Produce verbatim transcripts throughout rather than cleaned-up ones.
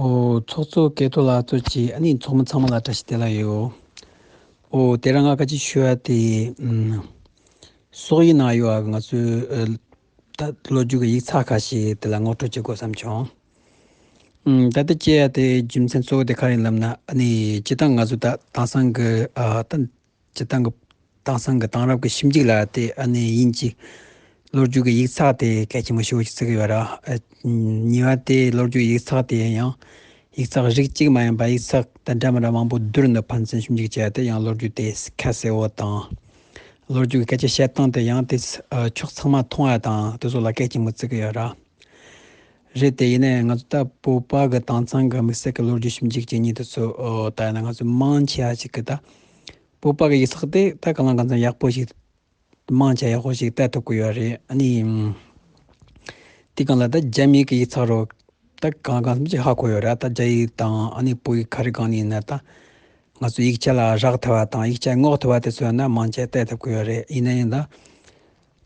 ཨོ། ཚོགས་གཙོ་ཀེ་ཐོ་ལགས་གཙོས་ཀྱི་ཨ་ནི་ཚོགས་མི་ཚང་མ་ལ་བཀྲ་ཤིས་བདེ་ལེགས་ཡོད། ཨོ། དེ་རིང་ང་སྐད་ཆ་ཞུ་ཡ་དེ། ཨུམ། སོག་ཡིག་ནང་ཡོད་པ་ང་ཚོའི་ཨ་ད་ལོ་རྒྱུས་ཀྱི་ཡིག་ཚགས་ཁ་ཤས་དེ་ལ་ངོ་སྤྲོད་བྱེད་དགོས་བསམ་བྱུང་། ཨུམ། ད་ལྟ་བྱེད་ཡ་དེ་རྒྱུ་མཚན་གཙོ་བོ་དེ་ག་རེ་ཡིན་ལབ་ན། ཨ་ནི་སྤྱིར་བཏང་ང་ཚོ་ད་དེང་སང་གི་ཨ་ད་སྤྱིར་བཏང་གི་དེང་སང་གི་དེང་རབས་ཀྱི་ཞིབ་འཇུག་ལ་དེ་ཨ་ནི་དབྱིན་ཇི་ལོ་རྒྱུས་ཀྱི་ཡིག་ཚགས་དེ་གལ་ཆེན་པོ་ཞེ་པོ་ཞིག་བརྩི་གི་ཡོད་ར། ཨ། གཉིས་པ་དེ་ལོ་རྒྱུས་ཡིག་ཚགས་དེ་ཡང་ཡིག་ཚགས་རིགས་གཅིག་མ་ཡིན་པ་ཡིག་ཚགས་དང་འདྲ་མི་འདྲ་མང་པོ་བསྡུར་ནས་ཕན་ཚུན་ཞིབ་འཇུག་བྱས་ཏེ། ཡང་ལོ་རྒྱུས་དེ་ཁ་གསལ་བོ་དང་། ལོ་རྒྱུས་ཀྱི་སྐད་ཆ་བཤད་སྟངས་དེ་ཡང་དེ་ཕྱོགས་ཚང་མ་མཐོང་ཡ་དང་དེ་ཚོ་ལ་གལ་ཆེན་པོ་བརྩི་གི་ཡོད་ར། རེད། དེ་ཡིན་ན་ཡང་ང་ཚོ་ད་བོད་པ་གི་དེང་སང་གི་དམིགས་བསལ་གྱི་ལོ་རྒྱུས་ཞིབ་འཇུག་བྱེད་མཁན་དེ་ཚོ་ད་ཡིན་ན་ང་ཚོ་མང་ཆེ་བ་ཞིག་གིས་ད་བོད་པ་གི་ཡིག་ཚགས་དེ་ད་གང་ལ་གང་འཚམ་ཡག་པོ་ཞིག་མང་ཆེ་ཡག་པོ་ཞིག་ལྟ་ཐུབ་ཀྱི་ཡོད་རེད། ཨ་ནི་དེ་གང་ལ་ད་རྒྱ་མི་གི་ཡིག་ཚགས་རོ་ད་གང་གང་འཚམ་ཅིག་ཧ་གོ་ཡོད་རེད། ད་རྒྱ་ཡིག་དང་ཨ་ནི་བོད་ཡིག་ག་རེ་གང་ནས་ཡིན་ན་ད་ང་ཚོ་ཡིག་ཆ་ལ་རག་ཐུབ་པ་དང་ཡིག་ཆ་སྔོག་ཐུབ་པ་དེ་ཚོ་ཡིན་ན་མང་ཆེ་ལྟ་ཐུབ་ཀྱི་ཡོད་རེད། ཡིན་ན་ཡང་ད་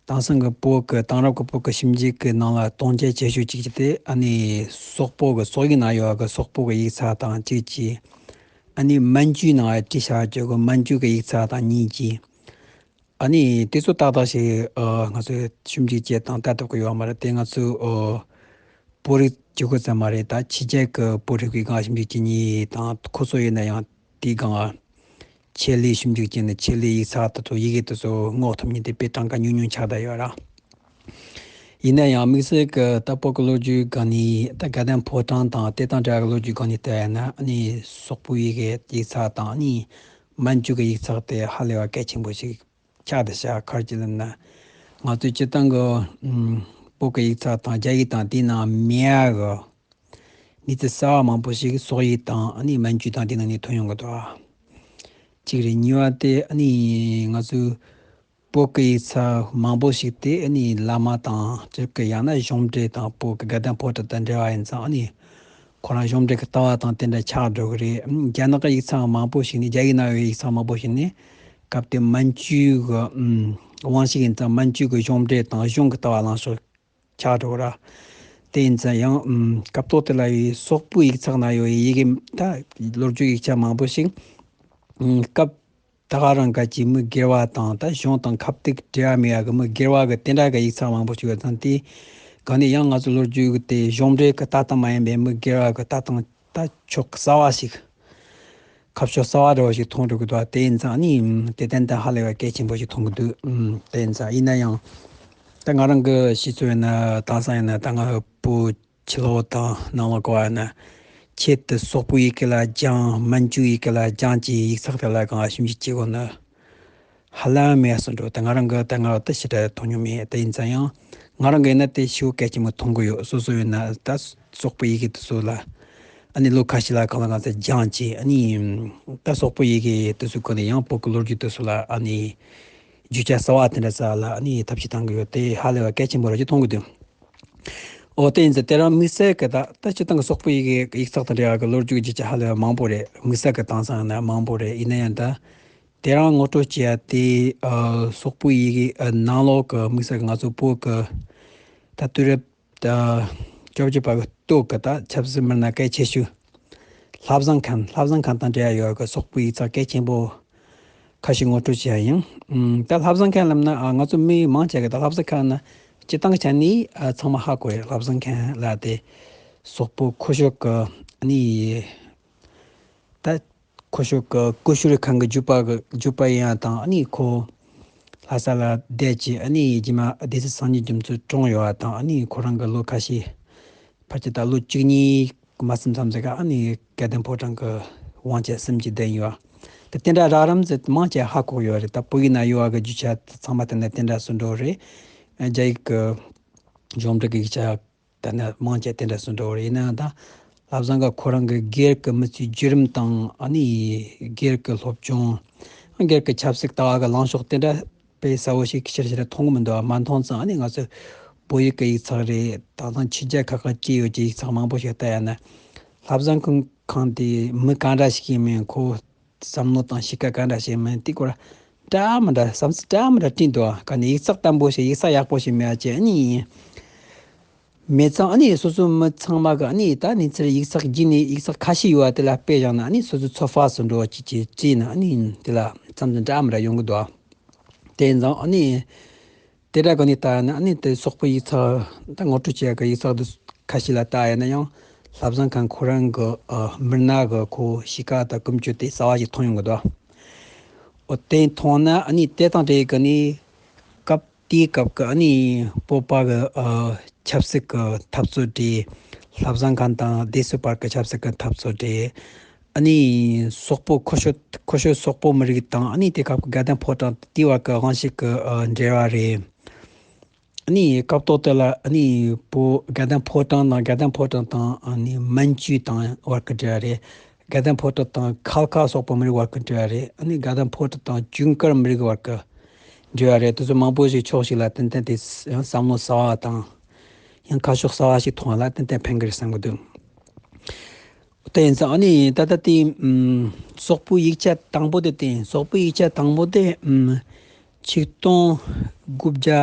དེང་སང་གི་བོད་ཀྱི་དེང་རབས་ཀྱི་བོད་ཀྱི་ཞིབ་འཇུག་གི་ནང་ལ་དོན་རྐྱེན་ཆེ་ཤོས་གཅིག་དེ་ཨ་ནི་སོག་པོ་གི་སོག་ཡིག་ནང་ཡོད་པ་གི་སོག་པོ་གི་ཡིག་ཚགས་དང་གཅིག་གིས། ཨ་ནི་མན་ཇུའི་ནང་བྲིས་བཞག་རྒྱུ་གི་མན་ཇུ་གི་ཡིག་ཚགས་དང་གཉིས་ཀྱིས། ཨ་ནི་དེ་ཚོ་ཏག་ཏག་ཞིག་ཨ་ང་ཚོས་ཞིབ་འཇུག་བྱེད་དང་ལྟ་ཐུབ་ཀྱི་ཡོད་མ་རེད། དེ་ང་ཚོའི་ཨ་བོད་རིགས་གཅིག་པུ་ཙམ་མ་རེད། ད་ཕྱི་རྒྱལ་གྱི་བོད་རིག་པའི་སྒང་ཞིབ་འཇུག་བྱེད་མཁན་དང་ཁོ་ཚོ་ཡིན་ན་ཡང་དེའི་སྒང་ཆེད་ལས་ཞིབ་འཇུག་བྱས་ནས་ཆེད་ལས་ཡིག་ཚགས་དེ་ཚོ་ཡི་གེ་དེ་ཚོ་སྔོག་ཐུབ་མཁན་དེ་དཔེ་གྲངས་ཀ་ཉུང་ཉུང་ཆགས་བསྡད་ཡོད་ར། ཡིན་ན་ཡང་དམིགས་བསལ་གྱི་ད་བོད་ཀྱི་ལོ་རྒྱུས་སྒང་ནས་ད་དགའ་ལྡན་ཕོ་བྲང་དང་དེ་དང་འབྲེལ་བའི་ལོ་རྒྱུས་སྒང་ནས་བལྟས་ན། ཨ་ནི་སོག་པོའི་ཡི་གེ་ཡིག་ཚགས་དང་ཨ་ནི་མན་ཇུ་གི་ཡིག་ཚགས་དེ་ཧ་ལས་པ་གལ་ཆེན་པོ་ཞིག་ཆགས་བསྡད་ཤག་ག་རེ་བྱས་ལབ་ན། ང་ཚོའི་སྤྱིར་བཏང་གི་ཨུམ་བོད་ཀྱི་ཡིག་ཚགས་དང་རྒྱ་ཡིག་དང་དེའི་ནང་མེད་ཡ་གི་གནས་ཚུལ་གསར་བ་མང་པོ་ཞིག་སོག་ཡིག་དང་ཨ་ནི་མན་ཇུ་དང་དེའི་ནང་ནས་ཐོན་ཡོང་གི་འདུག་ག་གཅིག་རེད། གཉིས་པ་དེ་ཨ་ནི་ང་ཚོའི་བོད་ཀྱི་ཡིག་ཚགས་མང་པོ་ཞིག་དེ་ཨ་ནི་བླ་མ་དང་ཅིག་གི་ཡང་ན་གཞུང་འབྲེལ་དང་བོད་ཀྱི་དགའ་ལྡན་ཕོ་བྲང་དང་འབྲེལ་བ་ཡིན་ཙང་། ཨ་ནི་ཁོ་རང་གཞུང་འབྲེལ་གྱི་ལྟ་བ་དང་དེ་འདྲ་ཆགས་འགྲོ་གི་རེད། རྒྱ་ནག་གི་ཡིག་ཚགས་མང་པོ་ཞིག་ནི། རྒྱ་ཡིག་ནང་ཡོད་ཡིག་ཚགས་མང་པོ་ཞིག་ནི་སྐབས་དེ་མན་ཇུའི་གི་དབང་ཤུགས་ཡིན་ཙང་། མན་ཇུའི་གི་གཞུང་འབྲེལ་དང་གཞུང་གི་ལྟ་བ་ལངས་ཕྱོགས་ཆགས་འགྲོ་གི་ར། དེ་ཡིན་ཙང་ཡང་སྐབས་ཐོག་དེ་ལ་ཡི་སོག་པོའི་ཡིག་ཚགས་ནང་ཡོད་ཡི་གེ་ད་ལོ་རྒྱུས་ཡིག་ཆ་མང་པོ་ཞིག་སྐབས་ད་ག་རང་ག་ཅིག་མི་སྒེར་བ་དང་ད་གཞུང་དང་ཁ་གཏུག་འབྲེལ་བ་མེད་ཡ་གི་མི་སྒེར་བ་གི་དེ་འདྲ་གི་ཡིག་ཚགས་མང་པོ་ཞིག་ཡོད་ཙང་། དེ་ག་ནས་ཡང་ང་ཚོ་ལོ་རྒྱུས་གི་དེ་གཞུང་འབྲེལ་གི་ལྟ་སྟངས་མ་ཡིན་པའི་མི་སྒེར་བ་གི་ལྟ་སྟངས་ད་ཕྱོགས་གསར་བ་ཞིག་ཁ་ཕྱོགས་གསར་བ་འདྲ་བོ་ཞིག་མཐོང་འགྲོ་གི་འདུག་དེ་ཡིན་ཙང་ནི་དེ་ཏན་ཏན་ཧ་ལས་པ་གལ་ཆེན་པོ་ཞིག་མཐོང་གི་འདུག་དེ་ཡིན་ཙང་ཡིན་ན་ཡང་ད་ང་རང་གི་ཤེས་ཚོད་ཡིན་ན། དེང་སང་ཡིན་ན་ད་ང་བོད་ཕྱི་ལོགས་དང་ནང་ལོགས་ག་བ་ཡིན་ན་ཆེད་དུ་སོག་པོའི་ཡི་གེ་ལ་སྦྱངས། མན་ཇུའི་ཡི་གེ་ལ་སྦྱངས་ཀྱི་ཡིག་ཚགས་དེ་ལ་གང་ཞིབ་འཇུག་བྱེད་དགོས་ནི་ཧ་ལམ་མེད་སོང་འགྲོ། ད་ང་རང་གི་ད་ང་ད་ཞེ་དྲག་མཐོང་མྱོང་མེད། དེ་ཡིན་ཙང་ཡང་ང་རང་གི་ཡིན་ན་དེ་ཞེ་པོ་གལ་ཆེན་པོ་མཐོང་གི་ཡོད། སོ་སོ་ཡིན་ན་ད་སོག་པོའི་ཡི་གེ་དེ་ཚོ་ལ་ཨ་ནི་ལོ་ཁ་ཤས་ལ་གང་ལ་གང་འཚམ་སྦྱངས་བྱས། ཨ་ནི་ད་སོག་པོའི་ཡི་གེ་དེ་ཚོའི་སྐོར་ལ་ཡང་བོད་ཀྱི་ལོ་རྒྱུས་དེ་ཚོ་ལ་ཨ་ནི་རྒྱུ་ཆ་གསར་བ་དེ་འདྲ་ཙམ་ལ་ཨ་ནི་ཐབས་ཤེས་བཏང་གི་ཡོད། དེ་ཧ་ལས་པ་གལ་ཆེན་པོ་རེད་ཅེས་མཐོང་གི་འདུག་འོ། དེ་ཡིན་ཙང་དེ་རིང་དམིགས་བསལ་གྱི་ད་ད་སྤྱིར་བཏང་གི་སོག་པོའི་ཡི་གེ་ཡིག་ཚགས་དང་འབྲེལ་བ་གི་ལོ་རྒྱུས་ཀྱི་རྒྱུ་ཆ་ཧ་ལས་པ་མང་པོ་རེད། དམིགས་བསལ་གྱི་དེང་སང་ཡིན་ན་མང་པོ་རེད། ཡིན་ན་ཡང་ད་དེ་རིང་ངོ་སྤྲོད་བྱེད་ཡ་དེ་ཨ་སོག་པོའི་ཡི་གེ་ཨ་ནང་ལོགས་ཀྱི་དམིགས་བསལ་གྱི་ང་ཚོ་བོད་ཀྱི་ད་དུས་རབས་ད་བཅོ་བརྒྱད་པ་གི་སྟོད་ཀྱི་ད་ཆབ་སྲིད་མི་སྣ་གལ་ཆེ་ཤོས་བློ་བཟང་མཁན། བློ་བཟང་མཁན་དང་འབྲེལ་བ་ཡོད་པའི་སོག་པོའི་ཡིག་ཚགས་གལ་ཆེན་པོ་ཁ་ཤས་ངོ་སྤྲོད་བྱེད་ཡ་ཡིན། ཨུམ། ད་བློ་བཟང་མཁན་ལབ་ན་ཨ་ང་ཚོ་མི་མང་ཆེ་གི་ད་བློ་བཟང་མཁན་ན་སྤྱིར་བཏང་ཆ་ནས་ཨ་ཚང་མ་ཧ་གོ་ཡོད། བློ་བཟང་མཁན་ལ་དེ་སོག་པོ་ཁོ་ཤོད་ཀྱི་ནི་ད་ཁོ་ཤོད་ཀྱི་ཀུ་ཤུ་རི་ཁང་གི་རྒྱུད་པ་གི་རྒྱུད་པ་ཡིན་ཡ་དང་། ཨ་ནི་ཁོ་ལྷ་ས་ལ་བསྡད་ཀྱི་ཨ་ནི་རྗེས་མ་སྡེ་སྲིད་སངས་རྒྱས་རྒྱ་མཚོས་བཀྲོངས་ཡོད་པ་དང་། ཨ་ནི་ཁོ་རང་གི་ལོ་ཁ་ཤས་ཕལ་ཆེར་ད་ལོ་བཅུ་གཉིས་མ་ཟིན་ཙམ་ཟིག་ག་ཨ་ནི་དགའ་ལྡན་ཕོ་བྲང་གི་དབང་ཆ་ཟིན་གྱི་བསྡད་ཡོད། དེ་དེ་འདྲ་རགས་རིམ་ཟིག་མང་ཆེ་ཧ་གོ་ཡོད་རེད། ད་བོད་ཡིག་ན་ཡོད་པ་གི་རྒྱུ་ཆ་ཚང་མ་དེ་ནས་དེ་འདྲ་སུ་འགྲོ་རེད། རྒྱ་ཡིག་གི་གཞུང་འབྲེལ་གི་ཡིག་ཆ་དེ་ནས་མང་ཆེ་དེ་འདྲ་སུ་འགྲོ་རེད། ཡིན་ནའང་ད་བློ་བཟང་གི་ཁོ་རང་གི་སྒེར་གི་མི་ཚེའི་བརྒྱུད་རིམ་དང་། ཨ་ནི་སྒེར་གི་སློབ་སྦྱོང་། སྒེར་གི་ཆབ་སྲིད་ལྟ་བ་གི་ལངས་ཕྱོགས་དེ་འདྲ་དཔེ་གསལ་བོ་ཞིག་ཕྱིར་ཕྱིར་མཐོང་གི་མི་འདུག་མ་མཐོང་ཙང་། ཨ་ནི་ང་ཚོ་བོད་ཡིག་གི་ཡིག་ཚགས་རེད། ད་ཐེངས་ཕྱི་རྒྱལ་ཁག་གི་སྐྱེས་ཡོད་ཀྱི་ཡིག་ཚགས་མང་པོ་ཞིག་ལྟ་ཡ་ན། བློ་བཟང་ཁང་དེ་མི་ག་འདྲ་ཞིག་ཡིན་མིན། ཁོ་བསམ་བློ་དང་གཤིས་ཀ་ག་འདྲ་ཞིག་ཡིན་མིན་དེ་སྐོར་འདྲ་མི་འདྲ་བསམ་ཚུལ་འདྲ་མི་འདྲ་བྲིས་འདུག་ག་ནས་ཡིག་ཚགས་བརྟན་པོ་ཞིག་ཡིག་ཚགས་ཡག་པོ་ཞིག་མེད་ཅེས། ཨ་ནི་ མེད་ཙང་ཨ་ནི་སོ་སོའི་མི་ཚང་མ་གི་ཨ་ནི་ད་གནས་ཚུལ་ཡིག་ཚགས་བརྒྱུད་ནས་ཡིག་ཚགས་ཁ་ཤས་ཡོད་པ་དེ་ལ་དཔེ་བཞག་ན་ཨ་ནི་སོ་སོའི་ཚོད་དཔག་སུ་འགྲོ་བ་ཅིག་ཅིག་བྲིས་ན་ཨ་ནི་དེ་ལ་མཚམས་འདི་འདྲ་མི་ར་ཡོང་གི་འདུག་དེ་ཡིན་ཙང་ཨ་ནི་དེ་འདྲ་གི་ནས་ལྟ་ན་ཨ་ནི་དེ་སོག་པོའི་ཡིག་ཚགས་ད་ངོ་སྤྲོད་བྱེད་ཡག་གི་ཡིག་ཚགས་འདི་ཁ་ཤས་ལ་ལྟ་ཡ་ན་ཡང་བློ་བཟང་མཁན་ཁོ་རང་གི་ཨ་མི་སྣ་གི་ཁོ་གཤིས་ཀ་དང་ཀུན་སྤྱོད་དེ་གསར་བ་ཞིག་མཐོང་ཡོང་གི་འདུག་འོ་དེ་མཐོང་ན་ཨ་ནི་དེ་དང་འབྲེལ་གི་ནས་སྐབས་དེའི་སྐབས་ཀྱི་ཨ་ནི་བོད་པ་གི་ཨ་ཆབ་སྲིད་ཀྱི་འཐབ་རྩོད་དེ། བློ་བཟང་མཁན་དང་སྡེ་སྲིད་བར་གྱི་ཆབ་སྲིད་ཀྱི་འཐབ་རྩོད་དེ། ཨ་ནི་སོག་པོ་ཁོ་ཤོད་ཁོ་ཤོད་སོག་པོ་མི་རིགས་དང་ཨ་ནི་དེ་སྐབས་ཀྱི་དགའ་ལྡན་ཕོ་བྲང་དེ་བར་གྱི་དབང་ཤེད་ཀྱི་ཨ་འབྲེལ་བ་རེད། ཨ་ནི་སྐབས་ཐོག་དེ་ལ་ཨ་ནི་བོད་དགའ་ལྡན་ཕོ་བྲང་དང་དགའ་ལྡན་ཕོ་བྲང་དང་ཨ་ནི་མན་ཇུ་དང་བར་གྱི་འབྲེལ་བ་རེད། དགའ་ལྡན་ཕོ་བྲང་དང་ཁལ་ཁ་སོག་པོ་མི་རིགས་བར་གྱི་འབྲེལ་བ་རེད། ཨ་ནི་དགའ་ལྡན་ཕོ་བྲང་དང་ཇུན་ཀར་མི་རིགས་བར་གྱི་འབྲེལ་བ་རེད། དེ་ཚོ་མང་པོ་ཞིག་ཕྱོགས་ཤིག་ལ་ཏན་ཏན་དེ་ཡང་བསམ་བློ་གསར་བ་དང་། ཡང་ཁ་ཕྱོགས་གསར་བ་ཞིག་མཐོང་བ་ལ་ཏན་ཏན་ཕན་གི་རེད་བསམ་གི་འདུག་དེ་ཡིན་ཙང་ཨ་ནི་ད་ལྟ་དེ་ཨམ་སོག་པོའི་ཡིག་ཆ་དང་པོ་དེ་དེ་སོག་པོའི་ཡིག་ཆ་དང་པོ་དེ་ཨམ་ཆིག་སྟོང་དགུ་བརྒྱ་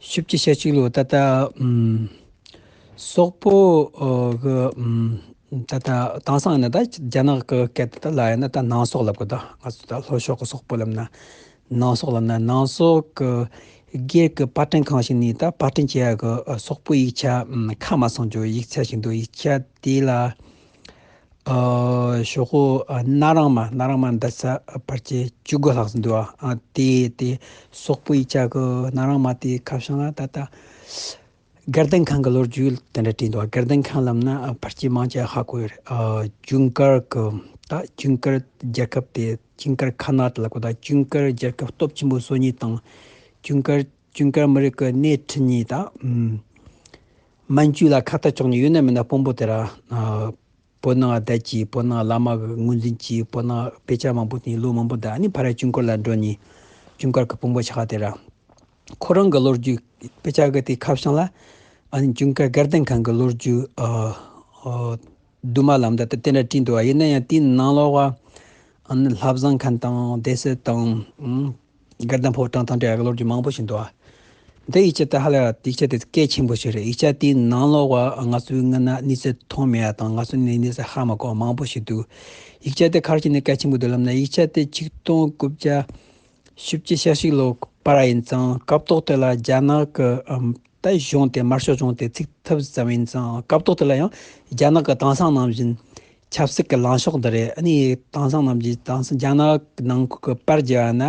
བཞི་བཅུ་ཞེ་གཅིག་ལོ་ད་ལྟ་ཨམ་སོག་པོ་ཨ་གི་ཨམ་ད་ལྟ་དེང་སང་ནི་ད་རྒྱ་ནག་གི་སྐད་དུ་ད་ལ་ཡིན་ན་ད་ནང་སོག་ལབ་གི། ད་ང་ཚོ་ད་ལྷོ་ཕྱོགས་གི་སོག་པོ་ལབ་ན་ནང་སོག་ལབ་ན་ནང་སོག་གི་སྒེར་གི་པར་སྐྲུན་ཁང་ཞིག་ནས་ད་པར་སྐྲུན་བྱེད་ཡ་གི་ཨ་སོག་པོའི་ཡིག་ཆ་ཨམ་ཁ་མ་སང་རྒྱུ་ཡིག་ཆ་ཞིག་འདུག་ཡིག་ཆ་དེ་ལ་ཨ་ཤོག་གུ་ཨ་ན་རང་མ་ན་རང་མ་འདི་ས་ཕལ་ཆེར་བཅུ་དགུ་ལྷག་ཙམ་འདུག་ཨ་དེ་དེ་སོག་པོའི་ཡིག་ཆ་གི་ན་རང་མ་དེ་ཁ་བྱང་ལ་ད་ལྟ་དགའ་ལྡན་ཁང་གི་ལོ་རྒྱུས་དེ་འདྲ་བྲིས་འདུག་དགའ་ལྡན་ཁང་ལབ་ན་ཨ་ཕལ་ཆེར་མང་ཆེ་ཧ་གོ་ཡོད་རེད། ཨ་ཇུན་གར་གི་ད་ཇུན་གར་རྒྱལ་ཁབ་དེ་ཇུན་གར་ཁ་ན་ཏ་ལབ་གོ། ད་ཇུན་གར་རྒྱལ་ཁབ་སྟོབས་ཆེན་པོ་སོ་གཉིས་དང་ཇུན་གར་ཇུན་གར་མི་རིགས་ཀྱི་སྣེ་ཁྲིད་གཉིས་ད་ཨམ་མན་ཇུ་ལ་ཁ་གཏད་གཅོག་ནས་ཡོད་ན་མེད་ན་དཔོན་པོ་དེ་ར་ཨ་བོད་ནང་བསྡད་ཀྱི་བོད་ནང་བླ་མ་གི་ངོས་འཛིན་གྱིས་བོད་ནང་དཔེ་ཆ་མང་པོ་དེ་ལོ་མང་པོ་བསྡད། ཨ་ནི་ཕར་ཇུན་གར་ལ་འགྲོ་ནས་ཇུན་གར་གི་དཔོན་པོ་ཆགས་དེ་ར། ཁོ་རང་གི་ལོ་རྒྱུས་དཔེ་ཆ་གི་དེ་ཁ་བྱང་ལ་ཨ་ནི་ཇུན་གར་དགའ་ལྡན་ཁང་གི་ལོ་རྒྱུས་ཨ་ཨ་བསྡུས་མ་ལབ་འདྲ་དེ་དེ་འདྲ་བྲིས་འདུག་ཡིན་ན་ཡང་དེའི་ནང་ལོགས་ལ་ཨ་ནི་བློ་བཟང་མཁན་དང་སྡེ་སྲིད་དང་ཨ་དགའ་ལྡན་ཕོ་བྲང་དང་འབྲེལ་བའི་ལོ་རྒྱུས་མང་པོ་ཞིག་འདུག་འདི་ཡིག་ཆ་དེ་ཧ་ལས་ཡིག་ཆ་དེ་གལ་ཆེན་པོ་ཞིག་རེད། ཡིག་ཆ་དེའི་ནང་ལོགས་ལ་ང་ཚོའི་སྔོན་ན་གནས་ཚུལ་མཐོང་མེད་ཡ་དང་ང་ཚོ་ནས་གནས་ཚུལ་ཧ་མ་གོ་བ་མང་པོ་ཞིག་འདུག་ཡིག་ཆ་དེ་ག་རེ་བྱས་ནས་གལ་ཆེན་པོ་འདུག་ལབ་ན་ཡིག་ཆ་དེ་ཆིག་སྟོང་དགུ་བརྒྱ་བཞི་བཅུ་ཞེ་གཅིག་ལོ་བར་ཡིན་ཙང་སྐབས་ཐོག་དེ་ལ་རྒྱ་ནག་གི་ཨམ་ད་གཞུང་དེ་དམར་ཤོག་གཞུང་དེ་ཚུགས་ཐུབ་ཙམ་ཡིན་ཙང་སྐབས་ཐོག་དེ་ལ་ཡང་རྒྱ་ནག་གི་དེང་སང་ནང་བཞིན་ཆབ་སྲིད་ཀྱི་ལངས་ཕྱོགས་འདི་རེད། ཨ་ནི་དེང་སང་ནང་བཞིན་དེང་སང་རྒྱ་ནག་ནང་ཁུལ་གྱི་པར་རྒྱག་ཡ་ན་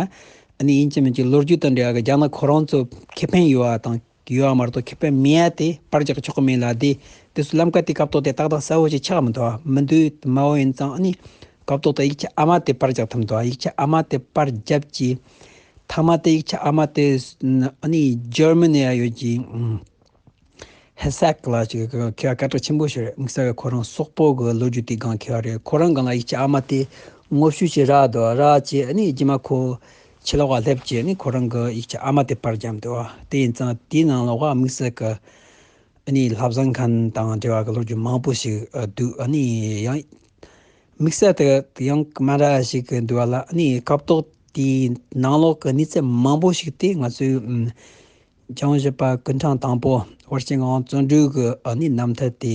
ཨ་ནི་ཡིན་གཅིག་མིན་གཅིག་ལོ་རྒྱུས་དང་འབྲེལ་བ་གི་རྒྱ་ནག་ཁོ་རང་ཚོ་ཁེ་ཕན་ཡོད་པ་དང་ཡོད་པ་མ་གཏོགས་ཁེ་ཕན་མེད་ཡ་དེ་པར་རྒྱག་ཆོག་གི་མེད་ལ། དེ་དེ་ཚོ་ལམ་ཀ་དེ་སྐབས་ཐོག་དེ་ཏག་ཏག་གསལ་བོ་ཞིག་ཆགས་མི་འདུག་མི་འདུག་མ་འོ་ཡིན་ཙང་ཨ་ནི་སྐབས་ཐོག་ཏུ་ཡིག་ཆ་ཨ་མ་དེ་པར་རྒྱག་ཐུབ་འདུག་ཡིག་ཆ་ཨ་མ་དེ་པར་རྒྱབ་ཀྱི་མཐའ་མ་དེ་ཡིག་ཆ་ཨ་མ་དེ་ཨ་ནི་འཇར་མ་ནི་ཡ་ཡོད་ཀྱི་ཧེ་སག་ལ་ཅིག་གི་ཁྱེད་སྐད་གྲགས་ཆེན་པོ་ཞིག་རེད། དམིགས་བསལ་གྱི་ཁོ་རང་སོག་པོ་གི་ལོ་རྒྱུས་དེ་སྒང་ཁྱེད་རེད། ཁོ་རང་སྒང་ལ་ཡིག་ཆ་ཨ་མ་དེ་ངོ་བཤུས་ཀྱི་རག་འདུག་རག་ཅེ་ཨ་ནི་རྗེས་མ་ཁོ་ཕྱི་ལོགས་ལ་སླེབས་ཀྱི་ཨ་ནི་ཁོ་རང་གི་ཡིག་ཆ་ཨ་མ་དེ་པར་རྒྱབ་འདུག་དེ་ཡིན་ཙང་དེའི་ནང་ལོགས་དམིགས་བསལ་གྱི་ཨ་ནི་བློ་བཟང་མཁན་དང་འབྲེལ་བ་གི་ལོ་རྒྱུས་མང་པོ་ཞིག་ཨ་འདུག་ཨ་ནི་ཡང་དམིགས་བསལ་དུ་ཡང་མ་འདྲ་ཞིག་གི་འདུག་བ་ལ། ཨ་ནི་སྐབས་ཐོག་དེའི་ནང་ལོགས་ཀྱི་གནས་ཚུལ་མང་པོ་ཞིག་དེ་ང་ཚོའི་ཨམ་རྒྱལ་དབང་བཞི་པ་སྐུ་ཕྲེང་དང་པོ་དབར་སྐྱེས་ངག་དབང་བརྩོན་འགྲུས་ཀྱི་ཨ་ནི་རྣམ་ཐར་དེ་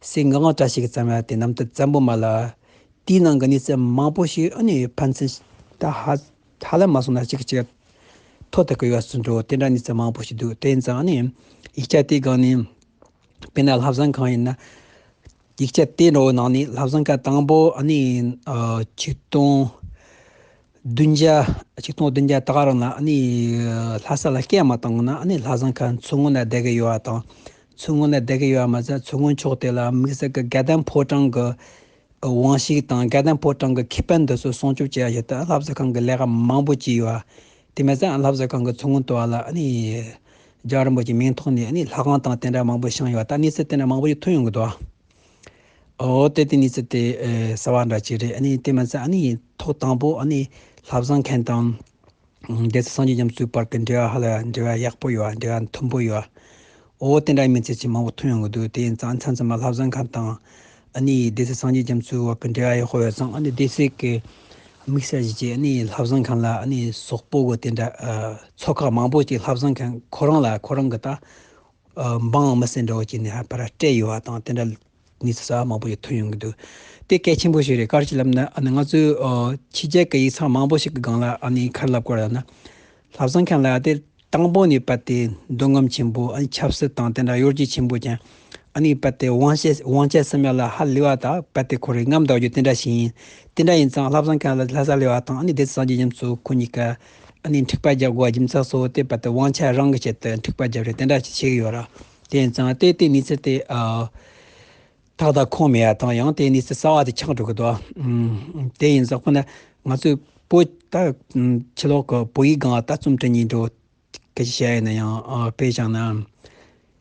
གསེར་མགོ་སྔགས་བཀྲ་ཤིས་ཀྱིས་བརྩམས་ཡ་དེ་རྣམ་ཐར་བཙན་པོ་མ་ལ། དེའི་ནང་གི་གནས་ཚུལ་མང་པོ་ཞིག་ཨ་ནི་ཕན་ཚུན་ད་ཧ་ཧ་ལམ་མ་སོང་ན་གཅིག་གཅིག་ཐོ་ཐུག་གི་ཡོད་ཟེར་འགྲོ་དེ་འདྲ་གནས་ཚུལ་མང་པོ་ཞིག་འདུག་དེ་ཡིན་ཙང་ཨ་ནི་ཡིག་ཆ་དེའི་སྒང་ནས་དཔེར་ན་བློ་བཟང་མཁན་ཡིན་ན་ཡིག་ཆ་དེ་འདྲ་བོ་ནང་ནས་བློ་བཟང་མཁན་དང་པོ་ཨ་ནི་ཨ་ཆིག་སྟོང་བདུན་བརྒྱ་ཆིག་སྟོང་བདུན་བརྒྱ་དག་རང་ལ་ཨ་ནི་ལྷ་ས་ལ་སྐད་མ་བཏང་ན་ཨ་ནི་བློ་བཟང་མཁན་མཚོ་སྔོན་ལ་བསྡད་གི་ཡོད་པ་དང་། མཚོ་སྔོན་ལ་བསྡད་གི་ཡོད་པ་མ་ཟད་མཚོ་སྔོན་ཕྱོགས་དེ་ལ་དམིགས་བསལ་གྱི་དགའ་ལྡན་ཕོ་བྲང་གི་དབང་ཤུགས་དང་དགའ་ལྡན་ཕོ་བྲང་གི་ཁེ་ཕན་འདི་ཚོ་སྲུང་སྐྱོབ་བྱེད་ཡ་ཆེད་དུ་བློ་བཟང་མཁན་གྱིས་ལས་ཀ་མང་པོ་བྱས་ཡོད་པ། དེ་མ་ཟད་བློ་བཟང་མཁན་གྱིས་མཚོ་སྔོན་དུ་བ་ལ་ཨ་ནི་རྒྱལ་བ་རིན་པོ་ཆེའི་མིང་ཐོག་ནས་ཨ་ནི་ལྷ་ཁང་དང་དེ་འདྲ་མང་པོ་བཞེངས་ཡོད་པ་ད་གནས་ཚུལ་དེ་འདྲ་མང་པོ་ཞིག་ཐོན་ཡོང་གི་འདུག་འོ་དེ་དེ་གནས་ཚུལ་དེ་ཨེ་གསར་བ་འདྲ་ཅིག་རེད། ཨ་ནི་དེ་མ་ཟད་ཨ་ནི་ཐོག་དང་པོ་ཨ་ནི་བློ་བཟང་མཁན་དང་སྡེ་སྲིད་སངས་རྒྱས་རྒྱ་མཚོའི་བར་གྱི་འབྲེལ་བ་ཧ་ལས་འབྲེལ་བ་ཡག་པོ་ཡོད་པ་འབྲེལ་བ་མཐུན་པོ་ཡོད་པ། འོ་དེ་འདྲ་མིན་ཚད་ཅིག་མང་པོ་ཐོན་ཡོང་གི་འདུག་དེ་ཡིན་ཙང་མཚམས་མཚམས་མ་བློ་བཟང་མཁན་དང་ཨ་ནི་སྡེ་སྲིད་སངས་རྒྱས་རྒྱ་མཚོའི་བར་གྱི་འབྲེལ་བ་ཡག་པོ་ཡོད་ཙང་ཨ་ནི་སྡེ་སྲིད་ཀྱི་དམིགས་བསལ་ཞིག་གིས་ཨ་ནི་བློ་བཟང་མཁན་ལ་ཨ་ནི་སོག་པོ་གི་དེ་འདྲ་ཨ་ཚོགས་ཁག་མང་པོ་ཅིག་བློ་བཟང་མཁན་ཁོ་རང་ལ་ཁོ་རང་གི་ད་ ཨ་འབངས་མི་སེར་འདྲ་བོ་ཅིག་ནས་ཧ་ཕར་སྤྲད་ཡོད་པ་དང་དེ་འདྲ་གནས་ཚུལ་གསར་པ་མང་པོ་ཞིག་ཐོན་ཡོང་གི་འདུག་དེ་གལ་ཆེན་པོ་ཞིག་རེད། ག་རེ་ལབ་ན་ཨ་ནི་ང་ཚོས་ཨ་ཕྱི་རྒྱལ་གྱི་ཡིག་ཚང་མང་པོ་ཞིག་གི་སྒང་ལ་ཨ་ནི་ག་རེ་ལབ་དགོས་རེད་ལབ་ན། ལྷ་བཟང་མཁན་ལགས་དེ་དང་པོ་ནས་བལྟས་ཏེ་འདོད་རྔམ་ཆེན་པོ། ཨ་ནི་ཆབ་སྲིད་དང་དེ་འདྲ་གཡོ་སྒྱུ་ཆེན་པོ་ཅན། ཨ་ནི་བལྟས་ཏེ་དབང་ཆ་དབང་ཆ་སམ་ཡ་ལ་ཧ་ལས་པ་དང་བལྟས་ཏེ་ཁོ་རེ་རྔམ་དགའ་རྒྱུ་དེ་འདྲ་ཞིག་ཡིན། དེ་འདྲ་ཡིན་ཙང་ལྷ་བཟང་མཁན་ལགས་ལྷ་ས་ལས་པ་དང་ཨ་ནི་སྡེ་སྲིད་སངས་རྒྱས་རྒྱ་མཚོ་ཁོ་གཉིས་ཀ་ཨ་ནི་འཁྲུག་པ་རྒྱག་དགོས་པ་རྒྱུ་མཚན་གཙོ་བོ་དེ་བལྟས་ཏེ་དབང་ཆ་རང་གི་ཆེད་དུ་འཁྲུག་པ་རྒྱབ་རེད། དེ་འདྲ་ཞིག་བྱེད་ཀྱི་ཡོད་ར། དེ་ཡིན་ཙང་དེ་དེ་གནས་ཚུལ་དེ་ཨ། ཏག་ཏག་ཁུངས་མེད་ཡ་དང་ཡང་དེ་གནས་ཚུལ་གསར་པ་དེ་ཆགས་འགྲོ་གི་འདུག་ཨ། ཨུམ། དེ་ཡིན་ཙང་དཔེར་ན་ང་ཚོས་བོད་ད་ཨུམ་ཕྱི་ལོགས་ཀྱི་བོད་ཡིག་སྒང་ལ་ད་རྩོམ་འབྲི་མཁན་འདྲ་བོ་སྐད་ཆ་བཤད་ཡིན་ན་ཡང་ཨ་དཔེ་བཞག་ན་ཨམ་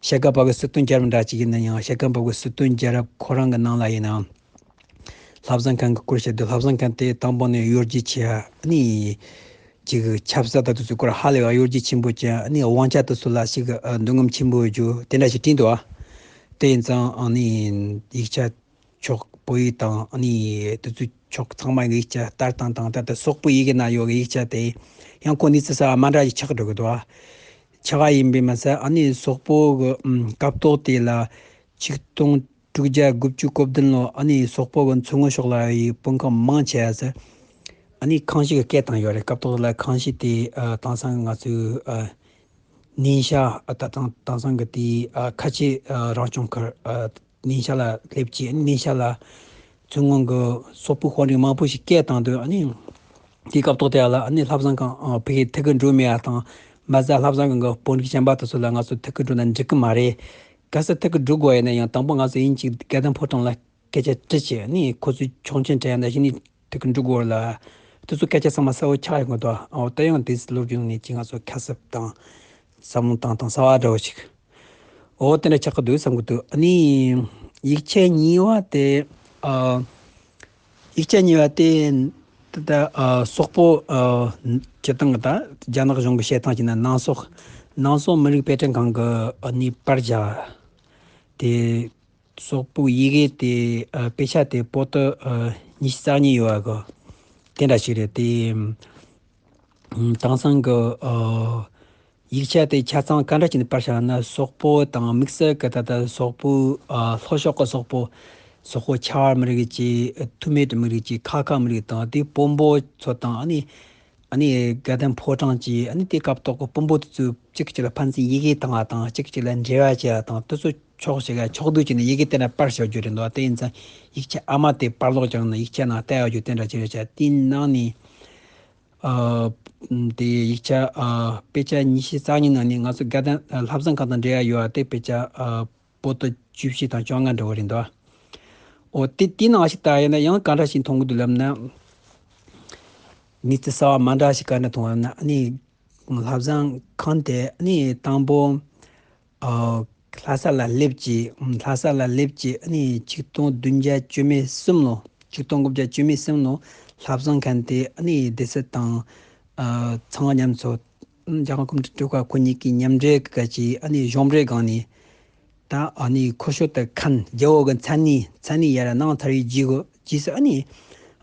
ཤ་ཀ་པ་གི་སྲིད་དོན་རྒྱལ་རབས་འདྲ་ཅིག་ཡིན་ན་ཡང་ཤ་ཀ་པ་གི་སྲིད་དོན་རྒྱལ་རབས་ཁོ་རང་གི་ནང་ལ་ཡིན་ནའང་ལྷ་བཟང་མཁན་གྱི་སྐོར་བཤད་དུས་ལྷ་བཟང་མཁན་དེ་དང་པོ་ནས་གཡོ་སྒྱུ་ཆེ་ཨ་ནི། ཅིག་ཆབ་སྲིད་དང་དེ་ཚོའི་སྐོར་ཧ་ལས་པ་གཡོ་སྒྱུ་ཆེན་པོ་ཅན་ཨ་ནི་དབང་ཆ་དེ་ཚོ་ལ་ཞིག་ཨ་འདོད་རྔམ་ཆེན་པོ་ཡོད་རྒྱུ་དེ་འདྲ་ཞིག་བྲིས་འདུག་ཨ། དེ་ཡིན་ཙང་ཨ་ནི་ཡིག་ཆ་ཕྱོགས་བོད་ཡིག་དང་ཨ་ནི་དེ་ཚོའི་ཕྱོགས་ཚང་མ་གི་ཡིག་ཆ་ལྟར་སྟངས་དང་ད་ལྟ་སོག་པོའི་ཡི་གེ་ན་ཡོད་གི་ཡིག་ཆ་དེ་ཡང་ཁོ་གནས་ཚུལ་གསར་པ་མ་འདྲ་ཞིག་ཆགས་འགྲོ་གི་འདུག་ཨ། ཆགས་པ་ཡིན་པས་མ་ཟད་ཨ་ནི་སོག་པོ་གི་ཨམ་སྐབས་ཐོག་དེ་ལ་ཆིག་སྟོང་དྲུག་བརྒྱ་དགུ་བཅུ་གོ་བདུན་ལོ་ཨ་ནི་སོག་པོ་གི་མཚོ་སྔོན་ཕྱོགས་ལ་ཡི་དཔོན་ཁག་མང་ཆེ་བ་ཟེར་ཨ་ནི་ཁང་ཤིས་ཀྱི་སྐད་བཏང་ཡོད་རེད། སྐབས་ཐོག་ལ་ཁང་ཤིས་དེ་ཨ་དེང་སང་ང་ཚོའི་ཨ་ནིང་ཤ་ཨ་ད་དེང་དེང་སང་གི་དེའི་ཨ་ཁ་ཆེ་ཨ་རང་སྐྱོང་ཁུལ་ཨ་ནིང་ཤ་ལ་སླེབས་ཀྱི་ཨ་ནི་ནིང་ཤ་ལ་མཚོ་སྔོན་གི་སོག་པོ་དཔོན་རིགས་མང་པོ་ཞིག་སྐད་བཏང་དུས་ཨ་ནི་དེའི་སྐབས་ཐོག་དེ་ལ་ཨ་ནི་ལྷ་བཟང་ཁང་ཨ་ཕ་གིར་ཐུག་གི་འགྲོ་མེད་ཡ་དང་མ་ཟད་ལྷ་བཟང་ཁང་གི་དཔོན་རིགས་གཞན་པ་དེ་ཚོ་ལ་ང་ཚོ་ཐུག་གི་འགྲོ་ན་འགྲིག་གི་མ་རེད། གལ་སྲིད་ཐུག་གི་འགྲོ་དགོས་ཡིན་ན་ཡང་དང་པོ་ང་ཚོ་དབྱིན་ཇིའི་དགའ་ལྡན་ཕོ་བྲང་ལ་སྐད་ཆ་དྲིས་བྱས་ཨ་ནི་ཁོ་ཚོས་ཆོག་མཆན་སྤྲད་ཡ་ནང་བཞིན་ནི་ཐུག་གི་འགྲོ་དགོས་ལ། དེ་ཚོ་སྐད་ཆ་ཚང་མ་གསལ་པོ་ཆགས་ཡོང་གི་འདུག་ཨོ་ད་ཡང་དེ་ལོ་རྒྱུས་ནས་ཅིག་ང་ཚོ་ཁ་གསབ་དང་བསམ་བློ་བཏང་སྟངས་གསར་པ་འདྲ་བོ་ཞིག་ཨོ་དེ་འདྲ་ཆགས་ཀྱི་འདུག་བསམ་གྱི་འདུག་ཨ་ནི་ཡིག་ཆ་གཉིས་པ་དེ་ཨ། ཡིག་ཆ་གཉིས་པ་དེ་ད་ལྟ་ཨ་སོག་པོ་ཨ་སྤྱི་བཏང་གི་ད་རྒྱ་ནག་གཞུང་གི་བཤད་སྟངས་ཀྱི་ནང་ནང་སོག་ནང་སོག་མི་རིགས་དཔེ་སྐྲུན་ཁང་གི་ཨ་ནི་པར་བཞག་དེ་སོག་པོའི་ཡི་གེ་དེ་ཨ་དཔེ་ཆ་དེ་པོ་ཏི་ཨ་ཉི་ཤུ་རྩ་གཉིས་ཡོད་པ་གི་དེ་འདྲ་ཞིག་རེད། དེ་དེང་སང་གི་ཨ་ཡིག་ཆ་དེ་ཆ་ཚང་ག་འདྲ་བྱས་ནས་པར་བཞག་ན་སོག་པོ་དང་དམིགས་བསལ་གྱི་ད་ལྟ་སོག་པོའི་ཨ་ལྷོ་ཕྱོགས་ཀྱི་སོག་པོ་སོག་པོ་ཆ་བར་མི་རིགས་ཀྱི་ཐུ་མེད་མི་རིགས་ཀྱི་ཁ་ཁ་མི་རིགས་དང་དེའི་བོན་པོ་ཚོ་དང་ཨ་ནི་ཨ་ནི་དགའ་ལྡན་ཕོ་བྲང་གི་ཨ་ནི་དེ་སྐབས་ཐོག་གི་བོན་པོ་དེ་ཚོས་གཅིག་གཅིག་ལ་ཕན་ཚུན་ཡི་གེ་བཏང་བ་དང་གཅིག་གཅིག་ལ་འབྲེལ་བ་བྱེད་པ་དང་དེ་ཚོ་ཕྱོགས་ཞིག་ག་ཕྱོགས་བསྡུས་བྱས་ནས་ཡི་གེ་དེ་འདྲ་པར་བཞག་རྒྱུ་རེད་འདུག་དེ་ཡིན་ཙང་ཡིག་ཆ་ཨ་མ་དེ་པར་ལོག་བྱུང་ན་ཡིག་ཆ་ནང་བལྟ་ཡག་རྒྱུ་དེ་འདྲ་ཅིག་རེད་ཤག་དེའི་ནང་ནས། ཨ། དེ་ཡིག་ཆ་ཨ་དཔེ་ཆ་ཉི་ཤུ་རྩ་གཉིས་ནང་ནས་ང་ཚོ་དགའ་ལྡན་ལྷ་བཟང་ཁང་དང་འབྲེལ་བ་ཡོད་པ་དེ་དཔེ་ཆ་ཨ་པོ་ཏི་བཅུ་བཞི་དང་བཅོ་ལྔ་འདྲ་བོ་རེད་འདུག་ཨོ་དེ་དེའི་ནང་ཞིག་ལྟ་ཡིན་ན་ཡང་ག་འདྲ་ཞིག་མཐོང་གི་འདུག་ལབ་ན། གནས་ཚུལ་གསར་པ་མ་འདྲ་ཞིག་ག་འདྲ་མཐོང་བ་ན་ཨ་ནི་ལྷ་བཟང་ཁང་དེ་ཨ་ནི་དང་པོ། ཨ། ལྷ་ས་ལ་སླེབས་ཀྱི། ལྷ་ས་ལ་སླེབས་ཀྱི་ཨ་ནི་ཆིག་སྟོང་བདུན་བརྒྱ་བཅུ་མེད་གསུམ་ལོ། ཆིག་སྟོང་དགུ་བརྒྱ་བཅུ་མེད་གསུམ་ལོ། ལྷ་བཟང་མཁན་དེ་ཨ་ནི་སྡེ་སྲིད་དང་། ཨ། ཚང་མཉམ་ཚོ། རྒྱལ་དབང་ཀོང་སྤྲུལ་སྤྲུལ་སྐུ་ཁོ་གཉིས་ཀྱི་མཉམ་འབྲེལ་གྱི་ཨ་ནི་གཞུང་འབྲེལ་སྒང་ནས། ད་ཨ་ནི་ཁོ་ཤོ་ཏི་ཁན་རྒྱལ་པོ་གི་མཚན་གནས་མཚན་གནས་ཡར་གནང་ཚར་བའི་རྗེས་སུ་ཨ་ནི།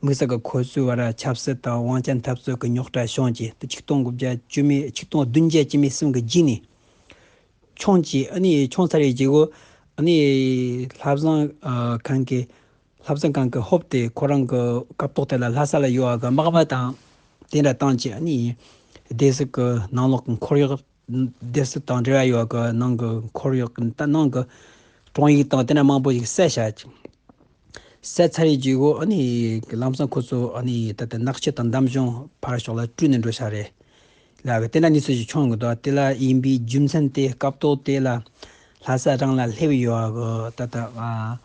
དམིགས་བསལ་གྱི་ཁོ་ཚོའི་བར་ཆབ་སྲིད་དང་དབང་ཆ་འཐབ་རྩོད་ཀྱི་རྙོག་དྲ་བྱུང་རྗེས་དེ་ཆིག་སྟོང་དགུ་བརྒྱ་བཅུ་མེད་ཆིག་སྟོང་བདུན་བརྒྱ་བཅུ་མེད་གསུམ་གྱི་རྗེས་ནས། ཆུང་ཅིག་ཨ་ནི་ཆུང་ཚར་བའི་རྗེས་སུ་ཨ་ནི་ལྷ་བཟང་ཨ་ཁང་གི་ལྷ་བཟང་ཁང་གི་ཧོབ་དེ་ཁོ་རང་གི་སྐབས་ཐོག་དེ་ལ་ལྷ་ས་ལ་ཡོད་པ་གི་མག་པ་དང་དེ་འདྲ་བཏང་ཅིག་ཨ་ནི་སྡེ་སྲིད་ཀྱི་ནང་ལོགས་ཀྱི་འཁོར་གཡོག་སྡེ་སྲིད་དང་འབྲེལ་བ་ཡོད་པ་གི་ནང་གི་འཁོར་གཡོག་གི་ད་ནང་གི་དྲུང་ཡིག་དང་དེ་འདྲ་མང་པོ་ཞིག་བསད་བཞག་ཅིག་བསད་ཚར་བའི་རྗེས་སུ་ཨ་ནི་ལམ་སང་ཁོ་ཚོ་ཨ་ནི་ད་ལྟ་ནག་ཆུ་དང་འདམ་གཞུང་ཕར་ཕྱོགས་ལ་བྲོས་ནས་འགྲོ་ཤག་རེད། ལབ་པའི་དེ་འདྲ་གནས་ཚུལ་ཞིག་བྱུང་ཡོད་འདུག་དེ་ལ་ཡིན་པའི་རྒྱུ་མཚན་དེ་སྐབས་ཐོག་དེ་ལ་ལྷ་ས་རང་ལ་སླེབས་ཡོད་པ་གི་ད་ལྟ་ཨ་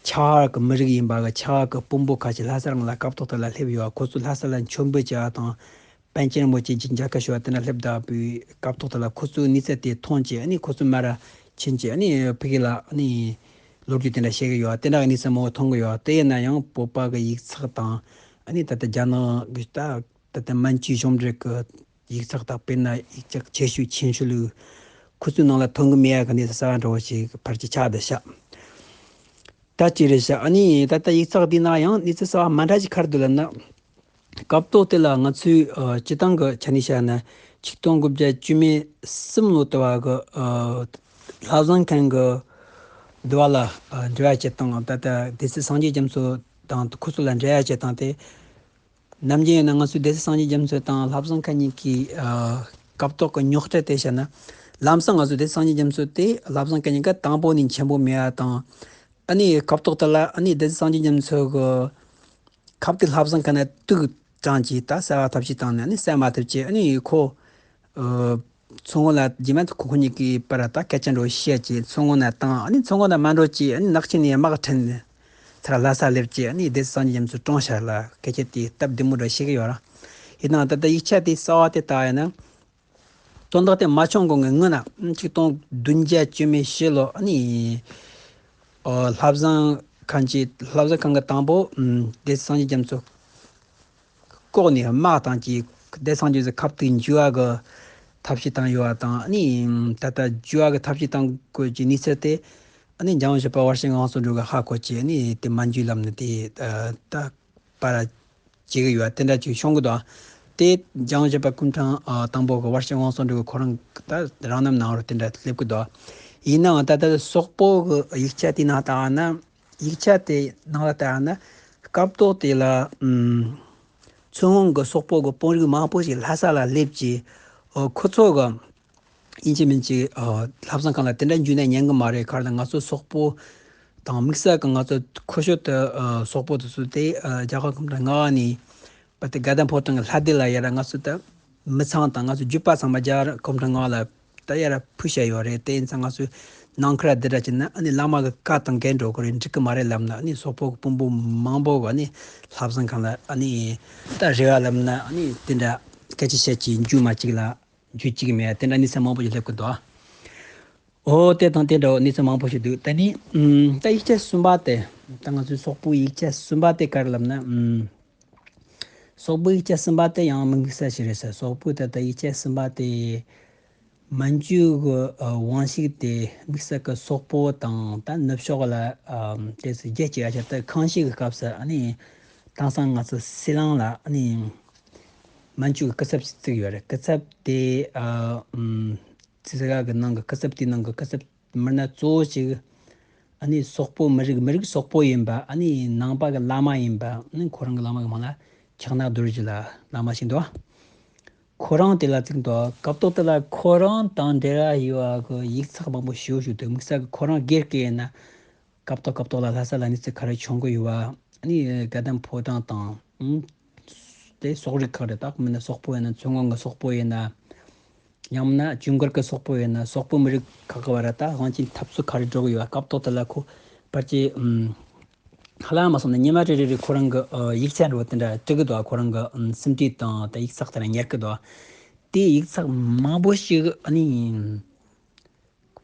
ཆ་བར་གི་མི་རིགས་ཡིན་པ་གི་ཆ་བར་གི་བོན་པོ་ཁ་ཤས་ལྷ་ས་རང་ལ་སྐབས་ཐོག་དེ་ལ་སླེབས་ཡོད་པ། ཁོ་ཚོ་ལྷ་ས་ལ་མཆོད་འབུལ་བྱེད་པ་དང་། པཎ་ཆེན་རིན་པོ་ཆེ་གི་མཇལ་ཁ་ཞུ་བ་དེ་འདྲ་སླེབས་བསྡད་པའི་སྐབས་ཐོག་དེ་ལ་ཁོ་ཚོས་གནས་ཚུལ་དེ་མཐོང་རྗེས་ཨ་ནི་ཁོ་ཚོ་མར་ཕྱིན་རྗེས་ཨ་ནི་ཕ་གི་ལ་ཨ་ནི་ལོ་རྒྱུས་དེ་འདྲ་བཤད་གི་ཡོད། དེ་འདྲ་གི་གནས་ཚུལ་མང་པོ་མཐོང་གི་ཡོད། དེ་ཡིན་ན་ཡང་བོད་པ་གི་ཡིག་ཚགས་དང་ཨ་ནི་ད་ལྟ་རྒྱ་ནག་གི་ད་ད་ལྟ་མན་ཇུའི་གཞུང་འབྲེལ་གི་ཡིག་ཚགས་དག་དཔེར་ན་ཡིག་ཚགས་ཆེ་ཤོས་ཆུང་ཤོས་ལུགས་ཁོ་ཚོའི་ནང་ལ་ཐོན་གི་མེད་ཡ་གི་གནས་ཚུལ་གསར་པ་འདྲ་བོ་ཞིག་ཕལ་ཆེར་ཆགས་བསྡད་ཤག་ད་ཅི་རེད་ཤག་ཨ་ནི་ད་ལྟ་ཡིག་ཚགས་འདི་ན་ཡང་གནས་ཚུལ་གསར་པ་མ་འདྲ་ཞིག་ག་རེ་འདུག་ལབ་ན། སྐབས་ཐོག་དེ་ལ་ང་ཚོའི་ཨ་སྤྱི་བཏང་གི་ཆ་ནས་བཤད་ན་ཆིག་སྟོང་དགུ་བརྒྱ་བཅུ་མེད་གསུམ་ལོ་དེ་བ་གི་ཨ་ ལྷ་བཟང་མཁན་གྱི་འདུལ་བ་ལ་ཨ་འབྲེལ་བ་བྱེད་སྟངས། ད་ལྟ་སྡེ་སྲིད་སངས་རྒྱས་རྒྱ་མཚོ་དང་ཁོ་ཚོ་ལ་འབྲེལ་བ་བྱེད་སྟངས་དེ། ནམ་རྒྱུན་ཡིན་ན་ང་ཚོའི་སྡེ་སྲིད་སངས་རྒྱས་རྒྱ་མཚོ་དང་ལྷ་བཟང་མཁན་གཉིས་ཀྱི་ཨ་སྐབས་ཐོག་གི་རྙོག་དྲ་དེ་བཤད་ན། ལམ་སང་ང་ཚོའི་སྡེ་སྲིད་སངས་རྒྱས་རྒྱ་མཚོ་དེ་ལྷ་བཟང་མཁན་གཉིས་ཀ་དང་པོ་ནས་མཁྱེན་པོ་མེད་པ་དང་། ཨ་ནི་སྐབས་ཐོག་དེ་ལ་ཨ་ནི་སྡེ་སྲིད་སངས་རྒྱས་རྒྱ་མཚོ་གི་ཁབ་ཏིག་ལྷ་བཟང་མཁན་ནས་དུག་དྲངས་ཀྱིས་ད་བསལ་བ་ཐབས་ཤེས་བཏང་ནས། ཨ་ནི་བསལ་མ་ཐུབ་ཀྱིས། ཨ་ནི་ཁོ་ཨ་མཚོ་སྔོན་ལ་རྗེས་མ་ཁོ་ཁོ་གཉིས་ཀྱི་བར་ད་སྐད་ཆ་འདྲ་བོ་བཤད་ཀྱིས་མཚོ་སྔོན་ན་བཏང་། ཨ་ནི་མཚོ་སྔོན་ན་མ་འགྲོ་ཀྱིས། ཨ་ནི་ནག་ཆུ་ནས་དམག་ཁྲིད་ནས་ཚུར་ལྷ་ས་སླེབས་ཀྱིས། ཨ་ནི་སྡེ་སྲིད་སངས་རྒྱས་རྒྱ་མཚོ་བཀྲོངས་ཤག་ལ་སྐད་ཆ་དེ་སྟབས་བདེ་མོ་འདྲ་བཤད་ཀྱི་ཡོད་ར། ཡིན་ནའང་ད་ལྟ་ཡིག་ཆ་དེ་གསར་བ་དེ་ལྟ་ཡིན་ན། དོན་དག་དེ་མ་བྱུང་གོང་གི་སྔོན་ན་ཆིག་སྟོང་བདུན་བརྒྱ་བཅུ་མེད་བཞི་ལོ། ཨ་ནི་ཨོ་ལྷ་བཟང་མཁན་གྱིས། ལྷ་བཟང་མཁན་གྱིས་དང་པོ་ཨམ་སྡེ་སྲིད་སངས་རྒྱས་རྒྱ་མཚོ་བཀོག་ནས་དམག་བཏང་གིས། སྡེ་སྲིད་སངས་རྒྱས་རྒྱ་མཚོའི་ཁབ་ཏིག་འཇུ་བ་གི་ཐབས་ཤེས་བཏང་ཡོད་པ་དང་། ཨ་ནི་ད་ལྟ་འཇུ་བ་གི་ཐབས་ཤེས་བཏང་དགོས་ཀྱི་གནས་ཚུལ་དེ། ཨ་ནི་འཇམ་དབྱངས་བཞད་པ་བར་ཆད་ངན་སོང་སྒྲོལ་གྱིས་ཧ་གོ་གིས། ཨ་ནི་དེ་མ་འཇུ་ལབ་ནས་དེ་ད་ད་པར་བརྗེ་གི་ཡོད་པ་དེ་འདྲ་ཅིག་བྱུང་གི་འདུག། དེ་འཇམ་དབྱངས་བཞད་པ་སྐུ་ཕྲེང་ཨ་དང་པོ་གི་བར་ཆད་ངན་སོང་སྒྲོལ་གྱིས་ཁོ་རང་གི་ད་རང་རྣམ་ནང་རུ་དེ་འདྲ་སླེབས་ཀྱི་འདུག། ཡིན་ནའང་ད་ལྟ་སོག་པོ་གི་ཡིག་ཆ་དེའི་ནང་ལྟ་བ་ན། ཡིག་ཆ་དེའི་ནང་ལ་ལྟ་བ་ན། སྐབས་ཐོག་དེ་ལ་ཨམ་མཚོ་སྔོན་གྱི་སོག་པོ་གི་དཔོན་རིགས་མང་པོ་ཞིག་ལྷ་ས་ལ་སླེབས་ཀྱིས། ཨོ་ཁོ་ཚོ་གི་ཡིན་གཅིག་མིན་གཅིག་ཨ་ལྷ་བཟང་མཁན་ལ་དེ་འདྲ་འཇུས་ན་ཉན་གི་མ་རེད། ག་རེ་ལབ་ན་ང་ཚོ་སོག་པོ་དང་དམིགས་བསལ་གྱི་ང་ཚོ་ཁུ་ཤོད་དུ་ཨ་སོག་པོ་དེ་ཚོ་དེ་ཨ་རྒྱལ་ཁབ་སྐུ་ཕྲེང་ལྔ་པ་ནས་བར་དུ་དགའ་ལྡན་ཕོ་བྲང་གི་ལྷ་སྡེ་ལ་ཡར་ང་ཚོ་ད་མི་ཚང་དང་ང་ཚོ་རྒྱུད་པ་ཚང་མ་རྒྱལ་ཁབ་སྐུ་ཕྲེང་ལྔ་པ་ལ་ད་ཡར་ཕུལ་བཞག་ཡོད་རེད། དེ་ཡིན་ཙང་ང་ཚོས་ནང་ཁུལ་འདི་འདྲ་བྱས་ན་ཨ་ནི་བླ་མ་གི་བཀའ་དང་འགལ་འགྲོ་གི་རེད། འགྲིག་གི་མ་རེད་ལབ་ནས། ཨ་ནི་སོག་པོ་གི་དཔོན་པོ་མང་པོ་གིས་ཨ་ནི་ལྷ་བཟང་མཁན་ལ་ཨ་ནི་ད་རེ་བ་ལབ་ན། ཨ་ནི་དེ་འདྲ་སྐད་ཆ་བཤད་ཀྱིས་འཇུ་མ་བཅུག་ལ། རྒྱུ་གཅིག་མེད་དེ་འདྲ་གནས་ཚུལ་མང་པོ་ཞིག་སླེབས་ཀྱི་འདུག། འོ་དེ་དང་དེ་འདྲ་བོ་གནས་ཚུལ་མང་པོ་ཞིག་འདུག། ད་ནི་ཨམ་ད་ཡིག་ཆ་གསུམ་པ་དེ། ད་ང་ཚོའི་སོག་པོའི་ཡིག་ཆ་གསུམ་པ་དེ་ག་རེ་ལབ་ན། ཨམ་སོག་པོའི་ཡིག་ཆ་གསུམ་པ་དེ་ཡང་དམིགས་བསལ་ཞིག་རེད་ཟེར། སོག་པོའི་ད་ལྟ་ཡིག་ཆ་གསུམ་པ་དེ་མན་ཇུ་གི་ཨ་དབང་ཤུགས་དེ་དམིགས་བསལ་གྱི་སོག་པོ་དང་ད་ནུབ་ཕྱོགས་ལ་ཨམ་དེ་ཚོ་རྒྱལ་གཅིག་ཡ་ཆ་ད་ཁེངས་ཤིག་གི་སྐབས་སུ་ཨ་ནི་དེང་སང་ང་ཚོ་སྲིད་གླིང་ལ་ཨ་ནི་མན་ཇུ་གི་སྐུ་ཚབ་ཅིག་བཙུགས་ཡོད་རེད། སྐུ་ཚབ་དེ་ཨ་ཨམ། ཙི་ཙི་ག་གི་ནང་གི་སྐུ་ཚབ་དེའི་ནང་གི་སྐུ་ཚབ་མི་སྣ་གཙོ་བོ་ཞིག་ཨ་ནི་སོག་པོ་མི་རིགས། མི་རིགས་སོག་པོ་ཡིན་པ། ཨ་ནི་ནང་པ་གི་བླ་མ་ཡིན་པ། ཨ་ནི་ཁོ་རང་གི་བླ་མ་གི་མིང་ལ་ཕྱག་ན་རྡོ་རྗེ་ལ་བླ་མ་ཞིག་འདུག། ཁོ་རང་དེ་ལ་བཙུགས་འདུག། སྐབས་ཐོག་དེ་ལ་ཁོ་རང་དང་འབྲེལ་བ་ཡོད་པ་གི་ཡིག་ཚགས་མང་པོ་ཞེ་པོ་ཞིག་འདུག། དམིགས་བསལ་གི་ཁོ་རང་སྒེར་གྱི་ཡིན་ན། སྐབས་ཐོག་སྐབས་ཐོག་ལ་ལྷ་ས་ལ་གནས་ཚུལ་ག་རེ་བྱུང་གི་ཡོད་པ། ཨ་ནི་དགའ་ལྡན་ཕོ་བྲང་དང་། ཨང་། དེ་སོག་རིགས་ཁག་རེད། ད་མིན་ན་སོག་པོ་ཡིན་ན། མཚོ་སྔོན་གྱི་སོག་པོ་ཡིན་ན། ཡང་མིན་ན་ཇུན་གར་གྱི་སོག་པོ་ཡིན་ན། སོག་པོ་མི་རིགས་ཁག་གི་བར་ད་དབང་ཆེན་འཐབ་རྩོད་ག་རེ་འགྲོ་གི་ཡོད་པ། སྐབས་ཐོག་དེ་ལ་ཁོ་ཕལ་ཆེར་ཨམ་ཧ་ལམ་མ་སོང་ན་ཉི་མ་རེ་རེ་རེ་ཁོ་རང་གི་ཨ་ཡིག་ཆ་འདྲ་བོ་དེ་འདྲ་འབྲི་གི་འདུག། ཁོ་རང་གི་ཨམ་སེམས་ཁྲལ་དང་ད་ཡིག་ཚགས་དེ་འདྲ་ཉར་གི་འདུག། དེ་ཡིག་ཚགས་མང་པོ་ཞིག་ཨ་ནི།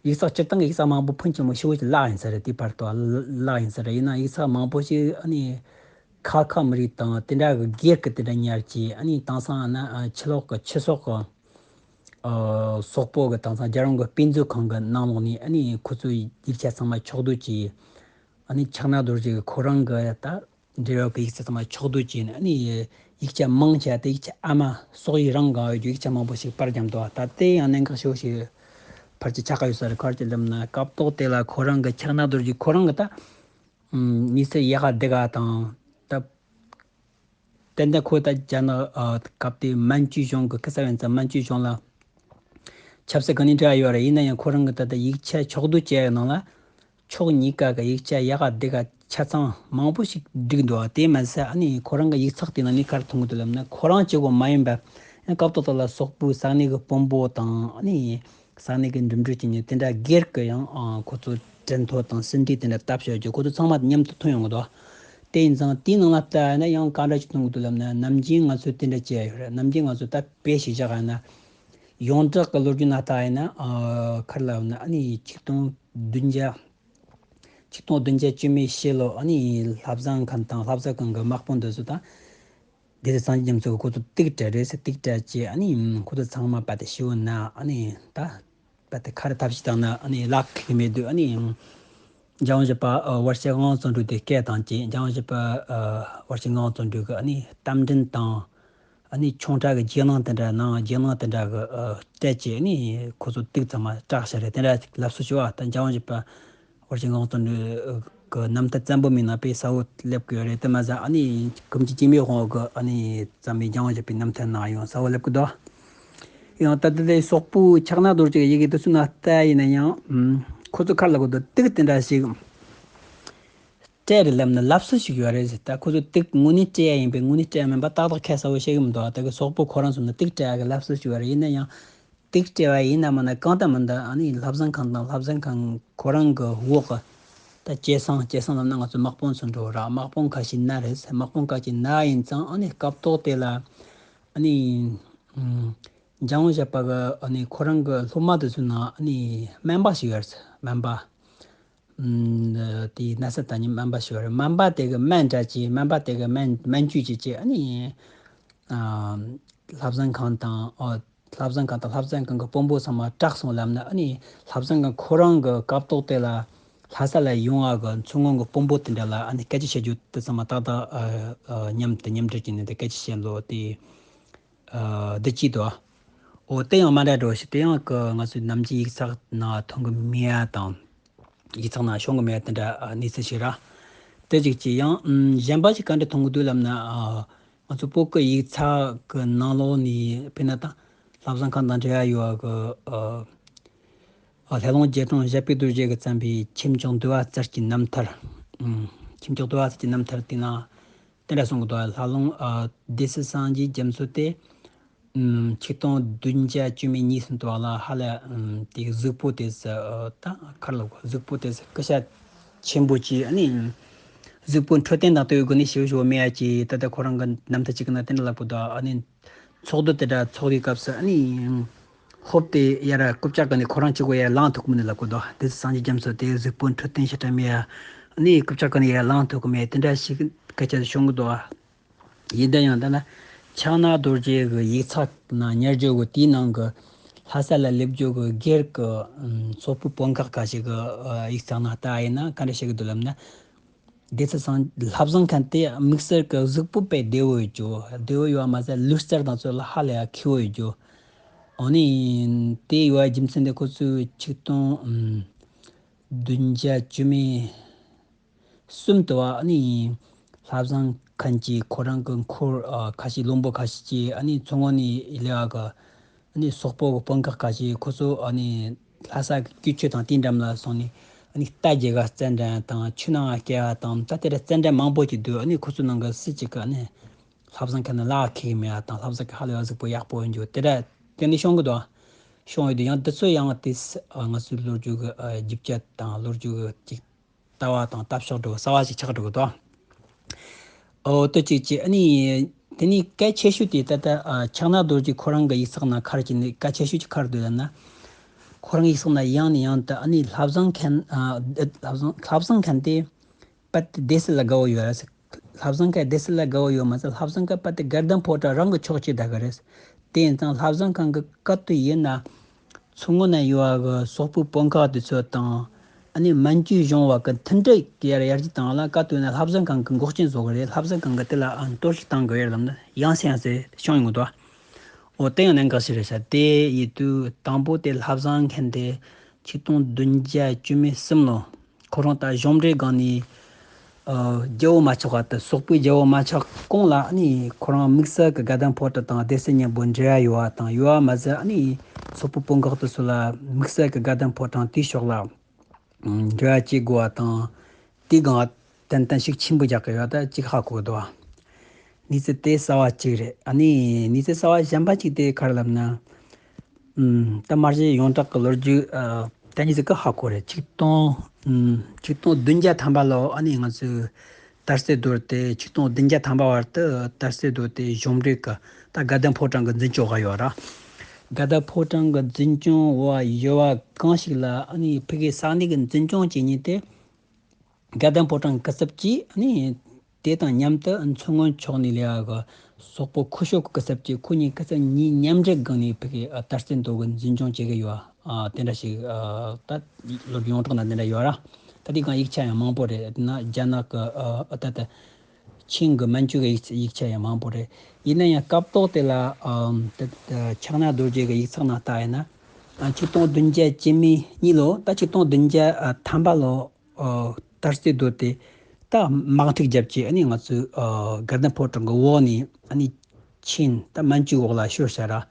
ཡིག་ཚགས་སྤྱིར་བཏང་གི་ཡིག་ཚགས་མང་པོ་ཕོན་ཆེན་པོ་ཞེ་པོ་ཅིག་བརླག་ཡིན་ས་རེད། དེ་བར་དུ་བརླག་ཡིན་ས་རེད། ཡིན་ན་ཡིག་ཚགས་མང་པོ་ཞིག་ཨ་ནི་ཁ་ཁ་མི་རིགས་དང་དེ་འདྲ་གི་སྒེར་གྱི་དེ་འདྲ་ཉར་གྱིས། ཨ་ནི་དེང་སང་ཨ་ན་ཨ་ཕྱི་ལོགས་ཀྱི་ཕྱི་སོག་གི་ཨ་སོག་པོ་གི་དེང་སང་རྒྱལ་ཡོངས་ཀྱི་དཔེ་མཛོད་ཁང་གི་ནང་ལོགས་ནས་ཨ་ནི་ཁོ་ཚོའི་ཡིག་ཆ་ཚང་མ་ཕྱོགས་བསྡུས་ཀྱིས། ཨ་ནི་ཕྱག་ན་རྡོ་རྗེ་གི་ཁོ་རང་གི་ད། འབྲེལ་ཡོད་ཀྱི་ཡིག་ཆ་ཚང་མ་ཕྱོགས་བསྡུས་བྱས་ནས། ཨ་ནི་ཡིག་ཆ་མང་ཆེ་བ་དེ་ཡིག་ཆ་ཨ་མ་སོག་ཡིག་རང་གང་ཡོད་ཀྱི་ཡིག་ཆ་མང་པོ་ཞིག་པར་བརྒྱབ་འདུག། ད་དེ་ཡང་གནད་འགག་ཆེ་བོ་ཞིག་ཕལ་ཆེར་ཆགས་ཀྱི་ཡོད་ས་རེད། ག་རེ་ལབ་ན་སྐབས་ཐོག་དེ་ལ་ཁོ་རང་གི་ཕྱག་ན་རྡོ་རྗེ་ཁོ་རང་གི་ད་གནས་ཚུལ་ཡག་ག་སྡུག་ག་དང་། ད་ཏན་ཏན་ཁོ་ད་རྒྱ་ནག་ཨ་སྐབས་དེ་མན་ཇུ་གཞུང་གི་སྐུ་ཚབ་ཡིན་ཙང་། མན་ཇུ་གཞུང་ལ་ཆབ་སྲིད་ག་ནས་འབྲེལ་བ་ཡོད་རེད། ཡིན་ན་ཡང་ཁོ་རང་གི་ད་ལྟ་ཡིག་ཆ་ཕྱོགས་བསྡུས་བྱས་ཡོད་ནང་ལ། ཕྱོགས་གཉིས་ཀ་གི་ཡིག་ཆ་ཡག་ག་སྡུག་ག་ཆ་ཚང་མང་པོ་ཞིག་བསྒྲིགས་འདུག། དེ་མ་ཟད་ཨ་ནི་ཁོ་རང་གི་ཡིག་ཚགས་དེ་ནང་ནས་ག་རེ་མཐོང་གི་འདུག་ལབ་ན། ཁོ་རང་གཅིག་པོ་མ་ཡིན་པ། ཡང་སྐབས་ཐོག་དེ་ལ་སོག་པོའི་ས་གནས་ཀྱི་དཔོན་པོ་དང་། ཨ་ནི་ས་གནས་ཀྱི་འགྲིམ་འགྲུལ་བྱེད་མཁན་དེ་འདྲ་སྒེར་གྱི་ཡང་ཨ་ཁོ་ཚོ་གྲོས་ཐོ་དང་ཟིན་བྲིས་དེ་འདྲ་བཏབ་བཞག་རྒྱུ། ཁོ་ཚོ་ཚང་མ་མཉམ་དུ་ཐོན་ཡོང་གི་འདུག། དེ་ཡིན་ཙང་དེའི་ནང་ལ་ལྟ་ཡ་ན་ཡང་ག་འདྲ་ཞིག་མཐོང་གི་འདུག་ལབ་ན། ནམ་རྒྱུན་ང་ཚོས་དེ་འདྲ་བྱས་ཡོད་རེད། ནམ་རྒྱུན་ང་ཚོས་ད་དཔེ་ཞིག་བཞག་ཡ་ན། ཡོངས་གྲགས་ཀྱི་ལོ་རྒྱུས་ནང་ལྟ་ཡིན་ན། ཨ་ག་རེ་ལབ་ན། ཨ་ནི་ཆིག་སྟོང་བདུན་བརྒྱ། ཆིག་སྟོང་བདུན་བརྒྱ་བཅུ་མེད་བཞི་ལོ། ཨ་ནི་ལྷ་བཟང་མཁན་དང་ལྷ་བཟང་མཁན་གྱི་དམག་དཔོན་དེ་ཚོ་དང་། སྡེ་སྲིད་སངས་རྒྱས་རྒྱ་མཚོ་གིས་ཁོ་ཚོ་ཏིག་སྤྲད་རེད་ཟེར། ཏིག་སྤྲད་རྗེས་ཨ་ནི་ཁོ་ཚོ་ཚང་མ་རྦད་དེ་ཤི་བོ་ན། ཨ་ནི་ད་རྦད་དེ་ག་རེ་ཐབས་ཤེས་བཏང་ན་ཨ་ནི་ལག་ཁེལ་མེད་དུས། ཨ་ནི་འཇམ་དབྱངས་བཞད་པ་ཨ་བར་ཆད་ངན་སོང་སྒྲོལ་དེ་སྐད་བཏང་རྗེས། འཇམ་དབྱངས་བཞད་པ་ཨ་བར་ཆད་ངན་སོང་སྒྲོལ་གྱིས་ཨ་ནི་རྟ་མགྲིན་དང་། ཨ་ནི་ཆུང་དྲགས་ཀྱི་རྒྱུགས་སྣང་དེ་འདྲ་ནང་རྒྱུགས་སྣང་དེ་འདྲ་གི་ཨ་སྤྲད་བྱས་ཨ་ནི་ཁོ་ཚོ་དུག་ཚང་མ་སྐྲག་ཤ་རེད། དེ་འདྲ་ལབ་སྲོལ་ཞིག་བ། ད་འཇམ་དབྱངས་བཞད་པ་ཧོར་གྱི་ངག་དོན་གི་རྣམ་ཐར་བཙན་པོ་མིན་ན་དཔེ་གསལ་བོ་སླེབས་ཀྱི་ཡོད་རེད། དེ་མ་ཟད་ཨ་ནི་གུམ་གྱི་སྐྱེ་མེད་དབང་གི་ཨ་ནི་བརྩམས་པའི་འཇམ་དབྱངས་བཞད་པའི་རྣམ་ཐར་ནང་ཡང་གསལ་བོ་སླེབས་ཀྱི་འདུག་ཡང་ད་ལྟ་དེ་སོག་པོའི་ཕྱག་ན་རྡོ་རྗེ་གི་ཡི་གེ་དེ་ཚོ་ནང་ལྟ་ཡིན་ན་ཡང་ཁོ་ཚོ་ག་རེ་ལབ་ཀྱི་འདུག་དུག་དེ་འདྲ་ཞིག་སྤྲད་རེད་ལབ་ན་ལབ་སྲོལ་ཞིག་ཡོད་རེད་ཟེར། ད་ཁོ་ཚོ་དུག་དངོས་གནས་སྤྲད་ཡ་ཡིན་པས་དངོས་གནས་སྤྲད་ཡ་མིན་པ་ཏག་ཏག་ཁ་གསལ་བོ་བཤད་གི་མི་འདུག་ད་གི་སོག་པོ་ཁོ་རང་ཚོ་ནི་དུག་སྤྲད་ཡ་གི་ལབ་སྲོལ་ཞིག་ཡོད་རེད། ཡིན་ན་ཡང་དུག་སྤྲད་པ་ཡིན་ན་མིན་ན་གང་ལྟར་མིན་ད་ཨ་ནི་བསླབ་གསེང་ཁང་དང་བསླབ་གསེང་ཁང་ཁོ་རང་གི་འོག་གི་ད་སྐྱེད་སྲིང་སྐྱེད་སྲིང་ལབ་ན་ང་ཚོ་དམག་དཔོན་ཚོ་འགྲོ་ར། དམག་དཔོན་ཁ་ཤས་ན་རེད། དམག་དཔོན་ཁ་ཤས་ན་ཡིན་ཙང་ཨ་ནི་སྐབས་ཐོག་དེ་ལ་ཨ་ནི་འཇམ་དབྱངས་བཞད་པ་གི་ཨ་ནི་ཁོ་རང་གི་སློབ་མ་དེ་ཚོའི་ནང་ཨ་ནི་སྨན་པ་ཞིག་ཡོད་རེད། སྨན་པ། ཨུམ། དེའི་ན་ཚ་དང་ནི་སྨན་པ་ཞིག་རེད། སྨན་པ་དེ་གི་སྨན་འདྲ་ཅིག་སྨན་པ་དེ་གི་སྨན་སྨན་བཅོས་ཅིག་ཅིག་ཨ་ནི་ཨ་བསླབ་གསེང་ཁང་དང་ཨོ་བསླབ་གསེང་ཁང་དང་བསླབ་གསེང་ཁང་གི་དཔོན་པོ་ཚང་མ་སྐྲག་སོང་ལབ་ན། ཨ་ནི་བསླབ་གསེང་ཁང་ཁོ་རང་གི་སྐབས་ཐོག་དེ་ལ་ལྷ་ས་ལ་ཡོང་བ་གི་མཚོ་སྔོན་གི་དཔོན་པོ་དེ་འདྲ་ལ་ཨ་ནི་སྐད་ཆ་བཤད་རྒྱུ་དེ་ཚང་མ་ཏག་ཏག་ཨ་ཨ་མཉམ་དུ་མཉམ་འབྲེལ་གྱིས་ནི་དེ་སྐད་ཆ་བཤད་ལོ་དེ། ཨ་འདི་གཅིག་དང་། འོ་དེ་ཡང་མ་འདྲ་འགྲོ་ཞིག་དེ་ཡང་གི་ང་ཚོའི་ནམ་རྒྱུན་ཡིག་ཚགས་ནང་མཐོང་གི་མེད་ཡ་དང་། ཡིག་ཚགས་ནང་ཤོང་གི་མེད་ཡ་དེ་འདྲ་ཨ་གནས་ཚུལ་ཞིག་ར། དེ་གཅིག་གཅིག་ཡང་ཨམ་གཞན་པ་ཞིག་ག་འདྲ་མཐོང་གི་འདུག་ལབ་ན། ཨ་ང་ཚོ་བོད་ཀྱི་ཡིག་ཚགས་ཀྱི་ནང་ལོགས་ནས་དཔེར་ན་ད་བསླབ་གསེང་ཁང་དང་འབྲེལ་བ་ཡོད་པ་གི་ཨ་ཨ་ལྷ་ལུང་རྗེ་དྲུང་བཞད་པའི་རྡོ་རྗེ་གིས་བརྩམས་པའི་ཁྱིམ་སྐྱོང་འདུལ་བ་རྩལ་གྱི་རྣམ་ཐར། ཨམ་ཁྱིམ་སྐྱོང་འདུལ་བ་རྩལ་གྱི་རྣམ་ཐར་དེ་ནང་དེ་འདྲ་གསུང་གི་འདུག་ལྷ་ལུང་ཨ་སྡེ་སྲིད་སངས་རྒྱས་རྒྱ་མཚོ་དེ་ཨམ་ཆིག་སྟོང་བདུན་བརྒྱ་བཅུ་མེད་གཉིས་ཟིན་འདུག་ལ། ཧ་ལས་ཨམ་དེ་གཟུགས་པོ་དེ་ཟ་ཨ་ད་ག་རེ་ལབ་དགོས། གཟུགས་པོ་དེ་ཟ་སྐུ་ཤ་ཆེན་པོ་ཅིག་ཨ་ནི་གཟུགས་པོ་འཕྲོད་བསྟེན་དང་དེའི་སྒོ་ནས་ཞེ་པོ་ཞེ་པོ་མེད་ཡ་ཅིག་ད་ལྟ་ཁོ་རང་གི་རྣམ་ཐར་ཅིག་གི་ནང་དེ་འདྲ་ལབ་གི་འདུག་ཨ་ནི་ཚོགས་འདུ་དེ་འདྲ་ཚོགས་དུས་སྐབས་སུ་ཨ་ནི་ཧོབ་སྟེ་ཡར་རྐུབ་བཀྱག་གི་ནི་ཁོ་རང་གཅིག་པོ་ཡར་ལངས་ཐུབ་ཀྱི་མིན་ནི་ལབ་གི་འདུག་སྡེ་སྲིད་སངས་རྒྱས་རྒྱ་མཚོ་དེ་གཟུགས་པོ་འཕྲོད་བསྟེན་ཞེ་དྲག་མེད་ཡ། ཨ་ནི་རྐུབ་བཀྱག་གི་ནི་ཡར་ལངས་ཐུབ་ཀྱི་མེད་དེ་འདྲ་ཞིག་སྐད་ཆ་བྱུང་གི་འདུག་ཡིན་ད་ཡང་ད་ལྟ་ཕྱག་ན་རྡོ་རྗེ་གི་ཡིག་ཚགས་ནང་ཉར་རྒྱུ་གི་དེའི་ནང་གི་ལྷ་ས་ལ་སླེབས་རྒྱུ་གི་སྒེར་གི་ཨམ་སོག་པོའི་དཔོན་ཁག་ཁ་ཤས་གི་ཨ་ཡིག་ཚགས་ནང་ལྟ་ཡིན་ན་ག་འདྲ་བཤད་གི་འདུག་ལབ་ན། སྡེ་སྲིད་སངས་བསླབ་གསེང་མཁན་དེ་དམིགས་བསལ་གྱི་གཟུགས་པོ་དཔེ་བདེ་བོ་ཡོད་རྒྱུ། བདེ་བོ་ཡོད་པ་མ་ཟད་ལུས་རྩལ་དང་ཚོ་ལ་ཧ་ལས་ཡ་མཁས་པོ་ཡོད་རྒྱུ། འོ་ནི་དེ་ཡོད་པ་རྒྱུ་མཚན་དེ་ཁོ་ཚོས་ཆིག་སྟོང་ཨམ་བདུན་བརྒྱ་བཅུ་མེད་གསུམ་དུ་བ་ཨ་ནི་བསླབ་གསེང་མཁན་གྱི་ཁོ་རང་གི་འཁོར་ཨ་ཁ་ཤས་བློན་པོ་ཁ་ཤས་ཀྱིས་ཨ་ནི་མཚོ་སྔོན་ནས་སླེབས་པ་གི་ཨ་ནི་སོག་པོ་གི་དཔོན་ཁག་ཁ་ཤས་ཁོ་ཚོ་ཨ་ནི་ལྷ་ས་གི་ཀུ་ཆུ་དང་དེའི་འགྲམ་ལ་སོང་ནས་ཨ་ནི་རྟ་རྒྱུག་ག་རྩེད་འགྲན་དང་ཆུ་ནང་སྐྱེལ་བ་དང་ད་དེ་འདྲ་རྩེད་འགྲན་མང་པོ་ཅིག་འདུག་ཨ་ནི་ཁོ་ཚོ་ནང་གི་སུ་གཅིག་གི་ཨ་ནི་བསླབ་གསེང་མཁན་ནི་ལག་ཁེལ་གི་མེད་པ་དང་བསླབ་གསེང་གི་ཧ་ལས་པ་གཟུགས་པོ་ཡག་པོ་ཡིན་རྒྱུ་དེ་འདྲ་དེ་ནི་བྱུང་གི་འདུག་བྱུང་ཡོད་དུས་ཡང་འདི་ཚོ་ཡང་དེ་ང་ཚོའི་ལོ་རྒྱུས་ཀྱི་རྒྱུ་ཆ་དང་ལོ་རྒྱུས་ཀྱི་ཅིག་ལྟ་བ་དང་ལྟ་ཕྱོགས་འགྲོ་གསར་བ་ཞིག་ཆགས་འགྲོ་གི་འདུག་འོ་དེ་གཅིག་བྱས། ཨ་ནི་དེ་ནས་གལ་ཆེ་ཤོས་དེ་ད་ལྟ་ཕྱག་ན་རྡོ་རྗེ་ཁོ་རང་གི་ཡིག་ཚགས་ནང་ག་རེ་བྱས་ནས་གལ་ཆེ་ཤོས་ཀྱི་ག་རེ་འདུག་ལབ་ན། ཁོ་རང་ཡིག་ཚགས་ནང་ཡང་ནས་ཡང་དུ་ཨ་ནི་བསླབ་གསེང་མཁན་ཨ་བསླབ་གསེང་བསླབ་གསེང་མཁན་དེ་དཔེ་དེ་སྡེ་སྲིད་ལ་དགའ་བོ་ཡོད་རེད། བསླབ་གསེང་མཁན་སྡེ་སྲིད་ལ་དགའ་བོ་ཡོད་མ་ཟད་བསླབ་གསེང་མཁན་དཔེ་དེ་དགའ་ལྡན་ཕོ་བྲང་རང་གི་ཕྱོགས་གཅིག་ད་ག་རེད། དེ་ཡིན་ཙང་བསླབ་གསེང་མཁན་གྱི་སྐབས་དུ་ཡིན་ན། མཚོ་སྔོན་ན་ཡོད་པ་གི་སོག་པོའི་དཔོན་ཁག་དེ་ཚོ་དང་། ཨ་ནི་མན་ཇུའི་གཞུང་བ་གི་མཐུན་སྒྲིལ་ཡར་ཡར་རྒྱས་བཏང་ལ་སྐབས་དུ་ན་བསླབ་གསེང་ཁང་གི་འགོག་རྐྱེན་བཟོ་གི་རེད། བསླབ་གསེང་ཁང་གི་དེ་ལ་ཨ་གཏོར་བཤིག་བཏང་གི་ཡོད་ལམ་ན་ཡང་སེ་ཡང་སེ་བྱུང་ཡོང་གི་འདུག་འོ་དེ་ཡང་གནད་འགག་ཞིག་རེད་ཤག་དེ་ཡིན་དུས་དང་པོ་དེ་བསླབ་གསེང་མཁན་དེ་ཆིག་སྟོང་བདུན་བརྒྱ་བཅུ་མེད་གསུམ་ལོ། ཁོ་རང་ད་གཞུང་འབྲེལ་སྒང་ནས་ཨ་རྒྱལ་པོ་མ་ཆགས་པ་དེ་སོག་པོའི་རྒྱལ་པོ་མ་ཆགས་གོང་ལ་ཨ་ནི་ཁོ་རང་དམིགས་བསལ་གྱི་དགའ་ལྡན་ཕོ་བྲང་དང་སྡེ་སྲིད་མཉམ་པོ་འབྲེལ་བ་ཡོད་པ་དང་ཡོད་པ་མ་ཟད་ཨ་ནི་སོག་པོ་དཔོན་ཁག་དེ་ཚོ་ལ་དམིགས་བསལ་གྱི་དགའ་ལྡན་ཕོ་བྲང་དེའི་ཕྱོགས་ལ་འབྲེལ་བ་བྱེད་དགོས་པ་དང་དེའི་སྒང་ཏན་ཏན་ཤུགས་ཆེན་པོ་རྒྱག་གི་ཡོད་ད་ཅིག་ཧ་གོ་གི་འདུག་གནས་ཚུལ་དེ་གསར་བ་གཅིག་རེད། ཨ་ནི་གནས་ཚུལ་གསར་བ་གཞན་པ་གཅིག་དེ་ག་རེ་ལབ་ན། ཨུམ། ད་མ་གཞི་ཡོངས་གྲགས་ཀྱི་ལོ་རྒྱུས་ཨ་ད་གནས་ཚུལ་ག་ཧ་གོ་རེད། ཆིག་སྟོང་ཨུམ། ཆིག་སྟོང་བདུན་བརྒྱ་ཐམ་པ་ལོ་ཨ་ནི་ང་ཚོའི་དར་རྩེ་རྡོ་རུ་དེ་ཆིག་སྟོང་བདུན་བརྒྱ་ཐམ་པ་བར་དུ་དར་རྩེ་རྡོ་རུ་དེ་གཞུང་འབྲེལ་གྱི་ད་དགའ་ལྡན་ཕོ་བྲང་གི་འཛིན་སྐྱོང་འོག་ཡོད་ར། དགའ་ལྡན་ཕོ་བྲང་གི་འཛིན་སྐྱོང་འོག་ཡོད་པ་གང་ཞིག་ལ་ཨ་ནི་ཕ་གིའི་ས་གནས་ཀྱི་འཛིན་སྐྱོང་བྱེད་མཁན་དེ། དགའ་ལྡན་ཕོ་བྲང་སྐུ་ཚབ་ཀྱིས་ནི་དེ་དང་མཉམ་དུ་མཚོ་སྔོན་ཕྱོགས་ནས་ལས་ཀ་གི་སོག་པོ་ཁུ་ཤོ་གི་སྐུ་ཚབ་ཀྱིས་ཁོ་གཉིས་སྐུ་ཚབ་གཉིས་མཉམ་འབྲེལ་སྒང་ནས་ཕ་གི་ཨ་དར་རྩེ་རྡོ་གི་འཛིན་སྐྱོང་བྱེད་ཀྱི་ཡོད། ཨ་དེ་འདྲ་ཞིག་ཨ་ད་ལོ་རྒྱུས་ཡོངས་གྲགས་ན་དེ་འདྲ་ཡོད་ར། ད་དེ་གང་ཡིག་ཆ་ཡང་མང་པོ་རེད། ན་རྒྱ་ནག་གི་ཨ་ད་ད་ ཆིན་གྱི་མན་ཇུ་གི་ཡིག་ཡིག་ཆ་ཡང་མང་པོ་རེད། ཡིན་ན་ཡང་སྐབས་ཐོག་དེ་ལ་ཨམ་དེ་དེ་ཕྱག་ན་རྡོ་རྗེ་གི་ཡིག་ཚགས་ནང་ལྟ་ཡིན་ན། ཨ་ཆིག་སྟོང་བདུན་བརྒྱ་བཅུ་མེད་གཉིས་ལོ་ད་ཆིག་སྟོང་བདུན་བརྒྱ་ཨ་ཐམ་པ་ལོ་ཨ་དར་རྩེ་རྡོ་དེ་ད་དམག་འཁྲུག་བརྒྱབ་ཀྱི་ཨ་ནི་ང་ཚོའི་ཨ་དགའ་ལྡན་ཕོ་བྲང་གི་འོག་ནས་ཨ་ནི་ཆིན་ད་མན་ཇུའི་འོག་ལ་ཤོར་ཤག་ར།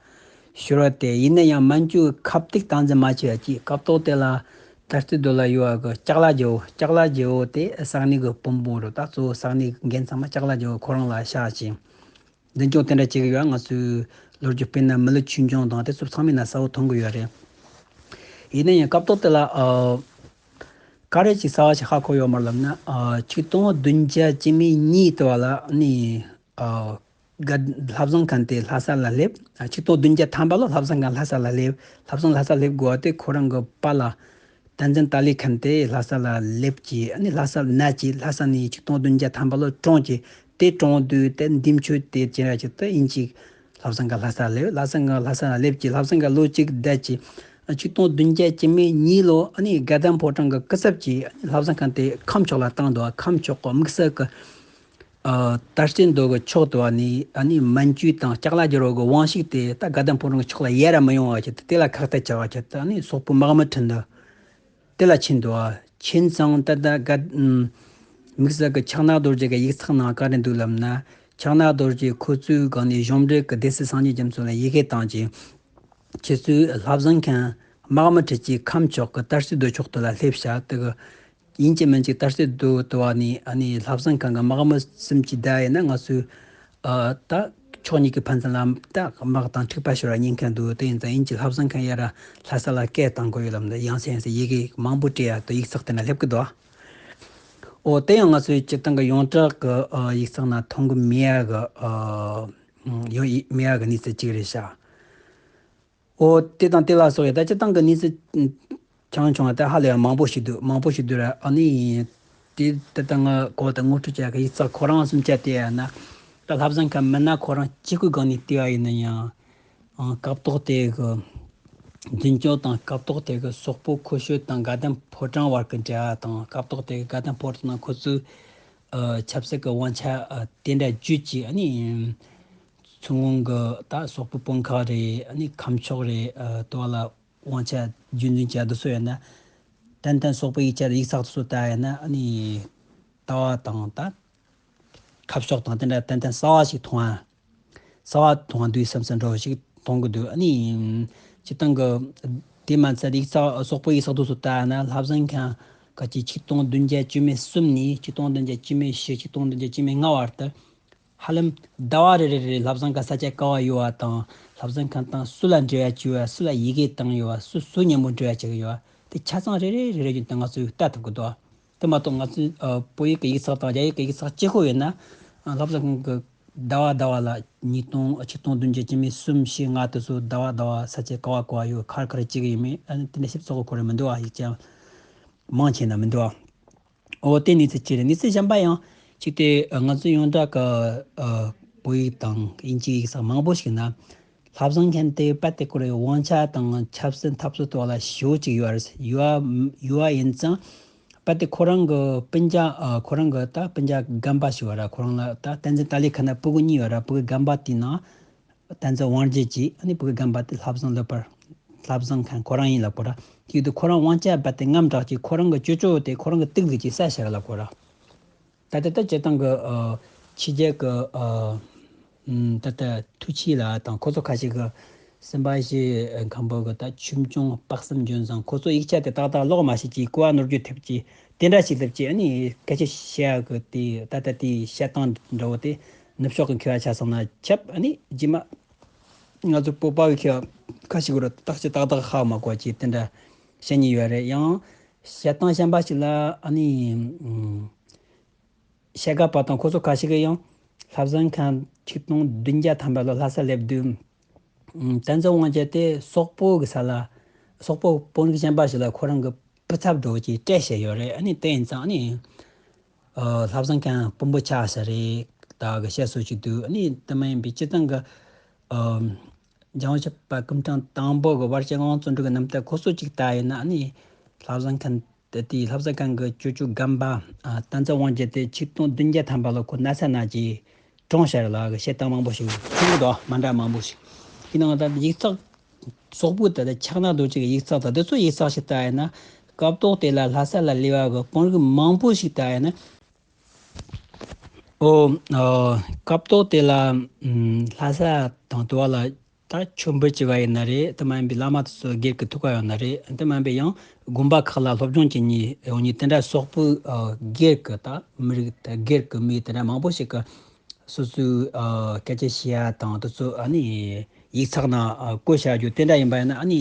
ཤོར་བ་དེ་ཡིན་ན་ཡང་མན་ཇུ་ཁ་གཏད་སྟངས་འཛིན་མ་བྱས་པ་ཅིག་སྐབས་ཐོག་དེ་ལ་དར་རྩེ་རྡོ་ལ་ཡོད་པ་གི་ལྕགས་ལ་རྒྱལ་པོ་ལྕགས་ལ་རྒྱལ་པོ་དེ་ས་གནས་གི་དཔོན་པོ་རུ་ད་གཙོ་བོ་ས་གནས་གི་འགན་ཚང་མ་ལྕགས་ལ་རྒྱལ་པོ་ཁོ་རང་ལ་བཞག་ཅིང་། འཛིན་སྐྱོང་དེ་འདྲ་བྱེད་ཀྱི་ཡོད། ང་ཚོའི་ལོ་རྒྱུས་དཔེར་ན་མི་ལུ་ཆོས་འབྱུང་དང་དེ་ཚོ་ཚང་མའི་ནང་གསལ་པོ་མཐོང་གི་ཡོད་རེད། ཡིན་ན་ཡང་སྐབས་ཐོག་དེ་ལ་ཨ་ག་རེ་ཅིག་གསར་པ་ཞིག་ཧ་གོ་ཡོད་མ་རེད་ལབ་ན། ཨ་ཆིག་སྟོང་བདུན་བརྒྱ་བཅུ་མེད་གཉིས་དེ་བ་ལ་ནི་ཨ་ག་ལྷ་བཟང་ཁང་དེ་ལྷ་ས་ལ་སླེབས། ཨ་ཆིག་སྟོང་བདུན་བརྒྱ་ཐམ་པ་ལོ་ལྷ་བཟང་ཁང་ལྷ་ས་ལ་སླེབས། ལྷ་བཟང་ལྷ་ས་སླེབས་དགོས་པ་དེ་ཁོ་རང་གི་པཱ་ལགས་བསྟན་འཛིན་ཏཱ་ལའི་མཁན་དེ་ལྷ་ས་ལ་སླེབས་ཀྱི་ཨ་ནི་ལྷ་ས་ན་ཅི་ལྷ་ས་ནས་ཆིག་སྟོང་བདུན་བརྒྱ་ཐམ་པ་ལོ་གྲོངས་ཀྱི། དེ་གྲོངས་དུས་དེ་འདི་མཆོད་དེ་ཅི་ར་ཅིག་ཏུ་ཡིན་ཅིག་ལྷ་བཟང་ཁང་ལྷ་ས་སླེབས། ལྷ་བཟང་ཁང་ལྷ་ས་ལ་སླེབས་ཀྱི་ལྷ་བཟང་ཁང་ལོ་གཅིག་བསྡད་ཀྱི། ཆིག་སྟོང་བདུན་བརྒྱ་བཅུ་མེད་གཉིས་ལོ་ཨ་ནི་དགའ་ལྡན་ཕོ་བྲང་གི་སྐུ་ཚབ་ཀྱིས་ལྷ་བཟང་ཁང་དེ་ཁམས་ཕྱོགས་ལ་བཏང་འདུག་ཁམས་ཕྱོགས་ཀྱི་དམིགས་བསལ་གྱི་ཨ་དར་རྩེ་རྡོ་གི་ཕྱོགས་དུ་བ་ནི་ཨ་ནི་མན་ཇུ་དང་ལྕགས་ལ་རྒྱལ་པོ་གི་དབང་ཤུགས་དེ་ད་དགའ་ལྡན་ཕོ་བྲང་གི་ཕྱོགས་ལ་ཡར་མི་ཡོང་བ་བྱས་ཏེ་དེ་ལ་ཁག་ཐེག་བྱ་བ་བྱས་ཏེ་ཨ་ནི་སོག་པོ་དམག་མི་ཁྲིད་འདུག་དེ་ལ་ཕྱིན་འདུག་ཕྱིན་ཙང་ད་ལྟ་དགའ་དམིགས་བསལ་གྱི་ཕྱག་ན་རྡོ་རྗེ་གི་ཡིག་ཚགས་ནང་བཀའ་དྲིན་འདུག་ལབ་ན། ཕྱག་ན་རྡོ་རྗེ་ཁོ་ཚོའི་སྒང་ནས་གཞུང་འབྲེལ་གྱི་སྡེ་སྲིད་སངས་རྒྱས་རྒྱ་མཚོ་ལ་ཡི་གེ་བཏང་ཅིང་། ཁྱེད་ཚོས་ལྷ་བཟང་ཁང་དམག་མི་ཁྲིད་ཀྱིས་ཁམས་ཕྱོགས་ཀྱི་དར་རྩེ་རྡོ་ཕྱོགས་དེ་ལ་སླེབས་ཤག་དེ་གི་ཡིན་གཅིག་མིན་གཅིག་དར་རྩེ་རྡོ་དུ་བ་ནས་ཨ་ནི་ལྷ་བཟང་ཁང་གི་དམག་མི་གསུམ་གྱིས་བསྡད་ཡིན་ན་ང་ཚོས་ཨ་ད་ཕྱོགས་གཉིས་ཀྱི་ཕན་ཚུན་ལ་ད་དམག་དང་འཁྲུག་པ་ཤོར་བ་ཉེན་ཁ་འདུག་དེ་ཡིན་ཙང་ཡིན་གཅིག་ལྷ་བཟང་ཁང་ཡར་ལྷ་ས་ལ་སྐད་བཏང་དགོས་ཡོད་ལབ་འདི་ཡང་སེ་ཡང་སེ་ཡི་གེ་མང་པོ་བྲིས་ཡ་དུ་ཡིག་ཚགས་དེ་ན་སླེབས་ཀྱི་འདུག་འོ་དེ་ཡང་ང་ཚོའི་སྤྱིར་བཏང་གི་ཡོངས་གྲགས་ཀྱི་ཡིག་ཚགས་ན་མཐོང་གི་མེད་ཡ་གི་ཡོད་མེད་ཡ་གི་གནས་ཚུལ་གཅིག་རེད་ཤག་འོ་དེ་དང་དེ་ལ་སོགས་ཡ་ད་སྤྱིར་བཏང་གི་གནས་ཚུལ་ཆུང་ཆུང་བ་ད་ཧ་ལས་ཡང་མང་པོ་ཞིག་འདུག་མང་པོ་ཞིག་འདུག་ར། ཨ་ནི་དེ་ད་ལྟ་ང་གོ་ད་ངོ་སྤྲོད་བྱ་གི་ཡིག་ཚགས་ཁོ་རང་གསུམ་ཆ་དེ་ཡ་ན་ད་ལྷ་བཟང་ཁང་མི་སྣ་ཁོ་རང་གཅིག་པུའི་སྒང་ནས་བལྟས་པ་ཡིན་ན་ཡང་། ཨང་སྐབས་ཐོག་དེ་གི་འཛིན་སྐྱོང་དང་སྐབས་ཐོག་དེ་གི་སོག་པོ་ཁུ་ཤུ་དང་དགའ་ལྡན་ཕོ་བྲང་བར་གི་འབྲེལ་བ་དང་སྐབས་ཐོག་དེ་གི་དགའ་ལྡན་ཕོ་བྲང་ནང་ཁོ་ཚོའི་ཨ་ཆབ་སྲིད་ཀྱི་དབང་ཆ་ཨ་དེ་འདྲ་བརྒྱུད་ཀྱི་ཨ་ནི་མཚོ་སྔོན་གི་ད་སོག་པོ་དཔོན་ཁག་རེད། ཨ་ནི་ཁམས་ཕྱོགས་རེད། ཨ་དེ་བ་ལ་དབང་ཆ་རྒྱུན་འཛིན་བྱ་འདུག་སོ་ཡོད་ན་ཏན་ཏན་སོག་པོ་ཡིག་ཆ་ཡིག་ཚགས་སུ་ལྟ་ཡོད་ན་ཨ་ནི་ལྟ་བ་དང་ད་ཁ་ཕྱོགས་དང་དེ་འདྲ་ཏན་ཏན་གསར་བ་ཞིག་མཐོང་ཨ། གསར་བ་མཐོང་དུས་བསམ་བསམ་འདྲ་བོ་ཞིག་མཐོང་གི་འདུག་ཨ་ནི་སྤྱིར་བཏང་གི་དེ་མ་ཚད་ཡིག་ཚགས་སོག་པོ་ཡིག་ཚགས་དུས་སུ་ལྟ་ན་ལྷ་བཟང་ཁང་ག་ཅིག་ཆིག་སྟོང་བདུན་བརྒྱ་བཅུ་མེད་གསུམ་ནས་ཆིག་སྟོང་བདུན་བརྒྱ་བཅུ་མེད་བཞི་ཆིག་སྟོང་བདུན་བརྒྱ་བཅུ་མེད་ལྔ་བར་དུ་ཧ་ལམ་ཟླ་བ་རེ་རེ་རེ་ལྷ་བཟང་ཁང་ས་ཆ་ག་བ་ཡོད་བ་དང་ལྷ་བཟང་ཁང་དང་སུ་ལ་འབྲེལ་བ་བྱས་ཡོད་བ་སུ་ལ་ཡི་གེ་བཏང་ཡོད་བ་སུ་སུ་མཉམ་པོ་འབྲེལ་བ་བྱེད་ཀྱི་ཡོད་བ་དེ་ཆ་ཚང་རེ་རེ་རེ་རེ་བཞིན་དུ་ང་ཚོས་ལྟ་ཐུབ་ཀྱི་འདུག་དེ་མ་གཏོགས་ང་ཚོས་ཨ་བོད་ཡིག་གི་ཡིག་ཚགས་དང་རྒྱ་ཡིག་གི་ཡིག་ཚགས་གཅིག་པོ་ཡོད་ན་ཨ་ལྷ་བཟང་ཁང་གི་ཟླ་བ་ཟླ་བ་ལ་ཉིས་སྟོང་ཆིག་སྟོང་བདུན་བརྒྱ་བཅུ་མེད་གསུམ་བཞི་ལྔ་དེ་ཚོ་ཟླ་བ་ཟླ་བ་ས་ཆ་ག་བ་ག་བ་ཡོད་ཁར་ཁར་གཅིག་ཡིན་མིན་ཨ་ནི་དེ་འདྲ་ཞིབ་ཚགས་པོ་ཁོ་རང་མི་འདུག་ཨ། ཡིག་ཆ་མང་ཆེ་ན་མི་འདུག་ཨ། འོ་དེ་གནས་ཚུལ་གཅིག་རེད། གནས་ཚུལ་གཞན་པ་ཡང་གཅིག་དེ་ཨ་ང་ཚོ་ཡོངས་གྲགས་ཀྱི་ཨ་བོད་ཡིག་དང་དབྱིན་ཇིའི་ཡིག་ཚགས་མང་པོ་ཞིག་ན། ལྷ་བཟང་མཁན་དེ་རྦད་དེ་ཁོ་རའི་དབང་ཆ་དང་ཆབ་སྲིད་འཐབ་རྩོད་ཐོག་ལ་ཞེ་པོ་ཅིག་ཡོད་རེད། ཡོད་ཡོད་ཡིན་ཙང་རྦད་དེ་ཁོ་རང་གི་སྤུན་ཀྱག་ཨ་ཁོ་རང་གི་ད་སྤུན་ཀྱག་རྒན་པ་ཞིག་ཡོད་ར། ཁོ་རང་ལ་ད་བསྟན་འཛིན་ཏཱ་ལའི་ཁ་ན་སྤུ་གུ་གཉིས་ཡོད་ར། སྤུ་གུ་རྒན་པ་དེའི་ནང་བསྟན་འཛིན་དབང་རྒྱལ་གྱིས་ཨ་ནི་སྤུ་གུ་རྒན་པ་དེ་ལྷ་བཟང་ལོ་པར་ལྷ་བཟང་མཁན་ཁོ་རང་ཡིན་ལབ་གོ་ར། དེ་དུས་ཁོ་རང་དབང་ཆ་རྦད་དེ་མངའ་འཇོག་གིས་ཁོ་རང་གི་ཅོ་ཅོ་དེ་ཁོ་རང་གི་ཏིག་ལི་གིས་བསད་བཞག་ལབ་གོ་ར། ད་ལྟ་ད་སྤྱིར་བཏང་གི་ཨ་ཕྱི་རྒྱལ་གི་ཨ་ཨམ་ད་ལྟ་ཐུ་ཆི་ལ་དང་ཁོ་ཚོ་ཁ་ཤས་ཀྱི་སིམ་པ་ཞི་མཁན་པོ་གི་ད་ཆོས་འབྱུང་དཔག་བསམ་ལྗོན་བཟང་ཁོ་ཚོ་ཡིག་ཆ་དེ་ཏག་ཏག་ཀློག་མ་ཤེས་ཀྱི་གོ་བ་ནོར་འགྱོ་ཐེབས་ཀྱི་དེ་འདྲ་ཞིག་སླེབས་ཀྱི་ཨ་ནི་སྐད་ཆ་བཤད་ཡག་གི་དེ་ད་ལྟ་དེའི་བཤད་སྟངས་འདྲ་བོ་དེ་ནུབ་ཕྱོགས་ཀྱི་མཁས་པ་ཆ་ཚང་ན་ཁྱབ། ཨ་ནི་རྗེས་མ་ང་ཚོ་བོད་པ་གི་མཁས་པ་ཁ་ཤས་ཀྱི་རུ་ཏག་ཅི་ཏག་ཏག་ཧ་མ་གོ་ཅི་དེ་འདྲ་བཤད་ཉེན་ཡོད་རེད། ཡང་བཤད་སྟངས་གཞན་པ་ཞིག་ལ་ཨ་ནི་ཨམ། བཤད་མཁས་པ་དང་ཁོ་ཚོ་ཁ་ཤས་ཀྱིས་ཡང་ལྷ་བཟང་མཁན་ཆིག་སྟོང་བདུན་བརྒྱ་ཐམ་པ་ལ་ལྷ་ས་སླེབས་དུས། བསྟན་འཛིན་དབང་རྒྱལ་དེ་སོག་པོ་གི་ས་ལ་སོག་པོ་དཔོན་རིགས་གཞན་པ་ཞིག་ལ་ཁོ་རང་གི་བུ་ཚབ་འདྲ་བོ་ཅིག་སྤྲད་བཞག་ཡོད་རེད། ཨ་ནི་དེ་ཡིན་ཙང་ཨ་ནི་ལྷ་བཟང་མཁན་དཔོན་པོ་ཆགས་ས་རེད་ད་གི་བཤད་སྲོལ་ཅིག་འདུག་ཨ་ནི་དེ་མ་ཡིན་པའི་སྤྱིར་བཏང་གི་འཇང་བོ་ཆེ་པ་སྐུ་ཕྲེང་དང་པོ་གི་བར་ཆད་ངང་བརྩོན་འགྲུས་ཀྱི་རྣམ་ཐར་ཁོ་ཚོ་ཅིག་ལྟ་ཡིན་ན་ཨ་ནི་ལྷ་བཟང་མཁན་ ད་དེའི་ལྷ་བཟང་ཁང་གི་ཅོ་ཅོ་སྒམ་པ། ཨ། བསྟན་འཛིན་དབང་རྒྱལ་དེ་ཆིག་སྟོང་བདུན་བརྒྱ་ཐམ་པ་ལ་ཁོ་ན་ཚ་ན་གྱིས་གྲོངས་ཤག་རེད་ལ། གི་བཤད་སྟངས་མང་པོ་ཞིག་ཐུག་གི་འདུག་མ་འདྲ་མང་པོ་ཞིག་ཡིན་ནའང་ད་ཡིག་ཚགས་སོག་པོའི་ད་ལྟ་ཕྱག་ན་རྡོ་རྗེ་གི་ཡིག་ཚགས་དང་དེ་ཚོ་ཡིག་ཚགས་ཤིག་ལྟ་ཡིན་ན། སྐབས་ཐོག་དེ་ལ་ལྷ་ས་ལ་ལུས་པ་གི་དཔོན་རིགས་མང་པོ་ཞིག་ལྟ་ཡིན་ན། ཨོ། ཨ། སྐབས་ཐོག་དེ་ལ། ཨམ། ལྷ་ས་དང་དུ་བ་ལ་ད་ཆོས་འབུལ་བྱས་པ་ཡིན་ན་རེད། དེ་མ་ཡིན་པའི་བླ་མ་དེ་ཚོ་སྒེར་གྱི་ཐུགས་ཀ་ཡོད་ན་རེད། དེ་མ་ཡིན་པའི་ཡང་དགོན་པ་ཁག་ལ་སློབ་སྦྱོང་བྱེད་མཁན་ཡོང་མཁན་དེ་འདྲ་སོག་པོའི། ཨ། སྒེར་གྱི་ད་མི་རིགས་ད་སྒེར་གྱི་མི་དེ་འདྲ་མང་པོ་ཞིག་གི་སོ་སོའི། ཨ། སྐད་ཆ་བཤད་ཡ་དང་དེ་ཚོ་ཨ་ནི་ཡིག་ཚགས་ནང་། ཨ། བཀོད་བཞག་རྒྱུ་དེ་འདྲ་ཡིན་པ་ཡིན་ན། ཨ་ནི་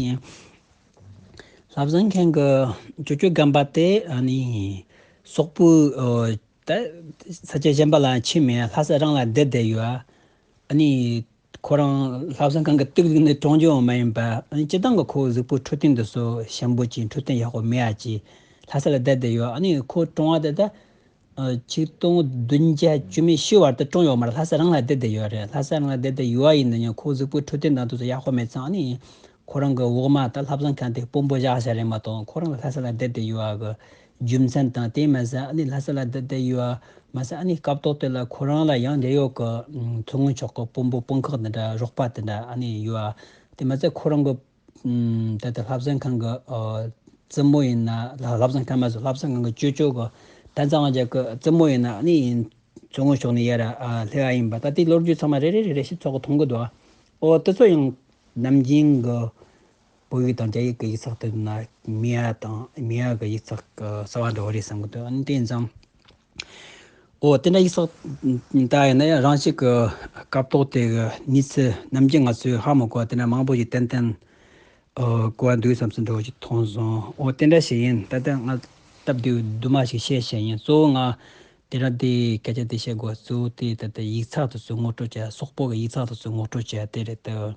ལྷ་བཟང་ཁང་གི་ཅོ་ཅོ་སྒམ་པ་དེ་ཨ་ནི་སོག་པོའི། ཨ། ད་ས་ཆ་གཞན་པ་ལ་ཕྱིན་མེད། ལྷ་ས་རང་ལ་བསྡད་བསྡད་ཡོད། ཨ་ནི་ཁོ་རང་ལྷ་བཟང་ཁང་གི་སྟེང་ནས་གྲོངས་རྒྱུ་མ་ཡིན་པ། ཨ་ནི་སྤྱིར་བཏང་གི་ཁོ་གཟུགས་པོའི་འཕྲོད་བསྟེན་དེ་ཚོ་ཞན་པོ་ཅིག་འཕྲོད་བསྟེན་ཡག་པོ་མེད་ཡ་ཅིག་ལྷ་ས་ལ་བསྡད་བསྡད་ཡོད། ཨ་ནི་ཁོ་གྲོངས་པ་དེ་ད། ཨ། ཆིག་སྟོང་བདུན་བརྒྱ་བཅུ་མེད་བཞི་བར་དུ་གྲོངས་ཡོད་མ་རེད། ལྷ་ས་རང་ལ་བསྡད་བསྡད་ཡོད་རེད། ལྷ་ས་རང་ལ་བསྡད་བསྡད་ཡོད་པ་ཡིན་ན་ཡང་ཁོ་གཟུགས་པོའི་འཕྲོད་བསྟེན་དང་དེ་ཚོ་ཡག་པོ་མེད་ཙང་། ཨ་ནི་ཁོ་རང་གི་འོག་མ་ད་ལྷ་བཟང་ཁང་དེ་དཔོན་པོ་བཞག་བཞག་རེད་མ་གཏོགས། ཁོ་རང་ལ་ལྷ་ས་ལ་བསྡད་བསྡད་ཡོད་པ་གི་རྒྱུ་མཚན་དང་། དེ་མ་ཟད་ཨ་ནི་ལྷ་ས་ལ་བསྡད་བསྡད་ཡོད་པ་མ་ཟད། ཨ་ནི་སྐབས་ཐོག་དེ་ལ་ཁོ་རང་ལ་ཡང་འབྲེལ་ཡོད་གི། ཨམ། མཚོ་སྔོན་ཕྱོགས་གི་དཔོན་པོ་དཔོན་ཁག་དེ་འདྲ། རོགས་པ་དེ་འདྲ་ཨ་ནི་ཡོད་པ། དེ་མ་ཟད་ཁོ་རང་གི། ཨམ། ད་ལྟ་ལྷ་བཟང་ཁང་གི། ཨ། བཙུན་མོ་ཡིན་ན། ལྷ་ལྷ་བཟང་ཁང་མ་ཟད་ལྷ་བཟང་ཁང་གི་ཅོ་ཅོ་གི་བསྟན་འཛིན་དབང་རྒྱལ་གི་བཙུན་མོ་ཡིན་ན་ཨ་ནི་མཚོ་སྔོན་ཕྱོགས་ནས་ཡར། ཨ། སླེབས་པ་ཡིན་པ། ད་དེའི་ལོ་རྒྱུས་ཚང་མ་རེ་རེ་རེ་རེ་ཞིག་ཚོགས་གི་མཐོང་གི་འདུག་ཨོ། དེ་ཚོ་ཡང་ནམ་རྒྱུན་གི་བོད་ཡིག་དང་རྒྱ་ཡིག་གི་ཡིག་ཚགས་དེ་ན་མེད་པ་དང་། མེད་པ་གི་ཡིག་ཚགས་གི་གསར་བ་འདྲ་བོ་རེད་བསམ་གི་འདུག་ཨ་ནི་དེ་ཡིན་ཙང་། ཨོ། དེ་འདྲ་ཡིག་ཚགས་ལྟ་ཡིན་ན་ཡང་རང་ཞིག་གི་སྐབས་ཐོག་དེ་གི་གནས་ཚུལ་ནམ་རྒྱུན་ང་ཚོས་ཧ་མ་གོ་བ་དེ་འདྲ་མང་པོ་ཞིག་ཏན་ཏན། ཨོ། གོ་བ་འདུག་བསམ་སོང་འདྲ་བོ་ཞིག་མཐོང་སོང་། ཨོ། དེ་འདྲ་ཞིག་ཡིན། ད་ལྟ་ང་སྟབས་བདེ་བོ་དུ་མ་ཞིག་བཤད་བཤད་ཡིན། གཙོ་བོ་ང་དེ་རིང་དེ་སྐད་ཆ་དེ་བཤད་དགོས་གཙོ་བོ་དེ་ད་ལྟ་ཡིག་ཚགས་དེ་ཚོ་ངོ་སྤྲོད་བྱས། སོག་པོ་གི་ཡིག་ཚགས་དེ་ཚོ་ངོ་སྤྲོད་བྱས་དེ་རེད་དོ།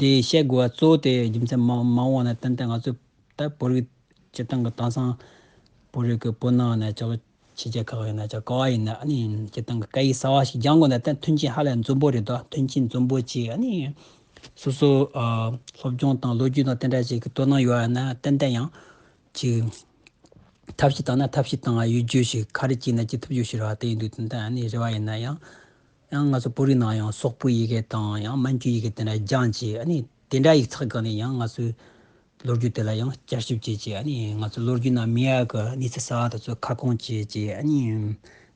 དེ་བཤད་དགོས་པ་གཙོ་བོ་དེ་རྒྱུ་མཚན་མ་མ་འོངས་ན་ཏན་ཏན་ང་ཚོ་ད་བོད་རིགས་སྤྱིར་བཏང་གི་དེང་སང་བོད་རིགས་ཀྱི་བོད་ནང་ན་ཅོག་ཕྱི་རྒྱལ་ཁག་ཡིན་ན་ཅོག་ག་བ་ཡིན་ན། ཨ་ནི་སྤྱིར་བཏང་གི་སྐད་ཡིག་གསར་བ་ཞིག་སྦྱང་དགོས་ན་ད་མཐུན་རྐྱེན་ཧ་ལས་འཛོམས་པོ་རེད་དོ། མཐུན་རྐྱེན་འཛོམས་པོ་ཅིག་ཨ་ནི་སོ་སོ། ཨ། སློབ་སྦྱོང་དང་ལོ་རྒྱུས་དང་དེ་འདྲ་ཅིག་གི་དོ་སྣང་ཡོད་ན་ཏན་ཏན་ཡང་ཅིག་ཐབས་ཤེས་བཏང་ན་ཐབས་ཤེས་བཏང་བ་ཡོད་རྒྱུ་ཞིག་ག་རེ་བྱས་ན་ཅིག་ཐུབ་རྒྱུ་ཞིག་རེད་བ། དེ་ཡིན་དུས་ཏན་ཏན་ཨ་ནི་རེ་བ་ཡིན་ན་ཡང་། ཡང་ང་ཚོ་བོད་རིགས་ནང་ཡང་སོག་པོའི་ཡི་གེ་དང་ཡང་མན་ཇུའི་ཡི་གེ་དེ་འདྲ་སྦྱངས་བྱས། ཨ་ནི་དེ་འདྲ་ཡིག་ཚགས་སྒང་ནས་ཡང་ང་ཚོའི་ལོ་རྒྱུས་དེ་ལ་ཡང་བསྐྱར་ཞིབ་བྱས་བྱས། ཨ་ནི་ང་ཚོའི་ལོ་རྒྱུས་ནང་མེད་ཡ་གི་གནས་ཚུལ་གསར་བ་དེ་ཚོ་ཁ་སྐོང་བྱས་བྱས། ཨ་ནི་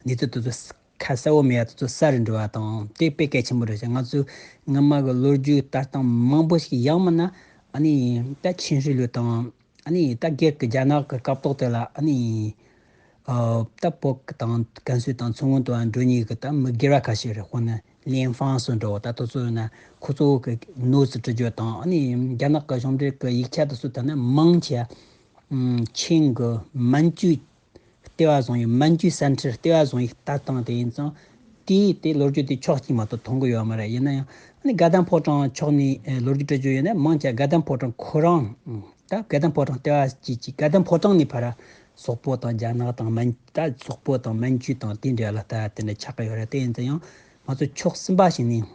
གནས་ཚུལ་དེ་ཚོ་ཁ་གསལ་བོ་མེད་ཡ་དེ་ཚོ་གསལ་རུ་འགྲོ་བ་དང་། དེ་དཔེ་གལ་ཆེན་པོ་རེད་ཤག་ང་ཚོའི་སྔ་མ་གི་ལོ་རྒྱུས་ལྟ་སྟངས་མང་པོ་ཞིག་ཡང་མིན་ན་ཨ་ནི་ད་ཆིན་ཧྲི་ལུ་དང་། ཨ་ནི་ད་སྒེར་གྱི་རྒྱ་ནག་གི་སྐབས་ཐོག་དེ་ལ་ཨ་ནི། ཨ། ད་བོད་དང་ཀན་སུའུ་དང་མཚོ་སྔོན་དུ་འགྲོ་མཁན་གྱི་ད་མི་སྒེར་བ་ཁ་ཤས་རེད། དཔེར་ན་ལིན་ཧྥང་སུན་འདྲ་བོ། ད་དེ་ཚོ་ཡིན་ན་ཁོ་ཚོ་གི་ནོར་སྲིད་སྒྲིག་སྦྱོར་དང་། ཨ་ནི་རྒྱ་ནག་གི་གཞུང་འབྲེལ་གྱི་ཡིག་ཆ་དེ་ཚོ་ད་ནི་མང་ཆེ་བ་ཆིན་གྱི་མན་ཇུའི་ལྟེ་བ་བཟུང་ཡིན། མན་ཇུའི་སེན་ཊར་ལྟེ་བ་བཟུང་ཡིན་ལྟ་སྟངས་དེ་ཡིན་ཙང་། དེའི་དེ་ལོ་རྒྱུས་དེ་ཕྱོགས་གཅིག་མ་གཏོགས་མཐོང་གི་ཡོད་མ་རེད། ཡིན་ན་ཡང་ཨ་ནི་དགའ་ལྡན་ཕོ་བྲང་ཕྱོགས་ནས་ལོ་རྒྱུས་སྤྲོད་རྒྱུ་ཡིན་ན་མང་ཆེ་བ་དགའ་ལྡན་ཕོ་བྲང་ཁོ་རང་། ད་དགའ་ལྡན་ཕོ་བྲང་ལྟེ་བ་གཅིག་གཅིག་དགའ་ལྡན་ཕོ་བྲང་ནས་ཕར་སོག་པོ་དང་རྒྱ་ནག་དང་མན། ད་སོག་པོ་དང་མན་ཇུ་དང་དེ་འདྲ་ལ་ལྟ་དེ་འདྲ་ཆགས་ཀྱི་ཡོད་རེད། དེ་ཡིན་ཙང་ཡང་ང་ཚོ་ཕྱོགས་གསུམ་པ་ཞིག་ནས།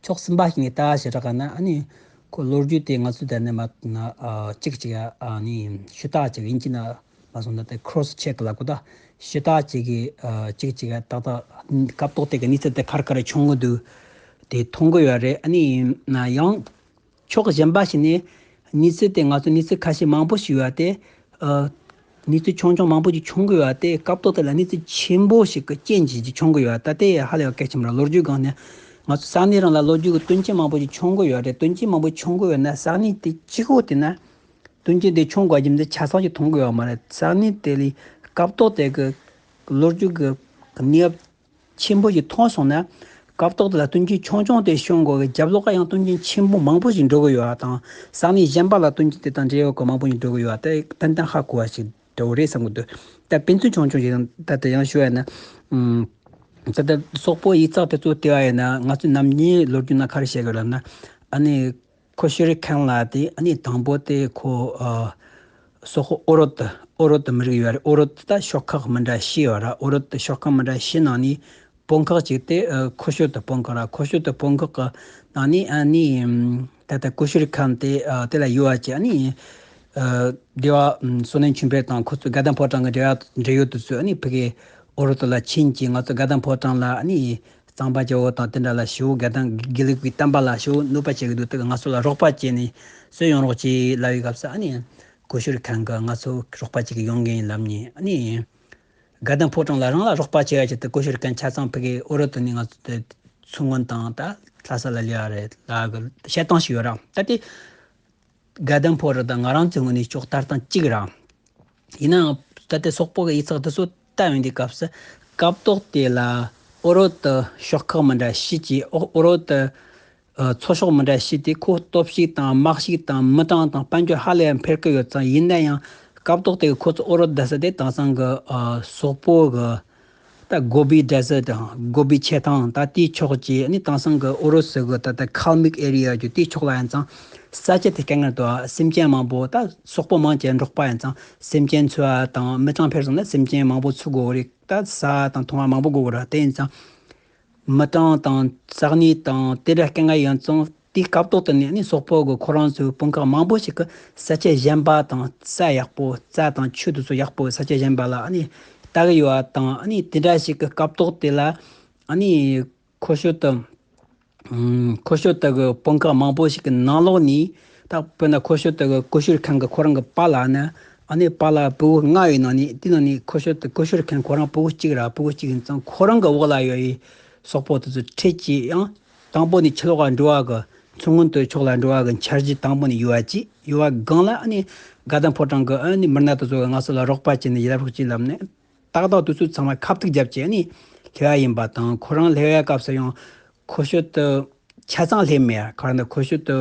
ཕྱོགས་གསུམ་པ་ཞིག་ནས་ལྟ་བ་ཞིག་རག་ག་ན། ཨ་ནི་ཁོ་ལོ་རྒྱུས་དེ་ང་ཚོ་ད་ནི་མ་ན། ཨ། གཅིག་གཅིག་ཨ་ནི་ཞུ་དག་ཅིག་ཡིན་གྱི་ན་མ་སོང་ན་དེ་ཁྲོ་སི་ཆེག་ལབ་དགོས། ད་ཞུ་དག་ཅིག་གིས། ཨ། གཅིག་གཅིག་ཏག་ཏག་སྐབས་ཐོག་དེ་གི་གནས་ཚུལ་དེ་ག་རེ་ག་རེ་བྱུང་གི་འདུག་དེ་མཐོང་གི་ཡོད་རེད། ཨ་ནི་ན་ཡང་། ཕྱོགས་གཞན་པ་ཞིག་ནས་གནས་ཚུལ་དེ་ང་ཚོ་གནས་ཚུལ་ཁ་ཤས་མང་པོ་ཞིག་ཡོད་དེ། ཨ། གནས་ཚུལ་ཆུང་ཆུང་མང་པོ་ཞིག་བྱུང་གི་ཡོད་དེ། སྐབས་ཐོག་དེ་ལ་གནས་ཚུལ་ཆེན་པོ་ཞིག་གི་རྐྱེན་གྱིས་ཅིག་བྱུང་གི་ཡོད། ད་དེ་ཧ་ལས་པ་གལ་ཆེན་པོ་རེད། ལོ་རྒྱུས་སྒང་ནས་ང་ཚོ་ས་གནས་རང་ལ་ལོ་རྒྱུས་ཀྱི་དོན་རྐྱེན་མང་པོ་ཞིག་བྱུང་གི་ཡོད་རེད། དོན་རྐྱེན་མང་པོ་བྱུང་གི་ཡོད་ན་ས་གནས་དེ་གཅིག་པོ་དེ་ན་དོན་རྐྱེན་དེ་བྱུང་དགོས་རྒྱུ་མཚན་ཆ་ཚང་ཞིག་མཐོང་གི་ཡོད་མ་རེད། ས་གནས་དེ་ལ་སྐབས་ཐོག་དེ་གི་ལོ་རྒྱུས་ཀྱི་གནས་བབ་ཆེན་པོ་ཞིག་མཐོང་སོང་ན། སྐབས་ཐོག་དེ་ལ་དོན་རྐྱེན་ཆུང་ཆུང་དེ་བྱུང་དགོས་ཀྱི་རྒྱབ་ལོགས་ཀ་ཡང་དོན་རྐྱེན་ཆེན་པོ་མང་པོ་ཞིག་འགྲོ་གི་ཡོད་པ་དང་། ས་གནས་གཞན་པ་ལ་དོན་རྐྱེན་དེ་དང་འབྲེལ་ཡོད་པ་མང་པོ་ཞིག་འགྲོ་གི་ཡོད་པ་དེ་ཏན་ཏན་ཧ་གོ་བ་ཞིག་འདྲ་བོ་རེད་བསམ་གི་འདུག་ད་དཔེ་མཚོན་ཆུང་ཆུང་ཞིག་ད་ལྟ་ཡང་ཞུ་ཡ་ན། ཨམ། ད་ལྟ་སོག་པོ་ཡིག་ཚགས་དེ་ཚོ་བལྟས་པ་ཡིན་ན་ང་ཚོས་ནམ་རྒྱུན་ལོ་རྒྱུས་ནང་ག་རེ་བཤད་གི་ལབ་ན། ཨ་ནི། ཁོ་ཤུ་རི་ཁན་ལ་དེ་ཨ་ནི་དང་པོ་དེ་ཁོ། ཨ། སོག་པོ་ཨོ་རོད། ཨོ་རོད་མི་རིགས་ཡོད་རེད། ཨོ་རོད་ད་ཤོག་ཁག་མི་འདྲ་བཞི་ཡོད་རེད། ཨོ་རོད་ཤོག་ཁག་མི་འདྲ་བཞི་ནང་ནས་དཔོན་ཁག་ཅིག་དེ། ཨ། ཁོ་ཤོད་དུ་དཔོན་ཁག་ར། ཁོ་ཤོད་དུ་དཔོན་ཁག་གི་ནང་ནས་ཨ་ནི། ཨམ། ད་ལྟ་ཀུ་ཤུ་རི་ཁན་དེ། ཨ། དེ་ལ་ཡོད་པ་ཅིག་ཨ་ནི། ཨ་སྡེ་བ་ཨམ་བསོད་ནམས་ཆོས་འཕེལ་དང་ཁོ་ཚོ་དགའ་ལྡན་ཕོ་བྲང་གི་འབྲེལ་བ་འབྲེལ་ཡོད་དུ་ཚུད། ཨ་ནི་ཕ་གི་ཨོ་རོད་ལ་ཕྱིན་གྱིས། ང་ཚོ་དགའ་ལྡན་ཕོ་བྲང་ལ་ཨ་ནི་གཙང་པ་རྒྱལ་པོ་དང་དེ་འདྲ་ལ་ཞེ་པོ་དགའ་ལྡན་དགེ་ལུགས་པའི་བསྟན་པ་ལ་ཞེ་པོ་གནོད་པ་བྱེད་ཀྱི་འདུག། དེ་གི་ང་ཚོ་ལ་རོགས་པ་བྱས་ནས་སུ་ཡོང་རོགས་བྱེད་ལབ་པའི་སྐབས་སུ། ཨ་ནི་ཀུ་ཤུ་རི་ཁན་གིས་ང་ཚོ་རོགས་པ་བྱེད་ཀྱི་ཡོང་གི་ཡིན་ལབ་ནས། ཨ་ནི་དགའ་ལྡན་ཕོ་བྲང་ལ་རང་ལ་རོགས་པ་བྱེད་ཡ་ཆེད་དུ་ཀུ་ཤུ་རི་ཁན་ཆ་ཚང་ཕ་གི་ཨོ་རོད་དུ་ནི་ང་ཚོ་དེ་མཚོ་སྔོན་དང་ད་ལྷ་ས་ལ་སླེབས་པ་རེད་ལབ་གི་བཤད་སྟངས་ཤིག་ཡོད་ར། ད་དེ་དགའ་ལྡན་ཕོ་བྲང་དང་ང་རང་ཚོའི་ངོས་ནས་ཕྱོགས་ལྟ་སྟངས་གཅིག་ར། ཡིན་ནའང་ད་ལྟའི་སོག་པོ་གི་ཡིག་ཚགས་དེ་ཚོ་ལྟ་ཡོང་དུས་སྐབས་སུ། སྐབས་ཐོག་དེ་ལ་ཨོ་རོད་དུ་ཤོག་ཁག་མི་འདྲ་བཞི་གཅིག། ཨོ་ཨོ་རོད་དུ་ཨ་ཚོ་ཤོག་མི་འདྲ་བཞི་དེ་ཁོ་སྟོབས་ཤུགས་དང་དམག་ཤུགས་དང་མི་གྲངས་དང་དཔལ་འབྱོར་ཧ་ལས་ཡང་འཕེལ་གི་ཡོད་ཙང་། ཡིན་ན་ཡང་སྐབས་ཐོག་དེ་གི་ཁོ་ཚོ་ཨོ་རོད་བསྡད་ས་དེ་དེང་སང་གི་ཨ་སོག་པོ་གི་ད་གོ་བི་ཌེ་ཟར་དང་གོ་བི་ཆེ་ཐང་ད་དེའི་ཕྱོགས་ཀྱི། ཨ་ནི་དེང་སང་གི་ཨོ་རོད་ཟེར་གི་ད་ད་ཁལ་མིག་ཨེ་རི་ཡ་གི་དེའི་ཕྱོགས་ལ་ཡིན་ཙང་ས་ཆ་དེ་དཀའ་ངལ་འདུག། ཨ་སེམས་ཅན་མང་པོ་ད་སོག་པོ་མང་ཆེ་འབྲོག་པ་ཡིན་ཙང་། སེམས་ཅན་འཚོ་བ་དང་མི་གྲངས་འཕེལ་སོང་ན་སེམས་ཅན་མང་པོ་འཚོ་དགོས་རེད། ད་ཟ་དང་འཐུང་བ་མང་པོ་དགོས་རེད། དེ་ཡིན་ཙང་མི་གྲངས་དང་ས་གནས་དང་དེ་འདྲ་དཀའ་ངལ་ཡོད་ཙང་། དེའི་སྐབས་ཐོག་དེ་ནས་ཨ་ནི་སོག་པོ་གི་ཁོ་རང་ཚོའི་དཔུང་ཁག་མང་པོ་ཞིག་གིས་ས་ཆ་གཞན་པ་དང་ས་ཡག་པོ། རྩྭ་དང་ཆུ་དེ་ཚོ་ཡག་པོ་ས་ཆ་གཞན་པ་ལ་ཨ་ནི་ལྟ་གི་ཡོད་པ་དང་། ཨ་ནི་དེ་འདྲ་ཞིག་གི་སྐབས་ཐོག་དེ་ལ་ཨ་ནི་ཁོ་ཤོད་དུ། ཨུམ། ཁོ་ཤོད་དུ་གི་དཔུང་ཁག་མང་པོ་ཞིག་གི་ནང་ལོགས་ནས། ད་དཔེར་ན་ཁོ་ཤོད་དུ་གི་ཀུ་ཤུ་རི་ཁན་གི་ཁོ་རང་གི་པཱ་ལགས་ནི། ཨ་ནི་པཱ་ལགས་ཕྲུ་གུ་ལྔ་ཡོད་ནང་ནས། དེ་ནང་ནས་ཁོ་ཤོད་དུ་ཀུ་ཤུ་རི་ཁན་ཁོ་རང་ཕྲུ་གུ་གཅིག་ར། ཕྲུ་གུ་གཅིག་ཡིན་ཙང་ཁོ་རང་གི་འོག་ལ་ཡོད་པའི་སོག་པོ་དེ་ཚོ་ཁྲིད་ཀྱིས་ཡང་དང་པོ་ནས་ཕྱི་ལོགས་ལ་འགྲོ་བ་གི། མཚོ་སྔོན་དུ་ཕྱོགས་ལ་འགྲོ་བ་གི་འཆར་གཞི་དང་པོ་ནས་ཡོད་པ་ཅིག་ཡོད་པ་སྒང་ལ། ཨ་ནི་དགའ་ལྡན་ཕོ་བྲང་གི་ཨ་ནི་མི་སྣ་དེ་ཚོ་གིས་ང་ཚོ་ལ་རོགས་པ་བྱས་ནས་ཡིད་རབས་ཤིག་ལབ་ནས། ཏག་ཏག་དུས་ཚོད་ཚང་མ་ཁ་ཐུག་རྒྱབ་བྱས་ནས་སླེབས་པ་ཡིན་པ་དང་། ཁོ་རང་སླེབས་པའི་སྐབས་སུ་ཡང་ཁོ་ཤོད་དུ་ཆ་ཚང་སླེབས་མེད། ག་རེ་ན་ཁོ་ཤོད་དུ་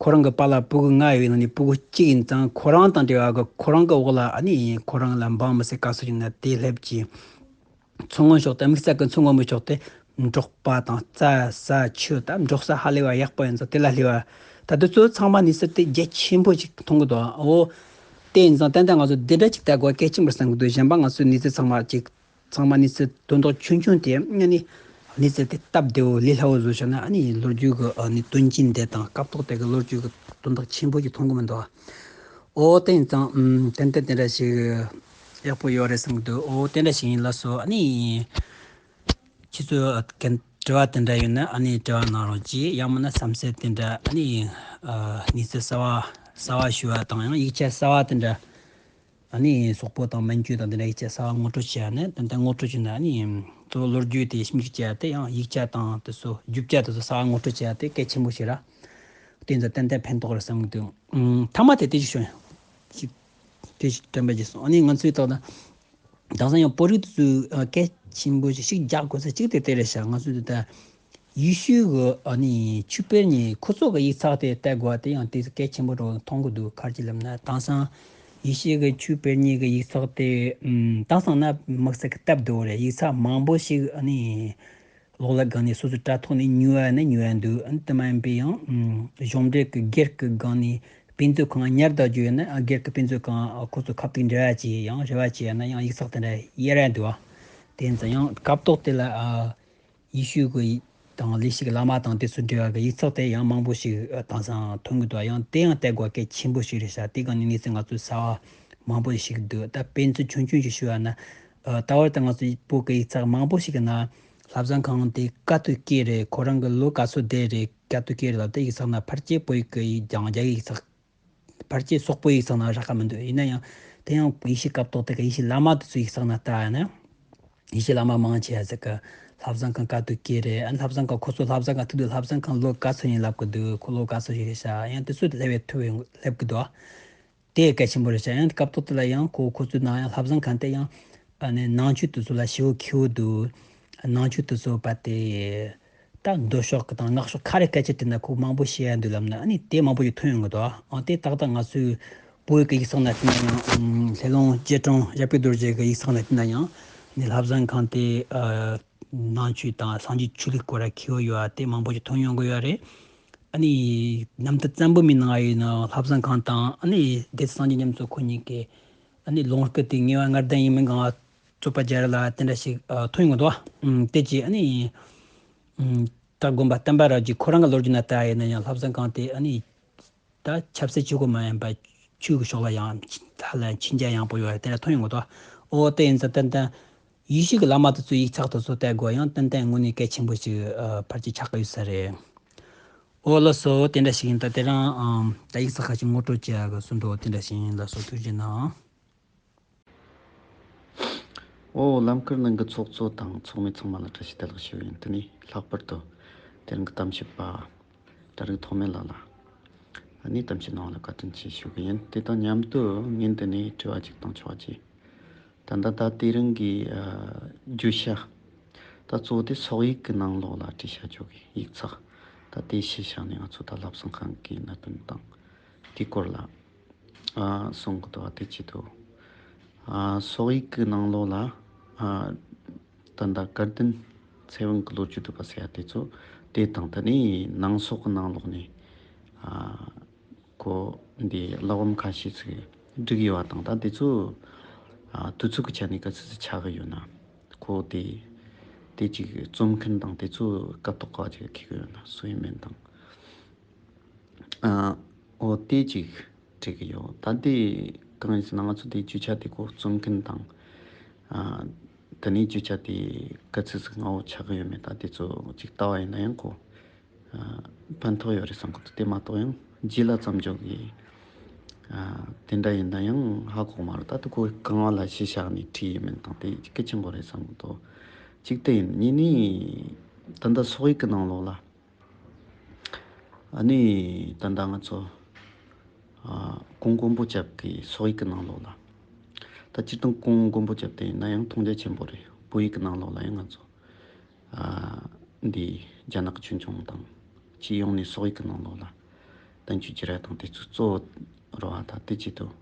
ཁོ་རང་གི་པཱ་ལགས་ཕྲུ་གུ་ལྔ་ཡོད་ནང་ནས་ཕྲུ་གུ་གཅིག་ཡིན་ཙང་། ཁོ་རང་དང་འབྲེལ་བ་གི་ཁོ་རང་གི་འོག་ལ་ཨ་ནི་ཁོ་རང་ལ་འབངས་མི་སེར་ག་ཚོད་ཡིན་ན་དེ་སླེབས་ཀྱིས། མཚོ་སྔོན་ཕྱོགས་དེ། དམིགས་བསལ་གྱི་མཚོ་སྔོན་པོའི་ཕྱོགས་དེ་འབྲོག་པ་དང་རྩྭ་ས་ཆུ་དང་འབྲོག་ས་ཧ་ལས་པ་ཡག་པོ་ཡིན་ཙང་དེ་ལ་སླེབས་པ། ད་དུང་གཙོ་བོ་ཚང་མ་གནས་ཚུལ་དེ་རྒྱ་ཆེན་པོ་ཞིག་མཐོང་གི་འདུག། འོ། དེ་ཡིན་ཙང་ཏན་ཏན་ང་ཚོ་འདི་འདྲ་ཅིག་ལྟ་དགོས་གལ་ཆེན་པོ་བསམ་གི་འདུག། གཞན་པ་ང་ཚོའི་གནས་ཚུལ་ཚང་མ་ཅིག། ཚང་མ་གནས་ཚུལ་དོན་དག་ཆུང་ཆུང་དེ། ཨ་ནི་གནས་ཚུལ་དེ་སྟབས་བདེ་བོ་ལས་སླ་བོ་བཟོས་བཞག་ན། ཨ་ནི་ལོ་རྒྱུས་ཀྱི་ཨ་ནི་དོན་རྐྱེན་དེ་དང་སྐབས་ཐོག་དེ་གི་ལོ་རྒྱུས་ཀྱི་དོན་དག་ཆེན་པོ་ཞིག་མཐོང་གི་མི་འདུག། འོ། དེ་ཡིན་ཙང་ཨུམ། ཏན་ཏན་དེ་འདྲ་ཞིག་ཡག་པོ་ཡོད་རེད་བསམ་གི་འདུག། འོ། དེ་འདྲ་ཞིག་ཡིན། ལགས་སོ། ཨ་ནི་ཁྱེད་ཚོས་གན་དྲི་བ་དེ་འདྲ་ཡོད་ན་ཨ་ནི་དྲི་བ་གནང་རོགས་གྱིས། ཡང་མིན་ན་བསམ་ཚུལ་དེ་འདྲ། ཨ་ནི་ཨ་གནས་ཚུལ་གསར་བ་གསར་བ་ཞུ་བ་དང་། ཡང་ཡིག་ཆ་གསར་བ་དེ་འདྲ། ཨ་ནི་སོག་པོ་དང་མན་ཇུ་དང་དེ་འདྲ་ཡིག་ཆ་གསར་བ་ངོ་སྤྲོད་བྱས་ཡ་ནི། ཏན་ཏན་ངོ་སྤྲོད་བྱས་ན། ཨ་ནི་གཙོ་བོ་ལོ་རྒྱུས་དེ་ཞིབ་འཇུག་བྱས་ཏེ། ཡང་ཡིག་ཆ་དང་དེ་ཚོ་རྒྱུ་ཆ་དེ་ཚོ་གསར་བ་ངོ་སྤྲོད་བྱས་ཏེ་གལ་ཆེན་པོ་ཞིག་ར། དེ་ཚོ་ཏན་ཏན་ཕན་ཐོགས་རེད་བསམ་གི་འདུག། ཨུམ། མཐའ་མ་དེ་དེ་ཞིག་ཞུ་ཡ། ཞིག་དེ་ཞིག་དྲན་པ་བརྗེད་སོང་། ཨ་ནི་ང་ཚོའི་ཐོག་ན་དེང་སང་ཡང་བོད་རིགས་དེ་ཚོས་ཨ་གལ་ཆེན་པོ་ཞིག་ཞིག་རྒྱག་དགོས་ས་གཅིག་དེ་དེ་རེད་ཤག། ང་ཚོས་དེ་ད་ཡེ་ཤུ་གི་ཨ་ནི་ཆོས་དཔོན་གཉིས་ཁོ་ཚོ་གི་ཡིག་ཚགས་དེ་བལྟ་དགོས་པ་དེ་ཡང་དེ་གལ་ཆེན་པོ་འདྲ་བོ་མཐོང་གི་འདུག། ག་རེ་ལབ་ན་དེང་སང་ཡེ་ཤུ་གི་ཆོས་དཔོན་གཉིས་གི་ཡིག་ཚགས་དེ། ཨུམ། དེང་སང་ན་དམིགས་བསལ་གི་སྟབས་བདེ་བོ་རེད། ཡིག་ཚགས་མང་པོ་ཞིག་ཨ་ནི་གློག་ཀླད་སྒང་ནས་སོ་སོའི་དྲ་ཐོག་ནས་ཉོ་ཡ་ན་ཉོ་ཡ་འདུག། ཨ་ནི་དེ་མ་ཡིན་པའི་ཡང་ཨུམ་གཞུང་འབྲེལ་གི་སྒེར་གི་སྒང་ནས་དཔེ་མཛོད་ཁང་ཉར་བསྡད་རྒྱུ་ཡོད་ན། ཨ་སྒེར་གི་དཔེ་མཛོད་ཁང་ཁོ་ཚོ་ཁ་ཐུག་འབྲེལ་བ་བྱས་ཡང་རེ་བ་བྱས་ཡ་ན་ཡང་ཡིག་ཚགས་དེ་འདྲ་གཡར་ཡ་འདུག། ཨ་དེ་ཡིན་ཙང་ཡང་སྐབས་ཐོག་དེ་ལ་ཨ། ཡེ་ཤུ་གི་དང་ལས་ཤིག་བླ་མ་དང་དེ་ཚོ་འབྲེལ་བ་གི་ཡིག་ཚགས་དེ་ཡང་མང་པོ་ཞིག་ཨ་དེང་སང་ཐོན་གི་འདུག། ཡང་དེ་ཡང་བལྟ་དགོས་གལ་ཆེན་པོ་ཞིག་རེད་ཤག། དེ་ག་ནས་གནས་ཚུལ་ང་ཚོས་གསར་བ་མང་པོ་ཞིག་འདུག། ད་དཔེ་མཚོན་ཆུང་ཆུང་ཞིག་ཞུ་བ་ན། ཨ་ད་བར་དུ་ང་ཚོའི་བོད་ཀྱི་ཡིག་ཚགས་མང་པོ་ཞིག་གི་ནང་བླ་བཟང་ཁང་དེ་ག་དུས་སྐྱེས་རེད། ཁོ་རང་གི་ལོ་ག་ཚོད་བསྡད་རེད། ག་དུས་སྐྱེས་རེད་ལབ། དེ་ཡིག་ཚགས་ནང་ཕལ་ཆེར་བོད་ཡིག་གི་ཡིག་ཀྱང་རྒྱ་ཡིག་ཡིག་ཚགས། ཕལ་ཆེར་སོག་པོའི་ཡིག་ཚགས་ནང་རག་གི་མི་འདུག། ཡིན་ན་ཡང་དེ་ཡང་ཡེ་ཤུའི་སྐབས་ཐོག་དེ་ག་ཡེ་ཤུའི་བླ་མ་དེ་ཚོའི་ཡིག་ཚགས་ནང་ལྟ་ཡ་ན། ཡེ་ཤུའི་བླ་མ་མང་ཆེ་བ་ཟིག་གི་བླ་བཟང་ཁང་ག་དུས་སྐྱེས་རེད། ཨ་ནི་བླ་བཟང་ཁང་ཁོ་ཚོ་བླ་བཟང་ཁང་ཐུག་དུས་བླ་བཟང་ཁང་ལོ་ག་ཚོད་ཡིན་ལབ་གི་འདུག། ཁོ་ལོ་ག་ཚོད་ཞིག་རེད་ཤག། ཡང་དེ་ཚོ་སླེབས་པའི་ཐུབ་པའི་སླེབས་གི་འདུག། དེ་གལ་ཆེན་པོ་རེད་ཤག། ཡང་སྐབས་ཐོག་དེ་ལ་ཡང་ཁོ་ཁོ་ཚོའི་ནང་ཡང་བླ་བཟང་ཁང་དེ་ཡང་ཨ་ནི་ནང་ཆོས་དེ་ཚོ་ལ་ཞེ་པོ་མཁས་པོ་འདུག། ནང་ཆོས་དེ་ཚོ་བ་དེ། ད་མདོ་ཕྱོགས་ཀྱི་དང་སྔགས་ཕྱོགས་ཁ་རེ་སྐད་ཆ་དྲིས་ན་ཁོ་མང་པོ་བཤད་ཡ་འདུག་ལབ་ན། ཨ་ནི་དེ་མང་པོ་ཞིག་ཐོན་ཡོང་གི་འདུག། ཨ་དེ་ཏག་ཏག་ང་ཚོའི་བོད་ཀྱི་ཡིག་ཚགས་ནང་བལྟས་ན་ཡང་། ཨམ་ལྷ་ལུང་རྗེ་དྲུང་ཞབས་པད་རྡོ་རྗེ་གི་ཡིག་ཚགས་ནང་བལྟས་ན་ཡང་། ཨ་ནི་བླ་བཟང་ཁང་དེ་ཨ་ནང་ཆོས་དང་སངས་རྒྱས་ཆོས་ལུགས་སྐོར་ལ་མཁས་པོ་ཡོད་པ་དེ་མང་པོ་ཞིག་ཐོན་ཡོང་གི་ཡོད་རེད། ཨ་ནི་རྣམ་ཐར་བཙན་པོའི་མི་ནང་ཡོད་ན་བླ་བཟང་ཁང་དང་། ཨ་ནི་སྡེ་སྲིད་སངས་རྒྱས་མཉམ་གཙོ་ཁོ་གཉིས་ཀྱི་ཨ་ནི་ལུང་སྐུ་དེ་ངེས་པ་ལྔ་ལྡན་ཡིན་མིན་གང་རྩོད་པ་རྒྱག་རེས་ལ་དེ་འདྲ་ཞིག་ཨ་ཐོན་ཡོང་གི་འདུག། ཨ་དེ་རྗེས་ཨ་ནི་ཨ་སྟག་དགོན་པ་བསྟན་པ་རབ་རྒྱས་ཁོ་རང་གི་ལོ་རྒྱུས་ནང་ལྟ་ཡིན་ན་ཡང་བླ་བཟང་ཁང་དེ་ཨ་ནི་ད་ཆབ་སྲིད་ཆོས་སྐོར་མ་ཡིན་པ་ ཆོས་ཀྱི་ཕྱོགས་ལ་ཡང་ཧ་ལས་མཁྱེན་རྒྱ་ཡངས་པོ་ཡོད་རེད། དེ་འདྲ་ཐོན་ཡོང་གི་འདུག་ཨོ་དེ་ཡིན་ཙང་ཏན་ཏན་ཡེ་ཤུ་གི་བླ་མ་དེ་ཚོའི་ཡིག་ཚགས་དེ་ཚོ་བལྟ་དགོས་ཡང་ཏན་ཏན་དངོས་གནས་གལ་ཆེན་པོ་ཞིག་ཨ་ཕལ་ཆེར་ཆགས་ཀྱི་ཡོད་ས་རེད། ཨོ་ལགས་སོ། དེ་འདྲ་ཞིག་ཡིན། ད་དེ་རིང་ཨམ་ད་ཡིག་ཚགས་ཁ་ཅིག་ངོ་སྤྲོད་བྱེད་ཡག་གི་ཟུར་འགྲོ་དེ་འདྲ་ཞིག་ཡིན། ལགས་སོ། ཐུགས་རྗེ་གནང་། ཨོ་ལམ་ཁར་ནང་གི་ཚོགས་གཙོ་དང་ཚོགས་མི་ཚང་མ་ལ་བཀྲ་ཤིས་བདེ་ལེགས་ཞུ་ཡིན། དེ་ནས་ལྷག་པར་དུ་དེ་རིང་གི་གཏམ་བཤད་པ་གྲ་རིག་ཐོགས་མེད་ལགས་ལ་ཨ་ནི་གཏམ་བཤད་གནང་བ་ལ་བཀའ་དྲིན་ཆེ་ཞུ་གི་ཡིན། དེ་དང་མཉམ་དུ་ངས་འདི་ནས་དྲི་བ་གཅིག་བཏང་ཆོག་ཅེས། ད་ལྟ་ད་དེ་རིང་གི་ཨ་བརྗོད་བྱ་ད་གཙོ་བོ་དེ་སོག་ཡིག་གི་ནང་ལོགས་ལ་བྲིས་བྱ་ཆོག་གི་ཡིག་ཚགས་ད་དེ་གཞི་བཞག་ནས་ང་ཚོ་ད་བསླབ་གསང་ཁང་གི་གནད་དོན་དང་དེའི་སྐོར་ལ་ཨ་གསུང་གི་འདུག་བ། དེ་བྱེད་དུས་ཨ་སོག་ཡིག་གི་ནང་ལོགས་ལ་ཨ་ད་ལྟ་དགའ་ལྡན་ཚེ་དབང་གི་ལོ་རྒྱུས་འདུག་པ་ཟེར་ཡ་དེ་ཚོ་དེ་དང་ད་ནི་ནང་སོག་གི་ནང་ལོགས་ནས་ཨ་ཁོ་འདི་གླེགས་བམ་ཁ་ཤས་ཅིག་བསྒྲིགས་ཡོད་པ་དང་། ད་དེ་ཚོ་ཨ་དུས་ཚོད་ཀྱི་ཆ་ནས་ག་ཚོད་ཅིག་ཆགས་ཀྱི་ཡོད་ན། ཁོ་དེ་དེ་ཅིག་རྩོམ་མཁན་དང་དེ་ཚོ་སྐབས་ཐོག་ག་ཅིག་འཁེལ་གྱི་ཡོད་ན་སུ་ཡིན་མིན་དང་། ཨ་འོ་དེ་ཅིག་འགྲིག་གི་ཡོད། ད་དེ་གང་ཡིན་ཟེར་ན་ང་ཚོ་དེ་རྒྱུ་ཆ་དེ་ཁོ་རྩོམ་མཁན་དང་ཨ་ད་ནི་རྒྱུ་ཆ་དེ་ག་ཚོད་ཅིག་སྔ་བོ་ཆགས་ཀྱི་ཡོད་མེད་ད་དེ་ཚོ་ཅིག་ལྟ་བ་ཡིན་ན་ཡང་ཁོ་ཨ་ཕན་ཐོགས་ཡོད་རེད་བསམ་གི་འདུག་དེ་མ་གཏོགས་ཡང་རྗེས་ལ་བརྩམས་ཆོག་གི་ཨ་དེ་འདྲ་ཡིན་ན་ཡང་ཧ་གོ་མ་རེད། ད་དེ་ཁོ་གང་བ་ལ་གཞི་བཞག་ནས་བྲིས་ཡིན་མིན་དང་དེ་གལ་ཆེན་པོ་རེད་བསམ་གི་འདུག་གཅིག་དེ་ཡིན། གཉིས་ནི་ད་ལྟ་སོག་ཡིག་གི་ནང་ལོགས་ལ་ཨ་ནི་ད་ལྟ་ང་ཚོ་ཨ་ཀོང་མགོན་པོ་སྐྱབས་ཀྱི་སོག་ཡིག་གི་ནང་ལོགས་ལ། ད་སྤྱིར་བཏང་ཀོང་མགོན་པོ་སྐྱབས་དེ་ཡིན་ན་ཡང་མཐོང་རྒྱ་ཆེན་པོ་རེད། བོད་ཡིག་གི་ནང་ལོགས་ལ་ཡང་ང་ཚོ་ཨ་འདི་རྒྱ་ནག་གི་ཆོས་འབྱུང་དང་སྤྱི་ཡོངས་ནས་སོག་ཡིག་གི་ནང་ལོགས་ལ་བསྟན་བཅོས་བསྒྱུར་ཡ་དང་དེ་ཚོ་གཙོ་བོ་རེད་བ། ད་དེ་བྱེད་དུས་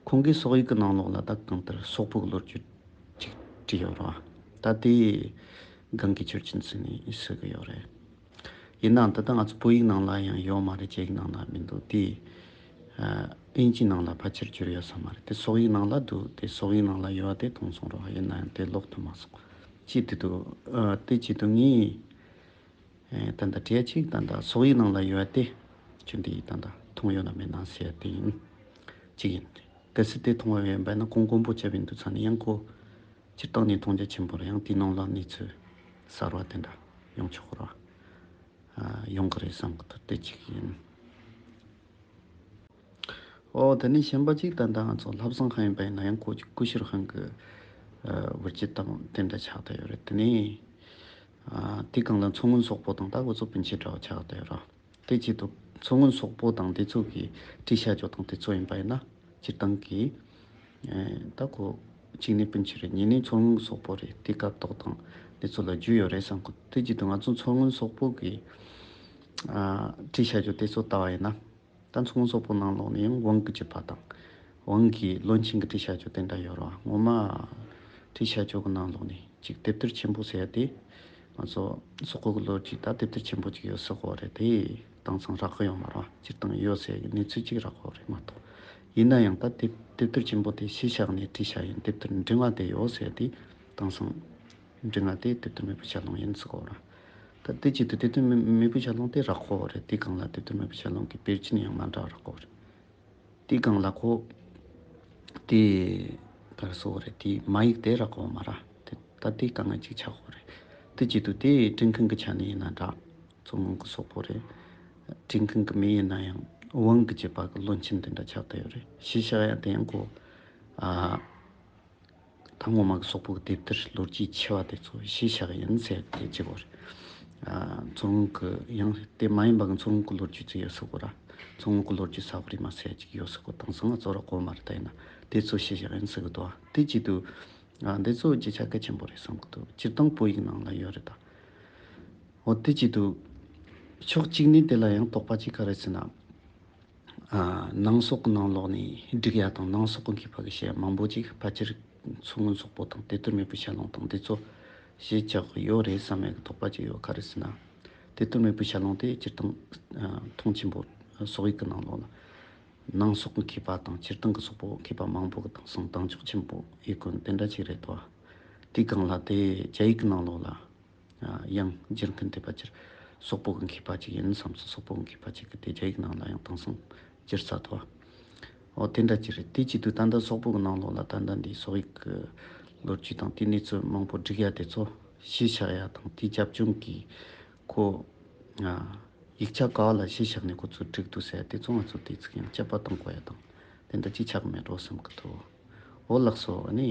ཁོང་གིས་སོག་ཡིག་གི་ནང་ལོགས་ལ་ད་གང་ལྟར་སོག་པོ་གི་ལོ་རྒྱུས་ཅིག་བྲིས་ཡོད་རེད་བ། ད་དེ་གང་གི་ཆོས་ཅན་ཟེར་ནས་ཟེར་གི་ཡོད་རེད། ཡིན་ནའང་ད་ལྟ་ང་ཚོ་བོད་ཡིག་ནང་ལ་ཡང་ཡོད་མ་རེད། རྒྱ་ཡིག་ནང་ལ་མི་འདུག་དེ་ཨ་དབྱིན་ཇིའི་ནང་ལ་ཕལ་ཆེར་བསྒྱུར་ཡོད་ས་མ་རེད། དེ་སོག་ཡིག་ནང་ལ་འདུག་དེ་སོག་ཡིག་ནང་ལ་ཡོད་པ་དེ་མཐོང་སོང་རོགས། ཡིན་ནའང་དེ་ཀློག་ཐུབ་མ་སོང་། ཅི་དེ་འདུག་ཨ་དེ་བྱེད་དུས་ངས་ཨེ་ད་ལྟ་བྲིས་ཡ་ཅིག་ད་ལྟ་སོག་ཡིག་ནང་ལ་ཡོད་པ་དེ་ཁྱོད་འདི་ད་ལྟ་མཐོང་ཡོད་ན་མེད་ན་ཟེར་ཡ་དེ་ཡིན། གཅིག་ཡིན། གལ་སྲིད་དེ་མཐོང་བ་ཡོད་པ་ཡིན་ན་ཀོང་མགོན་པོ་སྐྱབས་ཡིན་དུས་ཙང་ནས་ཡང་ཁོ་སྤྱིར་བཏང་ནས་མཐོང་རྒྱ་ཆེན་པོ་རེད། ཡང་དེའི་ནང་ལ་གནས་ཚུལ་གསར་བ་དེ་འདྲ་ཡོང་ཆོག་གི་རེད་བ། ཡོང་གི་རེད་བསམ་གི་འདུག་དེ་གཅིག་ཡིན། ཨོ་དེ་ནས་གཞན་པ་གཅིག་ད་ལྟ་ང་ཚོ་བསླབ་གསང་ཁང་ཡིན་པ་ཡིན་ན་ཡང་ཁོ་གཅིག་སྐུ་ཞབས་ཧན་གི་བུ་རྒྱུད་དང་དེ་འདྲ་ཆགས་བསྡད་ཡོད་རེད། དེ་ནས་ཨ་དེ་སྒང་ལ་མཚོ་སྔོན་སོག་པོ་དང་ད་ཁོ་ཚོ་སྤུན་མཆེད་འདྲ་བ་ཆགས་བསྡད་ཡོད་རེད། དེ་བྱེད་དུས་མཚོ་སྔོན་སོག་པོ་དང་དེ་ཚོ་གི་བྲིས་བྱ་སྤྱོད་དང་དེ་ཚོ་ཡིན་པ་ཡིན་ན་སྤྱིར་བཏང་གི་ཨེ་ད་ཁོ་གཅིག་ནས་སྤུན་མཆེད་རེད། གཉིས་ནས་མཚོ་སྔོན་སོག་པོ་རེད། དེ་སྐབས་ཐོག་དང་དེ་ཚོ་ལ་རྒྱུས་ཡོད་རེད་བསམ་གི། དེ་བྱེད་དུས་ང་ཚོ་མཚོ་སྔོན་སོག་པོ་གི་ཨ་བྲིས་བྱ་སྤྱོད་དེ་ཚོ་ལྟ་བ་ཡིན་ན། ད་མཚོ་སྔོན་སོག་པོ་ནང་ལོགས་ནས་ཡང་ཝང་གི་བྱེད་པ་དང་། ཝང་གི་བློན་ཆེན་གྱི་བྲིས་བྱ་སྤྱོད་དེ་འདྲ་ཡོད་རེད་བ། ངོ་མ་བྲིས་བྱ་སྤྱོད་ཀྱི་ནང་ལོགས་ནས་ཅིག་དེབ་ཐེར་ཆེན་པོ་ཟེར་ཡ་དེ། ང་ཚོ་སོག་པོ་གི་ལོ་རྒྱུས་ད་དེབ་ཐེར་ཆེན་པོ་ཅིག་ཡོད་ས་ཁོ་རེད། དེ་དེང་སང་རག་གི་ཡོད་མ་རེད་བ། སྤྱིར་བཏང་ཡོད་ཟེར་གི་གནས་ཚུལ་ཅིག་རག་གི་ཡོད་རེད་མ་གཏོགས། ཡིན་ན་ཡང་ད་དེབ་དེབ་ཐེར་ཆེན་པོ་དེ་གཞི་བཞག་ནས་བྲིས་བྱ་ཡིན། དེབ་ཐེར་འབྲིང་བ་དེ་ཡོད་ཟེར་ཡ་དེ་དེང་སང་འབྲིང་བ་དེ་དེབ་ཐེར་མེས་པོ་ཞལ་ལུང་ཡིན་ཟེར་གོ་ར། ད་དེ་བྱེད་དུས་དེབ་ཐེར་མེ་མེས་པོ་ཞལ་ལུང་དེ་རག་གོ་རེད། དེ་སྒང་ལ་དེབ་ཐེར་མེས་པོ་ཞལ་ལུང་གི་དཔེར་བརྗོད་ཡང་མ་འདྲ་རག་གོ་རེད། དེ་སྒང་ལ་ཁོ་དེ་ག་རེ་ཟེར་གོ་རེད། དེ་མ་ཡིག་དེ་རག་གོ་མ་ར། དེ་ད་དེ་དཀའ་ངལ་ཅིག་ཆགས་གོ་རེད། དེ་བྱེད་དུས་དེ་འབྲི་མཁན་གྱི་ཆ་ནས་ཡིན་ན་འདྲ། མཚོ་སྔོན་གྱི་སོག་པོ་རེད། འབྲི་མཁན་གྱི་མི་ཡིན་ན་ཡང་ཝང་གི་བྱེད་པ་གི་བློན་ཆེན་དེ་འདྲ་ཆགས་བསྡད་ཡོད་རེད། གཞི་བཞག་ཡ་དེ་ཡང་ཁོ་ཨ། ད་ངོ་མ་གི་སོག་པོ་གི་དེབ་ཐེར་ལོ་རྒྱུས་ཆེ་བ་དེ་ཚོ་གཞི་བཞག་ཡིན་ཟེར་དེ་གཅིག་གོ་རེད། ཨ་མཚོ་སྔོན་གི་ཡང་དེ་མ་ཡིན་པ་གི་མཚོ་སྔོན་གི་ལོ་རྒྱུས་ཚོ་ཡོད་ས་གོ་ར། མཚོ་སྔོན་གི་ལོ་རྒྱུས་ས་གོ་རི་མ་ཟེར་ཅིག་ཡོད་ས་གོ། དེང་སང་ང་ཚོ་ར་གོ་མ་རེད། ད་ཡིན་ན་དེ་ཚོ་གཞི་བཞག་ཡིན་ཟེར་གི་འདུག་དེ་བྱེད་དུས་ཨ་འདི་ཚོ་རྒྱུ་ཆ་གལ་ཆེན་པོ་རེད་བསམ་གི་འདུག་སྤྱིར་བཏང་བོད་ཡིག་ནང་ལ་ཡོད་རེད་ད། འོ་དེ་བྱེད་དུས་ཕྱོགས་གཅིག་ནས་དེ་ལ་ཡང་དོགས་པ་ཅིག་ག་རེ་ཟེར་ན། ཨ་ནང་སོག་གི་ནང་ལོགས་ནས་བསྒྲིགས་ཡ་དང་ནང་སོག་གི་མཁས་པ་གི་བཤད་ཡ་མང་པོ་ཅིག་ཕལ་ཆེར་མཚོ་སྔོན་སོག་པོ་དང་དེབ་ཐེར་མེས་པོ་ཞལ་ལུང་དང་དེ་ཚོ་གཞི་བཞག་གི་ཡོད་རེད་བསམ་ཡ་གི་དོགས་པ་ཅིག་ཡོད། ག་རེ་ཟེར་ན། དེབ་ཐེར་མེས་པོ་ཞལ་ལུང་དེ་སྤྱིར་བཏང་ཨ་མཐོང་ཆེན་པོ་སོག་ཡིག་གི་ནང་ལོགས་ལ་ནང་སོག་གི་མཁས་པ་དང་སྤྱིར་བཏང་གི་སོག་པོ་མཁས་པ་མང་པོ་གི་དེང་སང་གདེང་འཇོག་ཆེན་པོ་ཡོད་མཁན་དེ་འདྲ་ཅིག་རེད་དོ། དེའི་སྒང་ལ་དེ་རྒྱ་ཡིག་གི་ནང་ལོགས་ལ། ཡང་བསྒྱུར་མཁན་དེ་ཕལ་ཆེར་སོག་པོ་གི་མཁས་པ་ཅིག་ཡིན་བསམ་སོང་། སོག་པོ་གི་མཁས་པ་ཅིག་གིས་དེ་རྒྱ་ཡིག་ནང་ལ་ཡང་དེང་སང་བསྒྱུར་ཚར་འདུག་འོ་དེ་འདྲ་ཅིག་རེད། དེ་བྱེད་དུས་ད་ལྟ་སོག་པོ་གི་ནང་ལོགས་ལ་ད་ལྟ་འདི་སོག་ཡིག་གི་ལོ་རྒྱུས་དང་དེ་གནས་ཚུལ་མང་པོ་སྒྲིག་ཡ་དེ་ཚོ་གཞི་ཆགས་ཡ་དང་དེའི་རྒྱབ་ལྗོངས་ཀྱི་ཁོ་ཡིག་ཆ་ག་བ་ལ་གཞི་བཞག་ནས་ཁོ་ཚོས་བསྒྲིགས་འདུག་ཟེར་དེ་ཚོ་ང་ཚོ་དེ་ཚིག་ཡང་དཔྱད་པ་གཏོང་དགོས་ཡ་དང་དེ་འདྲ་ཅིག་ཆགས་མེད་འགྲོ་བསམ་གི་འདུག་འོ་ལགས་སོ། ཨ་ནི་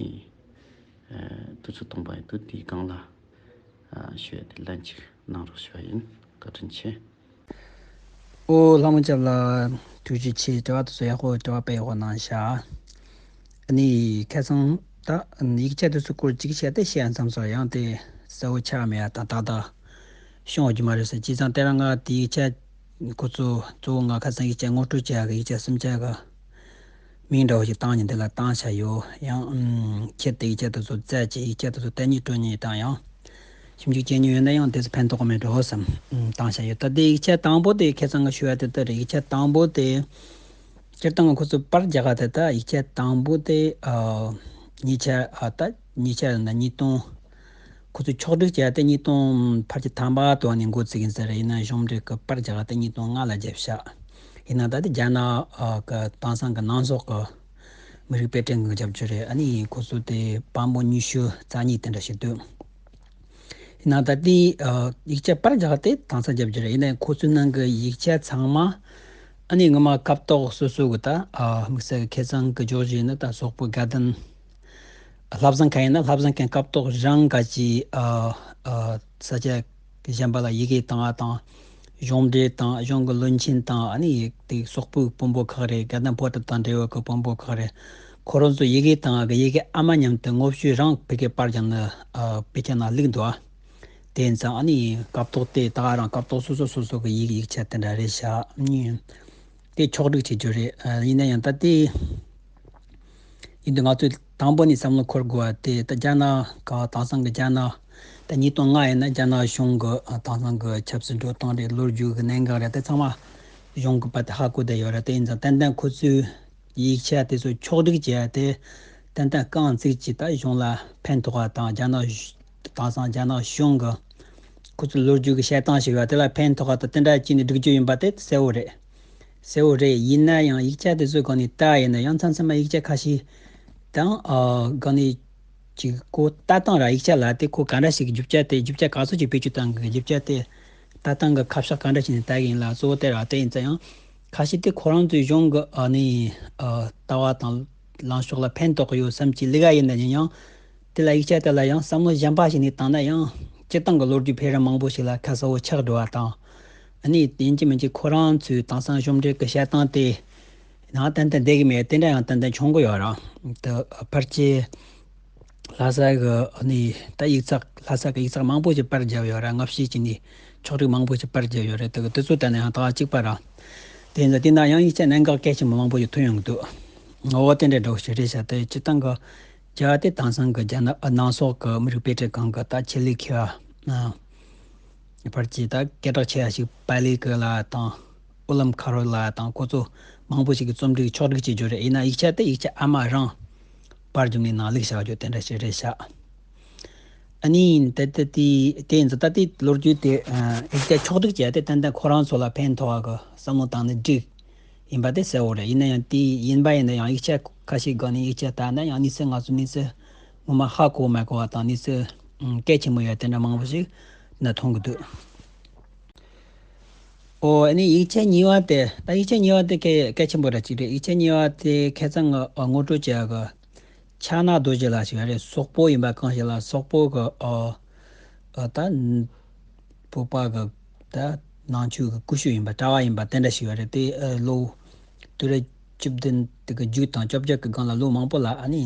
དུས་ཚོད་སྟོང་པ་ཡིན་དུས་དེའི་སྒང་ལ་ཞུ་ཡ་དེ་ལན་ཅིག་གནང་རོགས་ཞུ་བ་ཡིན། བཀའ་དྲིན་ཆེ། ཨོ་ལྷ་མོ་སྐྱབས་ལགས་ཐུགས་རྗེ་ཆེ། དྲི་བ་དེ་ཚོ་ཡག་པོ་དྲི་བ་དཔེ་ཡག་པོ་གནང་ཤག་ཨ་ནི་ཁ་སང་ད་ཡིག་ཆ་དེ་ཚོ་སྐོར་ཅིག་བཤད་དེ་བཤད་མཚམས་སུ་ཡང་དེ་གསལ་པོ་ཆགས་མེད་ཡ་ད་ཏག་ཏག་ཤོང་རྒྱུ་མ་རེད་ཟེར། བྱས་ཙང་དེ་རིང་ང་དེ་ཡིག་ཆ་ཁོ་ཚོ་གཙོ་བོ་ང་ཁ་སང་ཡིག་ཆ་ངོ་སྤྲོད་བྱེད་ཡག་གི་ཡིག་ཆ་གསུམ་ཆ་གི་མིང་འདྲ་བོ་ཞིག་བཏང་ནས་འདི་ལ་བཏང་བྱ་ཡོད། ཡང་ཨུམ་ཁྱེད་དེ་ཡིག་ཆ་དེ་ཚོ་བཙལ་བྱས་ཡིག་ཆ་དེ་ཚོ་བལྟ་སྙིང་བྲོ་སྙིང་དང་ཡང་ཞིབ་འཇུག་བྱེད་མྱོང་ཡོད་ན་ཡང་དེ་ཚོ་ཕན་ཐོགས་མེད་འགྲོ་བསམ་ཨུམ་བཏང་བྱ་ཡོད། ད་དེ་ཡིག་ཆ་དང་པོ་དེ་ཁ་སང་ང་ཞུ་ཡ་དེ་ལྟར་རེད། ཡིག་ཆ་དང་པོ་དེ་སྤྱིར་བཏང་ཁོ་ཚོ་པར་རྒྱག་ག་དེ་ད་ཡིག་ཆ་དང་པོ་དེ་ཨ་ཉིས་ཆ་ཨ་ད་ཉིས་ཆ་ན་ཉིས་སྟོང་ཁོ་ཚོས་ཕྱོགས་སྒྲིག་བྱས་ཏེ་ཉིས་སྟོང་ཕལ་ཆེར་ཐམ་པ་དུ་བ་ནས་འགོ་བཙུགས་ཡིན་ཟེར་རེད། ཡིན་ན་གཞུང་འབྲེལ་གྱི་པར་རྒྱག་སྟེ་ཉིས་སྟོང་ལྔ་ལ་བརྒྱབ་ཤག་ཡིན་ན་ད་ལྟ་རྒྱ་ནག་གི་དེང་སང་གི་ནང་སོག་གི་མི་རིགས་དཔེ་སྐྲུན་གྱི་རྒྱབ་སྐྱོར་རེད། ཨ་ནི་ཁོ་ཚོ་དེ་བམ་པོ་ཉི་ཤུ་རྩ་གཉིས་དེ་འདྲ་ཞིག་འདུག་ཡིན་ན་ད་ལྟའི་ཡིག་ཆ་པར་རྒྱག་སྟེ་དེང་སང་རྒྱབ་སྐྱོར་རེད། ཡིན་ན་ཁོ་ཚོའི་ནང་གི་ཡིག་ཆ་ཚང་མ་ཨ་ནི་ངོ་མ་སྐབས་ཐོག་སོ་སོ་གི་ད་དམིགས་བསལ་གྱི་ཁ་སང་གི་འཇོག་བྱས་ན་ད་སོག་པོའི་དགའ་ལྡན། བསླབ་གཟིམ་ཁང་ཡིན་ན་བསླབ་གཟིམ་ཁང་སྐབས་ཐོག་རང་ག་ཅི་ཨ་ཨ་ས་ཆ་གཞན་པ་ལ་ཡི་གེ་བཏང་བ་དང་གཞུང་འབྲེལ་དང་གཞུང་གི་བློན་ཆེན་དང་ཨ་ནི་དེ་སོག་པོའི་དཔོན་པོ་ཁག་རེད། དགའ་ལྡན་ཕོ་བྲང་དང་འབྲེལ་བའི་གི་དཔོན་པོ་ཁག་རེད། ཁོ་རང་ཚོ་ཡི་གེ་བཏང་བ་གི་ཡི་གེ་ཨ་མ་མཉམ་དུ་ངོ་བཤུས་རང་བོད་སྐད་པར་བརྒྱབ་ནས་ཨ་དཔེ་ཆ་ནང་བླུགས་འདུག་ཨ། དེ་ཡིན་ཙང་ཨ་ནི་སྐབས་ཐོག་དེ་ད་ག་རང་སྐབས་ཐོག་སོ་སོ་སོ་སོ་གི་ཡིག་ཡིག་ཆ་དེ་འདྲ་རེད་ཤག་ཨ་ནི་དེ་ཕྱོགས་སྒྲིག་བྱེད་རྒྱུ་རེད། ཨ་ཡིན་ན་ཡང་ད་དེ་ཡིན་དུས་ང་ཚོས་དང་པོ་ནས་བསམ་བློ་འཁོར་དགོས་པ་དེ་ད་རྒྱ་ནག་ག་དེང་སང་གི་རྒྱ་ནག་ད་ཉིས་སྟོང་ལྔ་ཡིན་ན་རྒྱ་ནག་གཞུང་གི་ཨ་དེང་སང་གི་ཆབ་སྲིད་འགྲོ་སྟངས་རེད། ལོ་རྒྱུས་ཀྱི་གནད་འགག་རེད། དེ་ཚང་མ་གཞུང་གི་བར་དུ་ཧ་གོ་བསྡད་ཡོད་རེད། དེ་ཡིན་ཙང་ཏན་ཏན་ཁོ་ཚོས་ཡིག་ཆ་དེ་ཚོ་ཕྱོགས་སྒྲིག་བྱས་ཏེ་ཏན་ཏན་རྐང་བཙུགས་ཀྱིས་ད་གཞུང་ལ་ཕན་ཐོགས་པ་དང་རྒྱ་ནག་གཞུ་དེང་སང་རྒྱ་ནག་གཞུང་གི་ཁོ་ཚོའི་ལོ་རྒྱུས་ཀྱི་བཤད་སྟངས་ཤིག་ཡོད་པ་དེ་ལ་ཕན་ཐོགས་པ་དང་དེ་འདྲ་བྱས་ནས་སྒྲིག་རྒྱུ་ཡིན་པ་དེ་གསལ་བོ་རེད། གསལ་བོ་རེད། ཡིན་ན་ཡང་ཡིག་ཆ་དེ་ཚོའི་སྒང་ནས་ལྟ་ཡིན་ན་ཡང་མཚམས་མཚམས་མ་ཡིག་ཆ་ཁ་ཤས་དང་ཨ་སྒང་ནས་ཅིག་ཁོ་ལྟ་སྟངས་ར་ཡིག་ཆ་ལ་དེ་ཁོ་ག་འདྲ་ཞིག་རྒྱུ་ཆ་དེ་རྒྱུ་ཆ་ག་ཚོད་ཅིག་བེད་སྤྱོད་བཏང་གི་རྒྱུ་ཆ་དེ་ལྟ་སྟངས་ཀྱི་ཁ་ཕྱོགས་ག་འདྲ་ཞིག་ནས་ལྟ་གི་ཡིན་ལ་གཙོ་བོ་དེ་ར་དེ་ཡིན་ཙང་ཡང་ཁ་ཤས་དེ་ཁོ་རང་ཚོའི་གཞུང་གི་ཨ་ནི་ཨ་ལྟ་བ་དང་ལངས་ཕྱོགས་ལ་ཕན་ཐོགས་ཡོད་བསམ་གྱི་ལི་ག་ཡིན་ན་ཡང་ཡང་དེ་ལ་ཡིག་ཆ་དེ་ལ་ཡང་བསམ་བློ་གཞན་པ་ཞིག་ནས་བཏང་ན་ཡང་སྤྱིར་བཏང་གི་ལོ་རྒྱུས་འཕེལ་རིམ་མང་པོ་ཞིག་ལ་ཁ་གསལ་བོ་ཆགས་འགྲོ་བ་དང་། ཨ་ནི་ཡིན་གཅིག་མིན་གཅིག་ཁོ་རང་ཚོའི་དེང་སང་གཞུང་འབྲེལ་གྱི་བཤད་སྟངས་དེ་ནང་ཏན་ཏན་བསྡད་ཀྱི་མེད་དེ་འདྲ་ཡང་ཏན་ཏན་བྱུང་གི་ཡོད་རེད། དེ་ཕལ་ཆེར་ལྷ་ས་གི་ཨ་ནི་ད་ཡིག་ཚགས་ལྷ་ས་གི་ཡིག་ཚགས་མང་པོ་ཞིག་པར་བརྒྱབ་ཡོད་རེད། སྔ་ཕྱི་བྱས་ནས་ཕྱོགས་སྒྲིག་མང་པོ་ཞིག་པར་བརྒྱབ་ཡོད་རེད། དེ་གི་དེ་ཚོ་ལྟ་ན་ཡང་ད་གཅིག་པ་རེད། དེ་ཡིན་ཙང་དེ་ན་ཡང་ཡིག་ཆ་གནད་འགག་གལ་ཆེན་པོ་མང་པོ་ཞིག་ཐོན་ཡོང་གི་འདུག་འོ་དེ་འདྲའི་འདྲ་བོ་ཞིག་རེད་ཤག་དེ་སྤྱིར་བཏང་གི་རྒྱ་ནག་ཨ་ནང་སོག་གི་མི་རིགས་དཔེ་སྐྲུན་ཁང་གི་ད་ཆེད་ལས་མཁས་པ་ཨ་ཕལ་ཆེར་ད་སྐད་གྲགས་ཆེ་བ་ཞིག་པ་ལི་ཀི་ལགས་དང་ཨུ་ལམ་ཁ་རོ་ལགས་དང་ཁོ་ཚོ་མང་པོ་ཞིག་གིས་རྩོམ་སྒྲིག་ཕྱོགས་སྒྲིག་བྱེད་རྒྱུ་རེད། ཡིན་ན་ཡིག་ཆ་དེ་ཡིག་ཆ་ཨ་མ་རང་པར་བརྒྱབ་ནས་ནང་བླུགས་བཞག་རྒྱུ་དེ་འདྲ་ཞིག་རེད་ཤག་ཨ་ནི་ད་ལྟ་དེ་དེ་ཡིན་ཙང་ད་ལྟའི་ལོ་རྒྱུས་དེ་ཨ་ཡིག་ཆ་ཕྱོགས་སྒྲིག་བྱས་ཏེ་ཏན་ཏན་ཁོ་རང་ཚོ་ལ་ཕན་ཐོགས་པ་གི་བསམ་བློ་བཏང་ནས་བསྒྲིགས་ཡིན་པ་དེ་གསལ་བོ་རེད། ཡིན་ན་ཡང་དེ་ཡིན་པ་ཡིན་ན་ཡང་ཡིག་ཆ་ཁ་ཤས་སྒང་ནས་ཡིག་ཆ་ལྟ་ན་ཡང་གནས་ཚུལ་ང་ཚོ་གནས་ཚུལ་ངོ་མ་ཧ་གོ་མ་གོ་བ་དང་གནས་ཚུལ་ཨ་གལ་ཆེན་པོ་ཡོད་དེ་འདྲ་མང་པོ་ཞིག་ན་མཐོང་གི་འདུག་ཨོ་ཨ་ནི་ཡིག་ཆ་གཉིས་པ་དེ་ད་ཡིག་ཆ་གཉིས་པ་དེ་གལ་གལ་ཆེན་པོ་ར་ཅིག་རེད། ཡིག་ཆ་གཉིས་པ་དེ་ཁ་སང་ང་ཨ་ངོ་སྤྲོད་བྱས་གི་ཕྱག་ན་རྡོ་རྗེ་ལགས་ཤིག་རེད། སོག་པོ་ཡིན་པ་གང་ཞིག་ལ་སོག་པོ་གི་ཨ་ཨ་ད་བོད་པ་གི་ད་ནང་ཆོས་ཀྱི་སྐུ་ཞབས་ཡིན་པ་གྲྭ་བ་ཡིན་པ་དེ་འདྲ་ཞིག་ཡོད་རེད། དེ་ཨ་ལོ་དུས་རབས་བཅུ་བདུན་དེ་གི་མཇུག་དང་བཅོ་བརྒྱད་ཀྱི་སྒང་ལ་ལོ་མང་པོ་ལ་ཨ་ནི་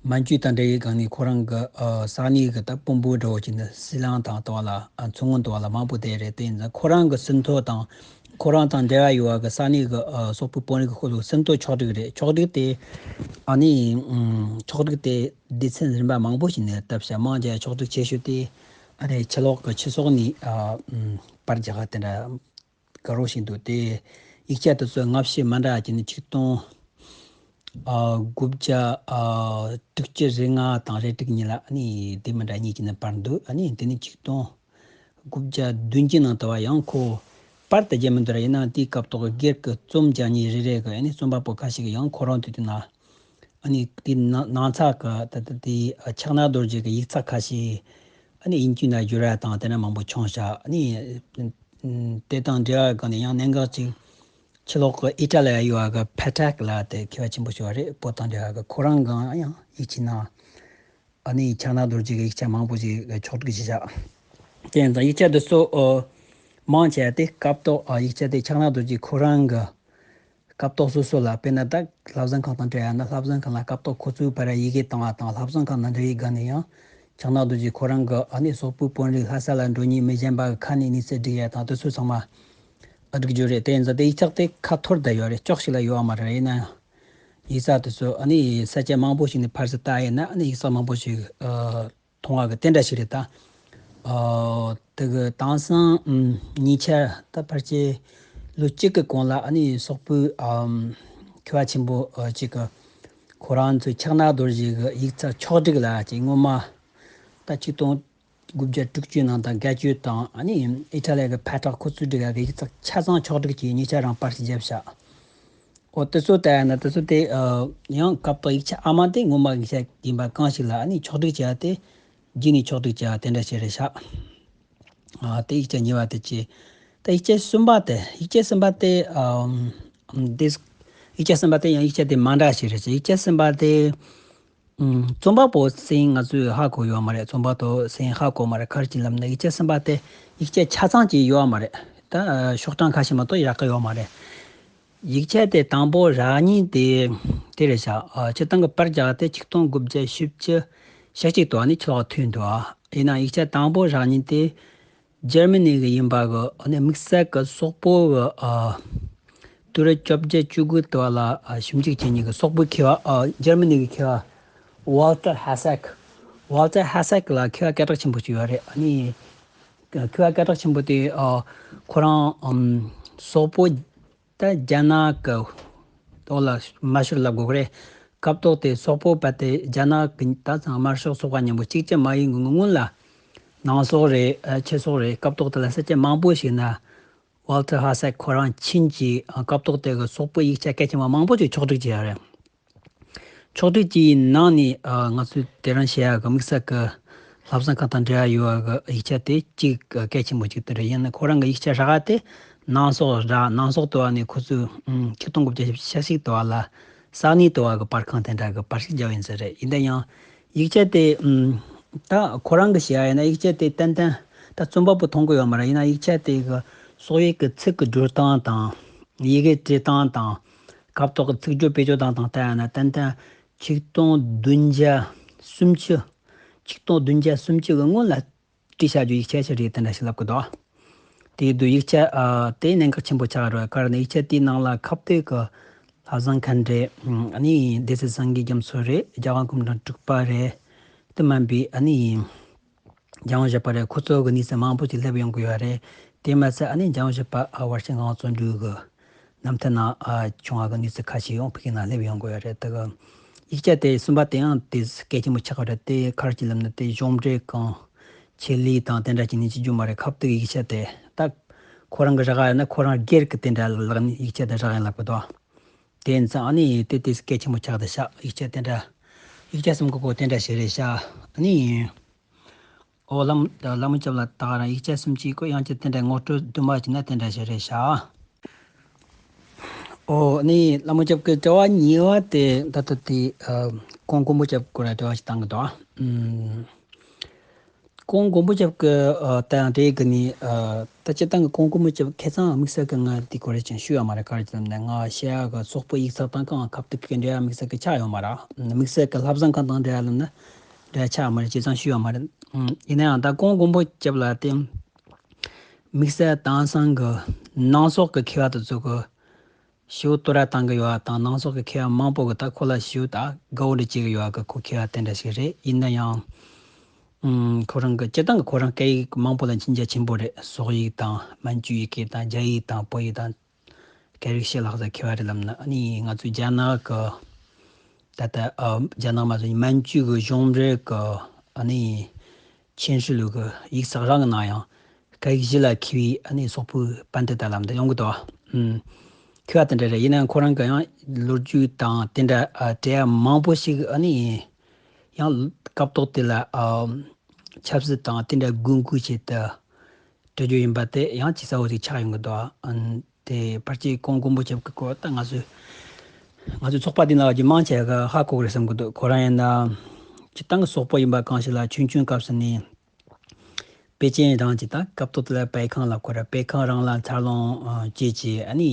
མན་ཇུ་དང་འབྲེལ་བའི་སྒང་ནས་ཁོ་རང་གི་ཨ་ས་གནས་ཀྱི་ད་དཔོན་པོ་འདྲ་བོ་ཅིག་ནི་སྲིད་བློན་དང་དུ་བ་ལ་ཨ་མཚོ་སྔོན་དུ་བ་ལ་མང་པོ་བསྡད་རེད། དེ་ཡིན་ཙང་ཁོ་རང་གི་ཟིན་ཐོ་དང་ཁོ་རང་དང་འབྲེལ་བ་ཡོད་པ་གི་ས་གནས་ཀྱི་ཨ་སོག་པོའི་དཔོན་རིགས་ཁོ་ཚོ་ཟིན་ཐོ་ཕྱོགས་སྒྲིག་རེད། ཕྱོགས་སྒྲིག་དེ་ཨ་ནི་ཨ་ཕྱོགས་སྒྲིག་དེ་སྡེ་ཚན་རིམ་པ་མང་པོ་ཞིག་ནས་བཏབ་བྱ་མང་ཆེ་ཕྱོགས་སྒྲིག་ཆེ་ཤོས་དེ་ཨ་ནི་ཕྱི་ལོགས་ཀྱི་ཕྱི་སོག་ནས་ཨ་ཨམ་པར་རྒྱག་ག་དེ་འདྲ་དགའ་རོགས་ཤིག་འདུག་དེ་ཡིག་ཆ་དེ་ཚོ་སྔ་ཕྱི་མ་འདྲ་བ་ཅིག་ནི་ཆིག་སྟོང་ཨ་དགུ་བརྒྱ་ཨ་དྲུག་ཅུ་རེ་ལྔ་དང་རེ་དྲུག་གཉིས་ལ་ཨ་ནི་དེ་མ་འདྲ་གཉིས་ཀྱི་ནི་པར་འདུག་ཨ་ནི་དེ་ནི་ཆིག་སྟོང་དགུ་བརྒྱ་བདུན་ཅུ་ནང་དུ་བ་ཡང་ཁོ་ པར་དེ་རྒྱབ་མི་འདུག་ར། ཡིན་ནའང་དེའི་སྐབས་ཐོག་གི་སྒེར་གྱི་རྩོམ་རྒྱག་མཁན་རེ་རེ་གི་ཨ་ནི་རྩོམ་པ་པོ་ཁ་ཤས་ཀྱིས་ཡང་ཁོ་རང་དུས་དེ་ན་ཨ་ནི་དེའི་ནང་ནང་ཚགས་ཀྱི་ད་ལྟ་དེའི་ཕྱག་ན་རྡོ་རྗེ་གི་ཡིག་ཚགས་ཁ་ཤས་ཨ་ནི་དབྱིན་ཇི་ནང་བསྒྱུར་བ་དང་དེ་འདྲ་མང་པོ་བྱུང་ཤག་ཨ་ནི་དེ་དང་འབྲེལ་བའི་སྒང་ནས་ཡང་གནད་འགག་ཅིག་ཕྱི་ལོགས་ཀྱི་ཨི་ཊ་ལི་ཡ་ཡོད་པ་གི་ཕེ་ཊེག་ལ་དེ་མཁས་པ་ཆེན་པོ་ཞིག་ཡོད་རེད། བོད་དང་འབྲེལ་བ་གི་ཁོ་རང་གིས་ཡང་ཡིག་ཆའི་ནང་ཨ་ནི་ཕྱག་ན་རྡོ་རྗེ་གི་ཡིག་ཆ་མང་པོ་ཞིག་ཕྱོགས་སྒྲིག་བྱས་ཤག་དེ་ཡིན་ཙང་ཡིག་ཆ་འདི་ཚོ་ཨོ་མང་ཆེ་བ་དེ་སྐབས་ཐོག་ཨ་ཡིག་ཆ་དེ་ཕྱག་ན་རྡོ་རྗེ་ཁོ་རང་གི་སྐབས་ཐོག་སོ་སོ་ལ། དཔེར་ན་ད་བསླབ་གཞི་ཁང་དང་འབྲེལ་ཡ་ན་བསླབ་གཞི་ཁང་ལ་སྐབས་ཐོག་ཁོ་ཚོའི་བར་ཡི་གེ་བཏང་བ་དང་བསླབ་གཞི་ཁང་དང་འབྲེལ་བའི་སྒང་ནས་ཡང་ཕྱག་ན་རྡོ་རྗེ་ཁོ་རང་གི་ཨ་ནི་སོག་པོའི་དཔོན་རིགས་ལྷ་ས་ལ་འགྲོ་མཁན་མི་གཞན་པ་གི་ཁ་ནས་གནས་ཚུལ་སྒྲིག་ཡ་དང་དེ་ཚོ་ཚང་མ་སྒྲིག་རྒྱུ་རེད། དེ་ཡིན་ཙང་དེ་ཡིག་ཆ་དེ་ཁ་འཐོར་བསྡད་ཡོད་རེད། ཅོག་ཞིག་ལ་ཡོད་པ་མ་རེད། ཡིན་ན་ཡང་ཡིག་ཚགས་དེ་ཚོ་ཨ་ནི་ས་ཆ་མང་པོ་ཞིག་ནས་ཕར་ཚུར་བལྟས་ཡིན་ན་ཨ་ནི་ཡིག་ཚགས་མང་པོ་ཞིག་ཨ་མཐོང་བ་གི་དེ་འདྲ་ཞིག་རེད་ད། ཨ་དེ་གི་དེང་སང་ཨམ་ཉེ་ཆར་ད་ཕལ་ཆེར་ལོ་གཅིག་གི་གོང་ལ་ཨ་ནི་སོག་པོའི་ཨམ་མཁས་པ་ཆེན་པོ་ཨ་ཅིག་གི་ཁོ་རང་ཚོའི་ཕྱག་ན་རྡོ་རྗེ་གི་ཡིག་ཚགས་ཕྱོགས་སྒྲིག་ལ་ཅིག་སྔོན་མ་ད་ཆིག་སྟོང་དགུ་བརྒྱ་དྲུག་ཅུའི་ནང་དང་བརྒྱད་ཅུ་དང་ཨ་ནི་ཨི་ཊ་ལི་གི་ཕེ་ཊེག་ཁོ་ཚོས་བསྒྲིགས་ཡག་གི་ཡིག་ཚགས་ཆ་ཚང་ཕྱོགས་སྒྲིག་གིས་ཉེ་ཆར་རང་པར་ཞིག་བརྒྱབ་ཤག་ཨོ་དེ་ཚོ་ལྟ་ཡ་ན་དེ་ཚོ་དེ་ཨ་ཡང་སྐབས་ཐོག་ཡིག་ཆ་ཨ་མ་དེ་སྔོན་མ་ཡིག་ཆ་ཡིན་པ་གང་ཞིག་ལ་ཨ་ནི་ཕྱོགས་སྒྲིག་བྱས་ཏེ་རྗེས་ནས་ཕྱོགས་སྒྲིག་བྱས་དེ་འདྲ་བྱས་རེད་ཤག་ཨ་དེ་ཡིག་ཆ་གཉིས་པ་དེ་བྱས། ད་ཡིག་ཆ་གསུམ་པ་དེ་ཡིག་ཆ་གསུམ་པ་དེ་ཨམ་དེ་ཡིག་ཆ་གསུམ་པ་དེ་ཡང་ཡིག་ཆ་དེ་མ་འདྲ་ཞིག་རེད་ཤག་ཡིག་ཆ་གསུམ་པ་དེ། ཨུམ། རྩོམ་པ་པོ་ཟེར་མཁན་ང་ཚོས་ཧ་གོ་ཡོད་མ་རེད། རྩོམ་པ་པོ་ཟེར་མཁན་ཧ་གོ་མ་རེད། ག་རེ་བྱས་ལབ་ན་ཡིག་ཆ་གསུམ་པ་དེ་ཡིག་ཆ་ཆ་ཚང་ཅིག་ཡོད་མ་རེད། ད་ཤོག་གྲངས་ཁ་ཤས་མ་གཏོགས་ཡག་གི་ཡོད་མ་རེད། ཡིག་ཆ་དེ་དང་པོ་རག་ཉིན་དེ་དེ་རེད་ཤག་ཨ་སྤྱིར་བཏང་གི་པར་རྒྱག་དེ་ཆིག་སྟོང་དགུ་བརྒྱ་བཞི་བཅུ་ཞེ་གཅིག་དུ་ཨ་ནི་ཕྱི་ལོགས་ཐོན་འདུག་ཨ་ཡིན་ན་ཡིག་ཆ་དང་པོ་རག་ཉིན་དེ། འཇར་མ་ནི་གི་ཡིན་པ་གི་ཨ་ནི་དམིགས་བསལ་གི་སོག་པོ་གི་ཨ་དུས་རབས་བཅོ་བརྒྱད་བཅུ་དགུ་དུ་བ་ལ་ཨ་ཞིབ་འཇུག་བྱེད་མཁན་གི་སོག་པོའི་མཁས་པ་ཨ་འཇར་མ་ནི་གི་མཁས་པ་ཝལ་ཏར་ཧ་སེག་ཝལ་ཏར་ཧ་སེག་ལ་མཁས་པ་སྐད་གྲགས་ཆེན་པོ་ཞིག་ཡོད་རེད། ཨ་ནི་མཁས་པ་སྐད་གྲགས་ཆེན་པོ་དེ་ཨ་ཁོ་རང་ཨམ་སོག་པོ་ད་རྒྱ་ནག་གི་ཐོག་ལ་མ་ཤོར་ལབ་དགོས་ཀྱི་རེད། སྐབས་ཐོག་དེ་སོག་པོ་བ་དེ་རྒྱ་ནག་གི་ད་ཚང་དམར་ཤོག་ཚོགས་པ་མཉམ་པོ་གཅིག་ཀྱང་མ་ཡིན་གི་སྔོན་ལ་ནང་སོག་རེད་ཨ་ཕྱི་སོག་རེད། སྐབས་ཐོག་དེ་ལ་ས་ཆ་མང་པོ་ཞིག་ན་ཝལ་ཏར་ཧ་སེག་ཁོ་རང་ཕྱིན་གྱིས་ཨ་སྐབས་ཐོག་དེ་གི་སོག་པོའི་ཡིག་ཆ་གལ་ཆེན་པོ་མང་པོ་ཞིག་ཕྱོགས་སྒྲིག་བྱས་ཡོད་རེད། ཕྱོགས་སྒྲིག་བྱས་ནང་ནས་ཨ་ང་ཚོས་དེ་རིང་བཤད་ཡག་གི་དམིགས་བསལ་གྱི་བསླབ་གཞི་ཁག་དང་འབྲེལ་བ་ཡོད་པ་གི་ཡིག་ཆ་དེ་གཅིག་གལ་ཆེན་པོ་གཅིག་དེ་རེད། ཡིན་ན་ཁོ་རང་གི་ཡིག་ཆ་རག་དེ་ནང་སོག་ར་ནང་སོག་དུ་བ་ནས་ཁོ་ཚོས་ཨུམ་ཆིག་སྟོང་དགུ་བརྒྱ་བཞི་བཅུ་ཞེ་གཅིག་དུ་བ་ལ་ས་གནས་དུ་བ་གི་པར་ཁང་དེ་འདྲ་གི་པར་ཞིག་བརྒྱབ་ཡིན་ས་རེད། ཡིན་ན་ཡང་ཡིག་ཆ་དེ་ཨུམ་ད་ཁོ་རང་གི་བཤད་ཡ་ཡིན་ན་ཡིག་ཆ་དེ་ཏན་ཏན་ད་རྩོམ་པ་པོ་མཐོང་གི་ཡོད་མ་རེད། ཡིན་ན་ཡིག་ཆ་དེ་གི་སོག་ཡིག་གི་ཚིག་གི་སྒྲོག་སྟངས་དང་ཡི་གེ་འབྲི་སྟངས་དང་སྐབས་ཐོག་གི་ཚིག་སྦྱོར་བེད་སྤྱོད་སྟངས་དང་ལྟ་ཡ་ན་ཏན་ཏན་ཆིག་སྟོང་བདུན་བརྒྱ་སུམ་ཅུ། ཆིག་སྟོང་བདུན་བརྒྱ་སུམ་ཅུ་གི་སྔོན་ལ་བྲིས་བཞག་རྒྱུ་ཡིག་ཆ་ཞིག་རེད་དེ་འདྲ་ཞིག་ལབ་གི་འདུག་དེའི་དུས་ཡིག་ཆ་ཨ་དེ་གནད་འགག་ཆེན་པོ་ཆགས་རེད། ག་རེ་ན་ཡིག་ཆ་དེའི་ནང་ལ་ཁ་གཏད་ཀྱི་བསླབ་གཞི་ཁག་འདྲ་ཨ་ནི་སྡེ་སྲིད་སངས་རྒྱས་རྒྱ་མཚོ་རེད། རྒྱལ་དབང་སྐུ་ཕྲེང་དྲུག་པ་རེད། དེ་མིན་པའི་ཨ་ནི། འཇམ་དབྱངས་བཞད་པ་རེད། ཁོ་ཚོ་གི་གནས་ཚུལ་མང་པོ་ཞིག་སླེབས་ཡོང་གི་ཡོད་རེད། དེ་མ་ཟད་ཨ་ནི་འཇམ་དབྱངས་བཞད་པ་ཨ་བར་ཆད་ངན་སོང་སྒྲོལ་གི་རྣམ་ཐར་ནང་ཨ་བྱུང་བ་གི་གནས་ཚུལ་ཁ་ཤས་ཡང་བོད་སྐད་ནང་སླེབས་ཡོང་གི་ཡོད་རེད། དེ་གི་ཡིག་ཆ་དེ་གསུམ་པ་དེ་ཡང་དེ་གལ་ཆེན་པོ་ཆགས་པ་རེད། དེ་ག་རེ་ཅིག་ལབ་ན་དེ་གཞུང་འབྲེལ་གང་ཆེད་ལས་དང་དེ་འདྲ་ཅིག་ནས་བྱེད་རྒྱུ་མ་རེད། ཁ་གཏད་ཀྱི་ཡིག་ཆ་དེ་ད་ཁོ་རང་གི་རག་ཡ་ན་ཁོ་རང་སྒེར་གི་དེ་འདྲ་ལག་ནས་ཡིག་ཆ་དེ་རག་ཡ་ལབ་གི་འདུག་དེ་ཡིན་ཙང་ཨ་ནི་དེ་དེ་གལ་ཆེན་པོ་ཆགས་བསྡད་ཤག་ཡིག་ཆ་དེ་འདྲ་ཡིག་ཆ་གསུམ་གི་སྐོར་དེ་འདྲ་ཞིག་རེད་ཤག་ཨ་ནི། ཨོ་ལམ་ལ་མོ་ཅབ་ལ་ད་ག་རང་ཡིག་ཆ་གསུམ་གྱི་སྐོར་ཡང་ཅི་དེ་འདྲ་ངོ་སྤྲོད་བསྡུས་མ་བྱས་ན་དེ་འདྲ་ཞིག་རེད་ཤག་ཨོ་ནི་ལ་མོ་ཅབ་ཀྱི་དྲི་བ་གཉིས་པ་དེ་ད་ལྟ་དེ་ཨ་ཀོང་ཀོང་པོ་ཅབ་སྐོར་ལ་དྲི་བ་ཞིག་བཏང་གི་འདུག་ཨ་ཀོང་ཀོང་པོ་ཅབ་ཀྱི་ཨ་ད་ཡང་དེ་གི་ནི་ཨ་ད་སྤྱིར་བཏང་གི་ཀོང་ཀོང་པོ་ཅབ་ཁ་སང་དམིགས་བསལ་གྱི་ང་དེ་སྐོར་ལ་ཅང་ཞུས་ཡོད་མ་རེད། ག་རེ་ཅི་ལབ་ན་ང་བཤད་ཡག་གི་སོག་པོ་ཡིག་ཚགས་དང་གང་ཁ་གཏད་ཀྱི་འབྲེལ་བ་དམིགས་བསལ་གྱི་ཆགས་ཡོད་མ་རེད། དམིགས་བསལ་གྱི་བསླབ་གཞི་ཁག་དང་འབྲེལ་བ་ལབ་ན། འདྲ་ཆགས་མ་རེད། བྱས་ཙང་ཞུས་ཡོད་མ་རེད། ཨང་། ཡིན་ན་ཡང་ད་ཀོང་ཀོང་པོ་ཅབ་ལ་དེ་དམིགས་བསལ་དེང་སང་གི་ནང་སོག་གི་མཁས་པ་དེ་ཚོ་གི་ཞེ་པོ་བསྟོད་ར་བཏང་གི་ཡོད་པ་དང་ནང་སོག་གི་མཁས་པ་མང་པོ་གི་ད་ཁོ་ལ་ཞེ་པོ་ད་དགའ་བོ་འདྲ་བྱེད་གི་ཡོད་པ་གི་ཁོ་མཁས་པ་དེ་འདྲ་ཞིག་རེད། ཡིན་ན་ཡང་ཨང་། ཁོ་རང་གི་སྤྱིར་བཏང་གི་ཁོ་རང་སྐད་ཡིག་མང་པོ་ལ་མཁྱེན་རྒྱ་ཆེན་པོ་རེད། སོག་ཡིག་དང་མན་ཇུ་ཡི་གེ་དང་རྒྱ་ཡིག་དང་བོད་ཡིག་དང་། སྐད་རིགས་ཤེས་ལྷག་ས་མཁས་པ་རེད་ལབ་ན། ཨ་ནི་ང་ཚོའི་རྒྱ་ནག་གི་ད་ལྟ་ཨ་རྒྱ་ནག་མ་ཟད་མན་ཇུ་གི་གཞུང་འབྲེལ་གི་ཨ་ནི་ཆིན་ཧྲི་ལུའུ་གི་ཡིག་ཚགས་རང་གི་ནང་ཡང་ སྐད་ཡིག་གཞི་ལ་མཁས་པའི་ཨ་ནི་སོག་པོའི་པཎྜི་ཏ་ལབ་འདི་ཡོང་གི་འདུག་ཨུམ། མཁས་པ་དེ་འདྲ་རེད། ཡིན་ནའང་ཁོ་རང་གི་ཡང་ལོ་རྒྱུས་དང་དེ་འདྲ་ཨ་བྲིས་ཡ་མང་པོ་ཞིག་ཨ་ནི་ཡང་སྐབས་ཐོག་དེ་ལ་ཨ་ཆབ་སྲིད་དང་དེ་འདྲ་དགོས་མཁོའི་ཆེད་དུ་བྲི་རྒྱུ་ཡིན་པ་དེ་ཡང་ཅིག་གསལ་བོ་ཞིག་ཆགས་ཡོང་གི་འདུག་ཨ་ནི་དེ་ཕལ་ཆེར་ཀོང་མགོན་པོ་ཆེན་གྱི་སྐོར་ད་ང་ཚོས་ང་ཚོའི་ཚོགས་པ་འདི་ནང་གི་མང་ཆེ་ག་ཧ་གོ་གི་རེད་བསམ་གི་འདུག་ཁོ་རང་ཡིན་ན་སྤྱིར་བཏང་གི་སོག་པོ་ཡིན་པ་གང་ཞིག་ལ་ཆུང་ཆུང་སྐབས་སུ་ནས་པེ་ཅིན་རང་གི་ད་སྐབས་ཐོག་དེ་ལ་པད་ཁང་ལབ་དགོས་རེད། པད་ཁང་རང་ལ་འཚར་ལོངས་ཨ་བྱས་བྱས་ཨ་ནི་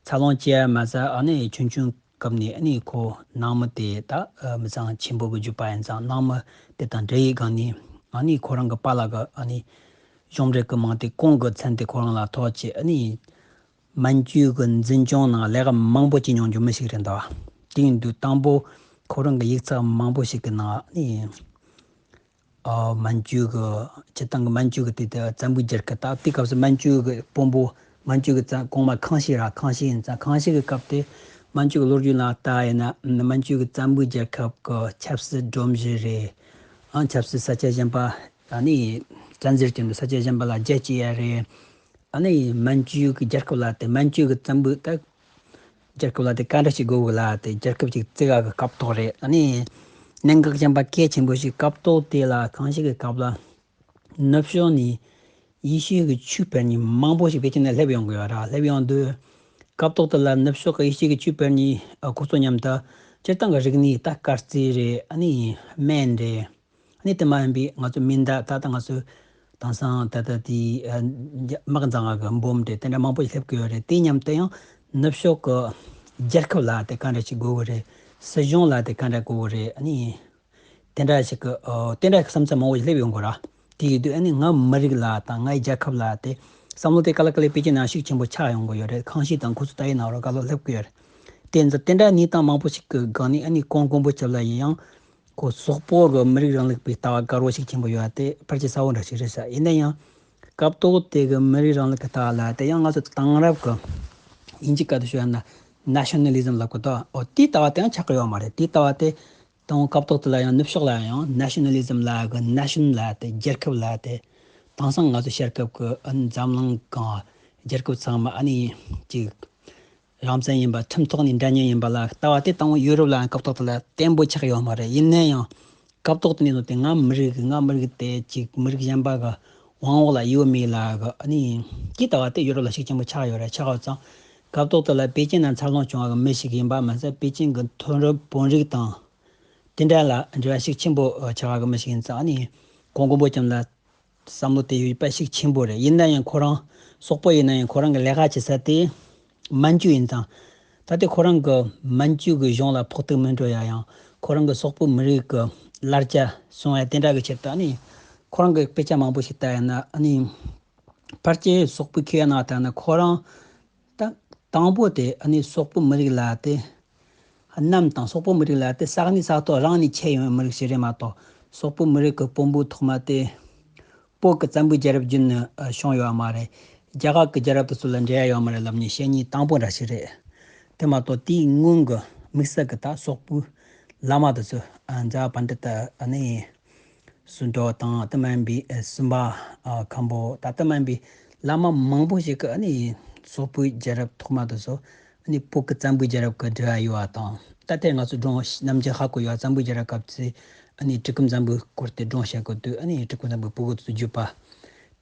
འཚར་ལོངས་བྱས་ཡ་མ་ཟད་ཨ་ནི་ཆུང་ཆུང་སྐབས་ནས་ཨ་ནི་ཁོ་ནང་མི་དེ་ད་ཨ་མི་ཚང་ཆེན་པོ་གི་རྒྱུད་པ་ཡིན་ཙང་ནང་མི་དེ་དང་འབྲེལ་ཡོད་སྒང་ནས་ཨ་ནི་ཁོ་རང་གི་པཱ་ལགས་གི་ཨ་ནི་གཞུང་འབྲེལ་གི་མིང་དེ་ཀོང་གི་མཚན་དེ་ཁོ་རང་ལ་ཐོགས་བྱས་ཨ་ནི་མན་ཇུ་གི་འཛིན་སྐྱོང་ནང་ལས་ཀ་མང་པོ་བྱེད་མྱོང་རྒྱུ་མི་ཞིག་རེད་འདུག་དེ་ཡིན་དུས་དང་པོ་ཁོ་རང་གི་ཡིག་ཚགས་མང་པོ་ཞིག་གི་ནང་ཨ་ནི་ཨ་མན་ཇུ་གི་སྤྱིར་བཏང་གི་མན་ཇུ་གི་དེ་དེ་བཙན་པོའི་རྒྱལ་ཁབ་ད་དེ་སྐབས་སུ་མན་ཇུ་གི་དཔོན་པོ་མན་ཇུ་གི་བཙན་གོང་མ་ཁང་ཤིས་ར་ཁང་ཤིས་ཡིན་ཙང་ཁང་ཤིས་གི་སྐབས་དེ་མན་ཇུ་གི་ལོ་རྒྱུས་ནང་ལྟ་ཡིན་ན་མན་ཇུ་གི་བཙན་པོའི་རྒྱལ་ཁབ་གི་ཆབ་སྲིད་སྒྲོམ་གཞི་རེད། ཨང་ཆབ་སྲིད་ས་ཆ་གཞན་པ་ཨ་ནི་བཙན་འཛུལ་བྱས་ནས་ས་ཆ་གཞན་པ་ལ་རྒྱ་བསྐྱེད་ཡ་རེད། ཨ་ནི་མན་ཇུ་གི་རྒྱལ་ཁབ་ལ་དེ་མན་ཇུ་གི་བཙན་པོའི་ད་རྒྱལ་ཁབ་ལ་དེ་ག་འདྲ་ཞིག་དགོས་གི་ལ་དེ་རྒྱལ་ཁབ་ཅིག་བརྩི་ག་གི་སྐབས་ཐོག་རེད། ཨ་ནི་གནད་འགག་གཞན་པ་གལ་ཆེན་པོ་ཞིག་སྐབས་ཐོག་དེ་ལ་ཁང་ཤིས་གི་སྐབས་ལ་ནུབ་ཕྱོགས་ནས་ཡེ་ཤུ་གི་ཆོས་དཔེ་རྙིང་མང་པོ་ཞིག་པེ་ཅིན་ནས་སླེབས་ཡོང་གི་ཡོད་ར། སླེབས་ཡོང་དུས་སྐབས་ཐོག་དེ་ལ་ནུབ་ཕྱོགས་ཀྱི་ཡེ་ཤུ་གི་ཆོས་དཔེ་རྙིང་ཁོ་ཚོ་མཉམ་དུ་སྤྱིར་བཏང་གི་རིག་གནས་ད་དཀར་རྩི་རེད། ཨ་ནི་སྨན་རེད། ཨ་ནི་དེ་མ་ཡིན་པའི་ང་ཚོ་མེ་མདའ་ད་ལྟ་ང་ཚོ་དེང་སང་ད་ལྟ་དེའི་ཨ་དམག་འཛིང་བ་གི་འབོམ་དེ་དེ་འདྲ་མང་པོ་ཞིག་སླེབས་ཀྱི་ཡོད་རེད། དེ་མཉམ་དུ་ཡང་ནུབ་ཕྱོགས་ཀྱི་རྒྱལ་ཁབ་ལ་དེ་ག་འདྲ་ཞིག་དགོས་ཀྱི་རེད། སྲིད་གཞུང་ལ་དེ་ག་འདྲ་དགོས་ཀྱི་རེད། ཨ་ནི་དེ་འདྲ་ཞིག་གི་ཨ་དེ་འདྲ་བསམ་ཚུལ་མང་པོ་ཞིག་སླེབས་ཡོང་གི་ར། དེ་ཡིན་དུས་ཨ་ནི་ང་མི་རིགས་ལ་དང་ངའི་རྒྱལ་ཁབ་ལ་དེ་བསམ་བློ་དེ་ག་ལེ་ག་ལེ་པེ་ཅིན་ནང་ཤུགས་ཆེན་པོ་ཆགས་ཡོང་གི་ཡོད་རེད། ཁང་ཤིས་དང་ཁོ་ཚོ་ད་ཡིན་ན་ར་ག་ལོ་སླེབས་ཀྱི་ཡོད་རེད། དེ་ཚོ་དེ་འདྲ་གནས་སྟངས་མང་པོ་ཞིག་གི་སྒང་ནས་ཨ་ནི་ཀོང་མགོན་པོ་ཆེན་ལ་ཡིན་ཡང་ཁོ་སོག་པོ་གི་མི་རིགས་རིང་ལུགས་པའི་ལྟ་བ་དགའ་རོགས་ཤིག་ཆེན་པོ་ཡོད་པ་དེ་ཕལ་ཆེར་གསལ་བོ་འདྲ་ཞིག་རེད་ཤག་ཡིན་ན་ཡང་སྐབས་ཐོག་དེ་གི་མི་རིགས་རིང་ལུགས་ཀྱི་ལྟ་བ་ལ་དེ་ཡང་ང་ཚོ་དེང་རབས་ཀྱི་དབྱིན་ཇི་སྐད་དུ་ཤོད་ན་ནེ་ཤ་ནལ་ལི་ཛམ་ལབ་གི་འདུག་འོ་དེའི་ལྟ་བ་དེ་ཡང་ཆགས་ཀྱི་ཡོད་མ་རེད། དེའི་ལྟ་བ་དེ་དང་སྐབས་ཐོག་དེ་ལ་ཡང་ནུབ་ཕྱོགས་ལ་ཡང་ནེ་ཤ་ནལ་ལི་ཛམ་ལབ་གི་ནེ་ཤན་ལབ་དེ་རྒྱལ་ཁབ་ལབ་དེ་དེང་སང་ང་ཚོ་ཤར་ཁབ་ཀྱི་ཨ་ནི་འཛམ་གླིང་གང་རྒྱལ་ཁབ་ཚང་མ་ཨ་ནི་ཅིག་རང་བཙན་ཡིན་པ་ཁྲིམས་ཐོག་ནས་འདྲ་མཉམ་ཡིན་པ་ལ་ལྟ་བ་དེ་དང་པོ་ཡུ་རོབ་ལ་སྐབས་ཐོག་དེ་ལ་བརྟན་པོ་ཆགས་ཡོད་མ་རེད། ཡིན་ན་ཡང་སྐབས་ཐོག་དེ་ནས་བཟུང་སྟེ་ང་མི་རིགས་ཀྱི་ང་མི་རིགས་དེ་ཅིག་མི་རིགས་གཞན་པ་གི་དབང་འོག་ལ་ཡོད་མེད་ལ་གི་ཨ་ནི་དེའི་ལྟ་བ་དེ་ཡུ་རོབ་ལ་ཤུགས་ཆེན་པོ་ཆགས་ཡོད་རེད། ཆགས་ཡོད་ཙང་སྐབས་ཐོག་དེ་ལ་པེ་ཅིན་ན་འཚར་ལོངས་བྱུང་བ་གི་མི་ཞིག་ཡིན་པ་མ་ཟད་པེ་ཅིན་གི་མཐོ་རིམ་དཔོན་རིགས་དང་དེ་འདྲ་ལ་འབྲེལ་བ་ཤུགས་ཆེན་པོ་ཆགས་པ་གི་མི་ཞིག་ཡིན་ཙང་ཨ་ནི་ཀོང་མགོན་པོ་ཆེན་ལ་བསམ་བློ་དེ་ཡོད་པ་ཤུགས་ཆེན་པོ་རེད། ཡིན་ན་ཡང་ཁོ་རང་སོག་པོ་ཡིན་ན་ཡང་ཁོ་རང་གི་ལས་ཀ་བྱེད་ས་དེ་མན་ཇུ་ཡིན་ཙང་ད་ལྟ་ཁོ་རང་གི་མན་ཇུ་གི་གཞུང་ལ་ཕོག་ཐུག་མི་འགྲོ་ཡ་ཡང་ཁོ་རང་གི་སོག་པོའི་མི་རིགས་ཀྱི་ལར་ཇ་སྲུང་ཡ་དེ་འདྲ་གི་ཆེད་དུ་ཨ་ནི་ཁོ་རང་གི་དཔེ་ཆ་མང་པོ་ཞིག་ལྟ་ཡ་ན་ཨ་ནི་ཕལ་ཆེར་སོག་པོའི་མཁས་པ་ནང་ལྟ་ན་ཁོ་རང་ད་དང་པོ་དེ་ཨ་ནི་སོག་པོ་མི་རིགས་ལ་དེ་གནམ་དང་སོག་པོ་མི་རིགས་ལ་དེ་ས་གནས་ས་ཐོག་རང་ནས་ཁྱེར་ཡོང་བའི་མི་རིགས་ཤིག་རེད་མ་གཏོགས་སོག་པོ་མི་རིགས་ཀྱི་དཔོན་པོ་ཐོག་མ་དེ་བོད་ཀྱི་བཙན་པོའི་རྒྱལ་རབས་བརྒྱུད་ནས་བྱུང་ཡོད་མ་རེད། རྒྱ་གར་གྱི་རྒྱལ་རབས་དེ་ཚོ་ལ་འབྲེལ་ཡོད་མ་རེད་ལབ་ནས་བཤད་མཁན་དང་པོ་འདྲ་ཞིག་རེད། དེ་མ་གཏོགས་དེའི་སྔོན་གྱི་དམིགས་བསལ་གྱི་ད་སོག་པོའི་བླ་མ་དེ་ཚོ་ཛ་པཎྜི་ཏ་ཨ་ནི་སུ་འགྲོ་དང་དེ་མིན་པའི་སུམ་པ་མཁན་པོ་ད་དེ་མིན་པའི་བླ་མ་མང་པོ་ཞིག་གིས་ཨ་ནི་སོག་པོའི་རྒྱལ་རབས་ཐོག་མ་དེ་ཚོ་ཨ་ནི་བོད་ཀྱི་བཙན་པོའི་རྒྱལ་རབས་ཀྱི་འབྲེལ་བ་ཡོད་པ་དང་ད་ལྟའི་ང་ཚོ་སྒྲུང་ནམ་རྒྱུན་ཧ་གོ་ཡོད་བཙན་པོའི་རྒྱལ་རབས་སྐབས་ཚེ་ཨ་ནི་གྲི་གུམ་བཙན་པོའི་སྐོར་དེ་སྒྲུང་བཤད་དགོས་དུས་ཨ་ནི་གྲི་གུམ་བཙན་པོའི་བུ་གུ་དེ་ཚོ་བརྒྱུད་པ་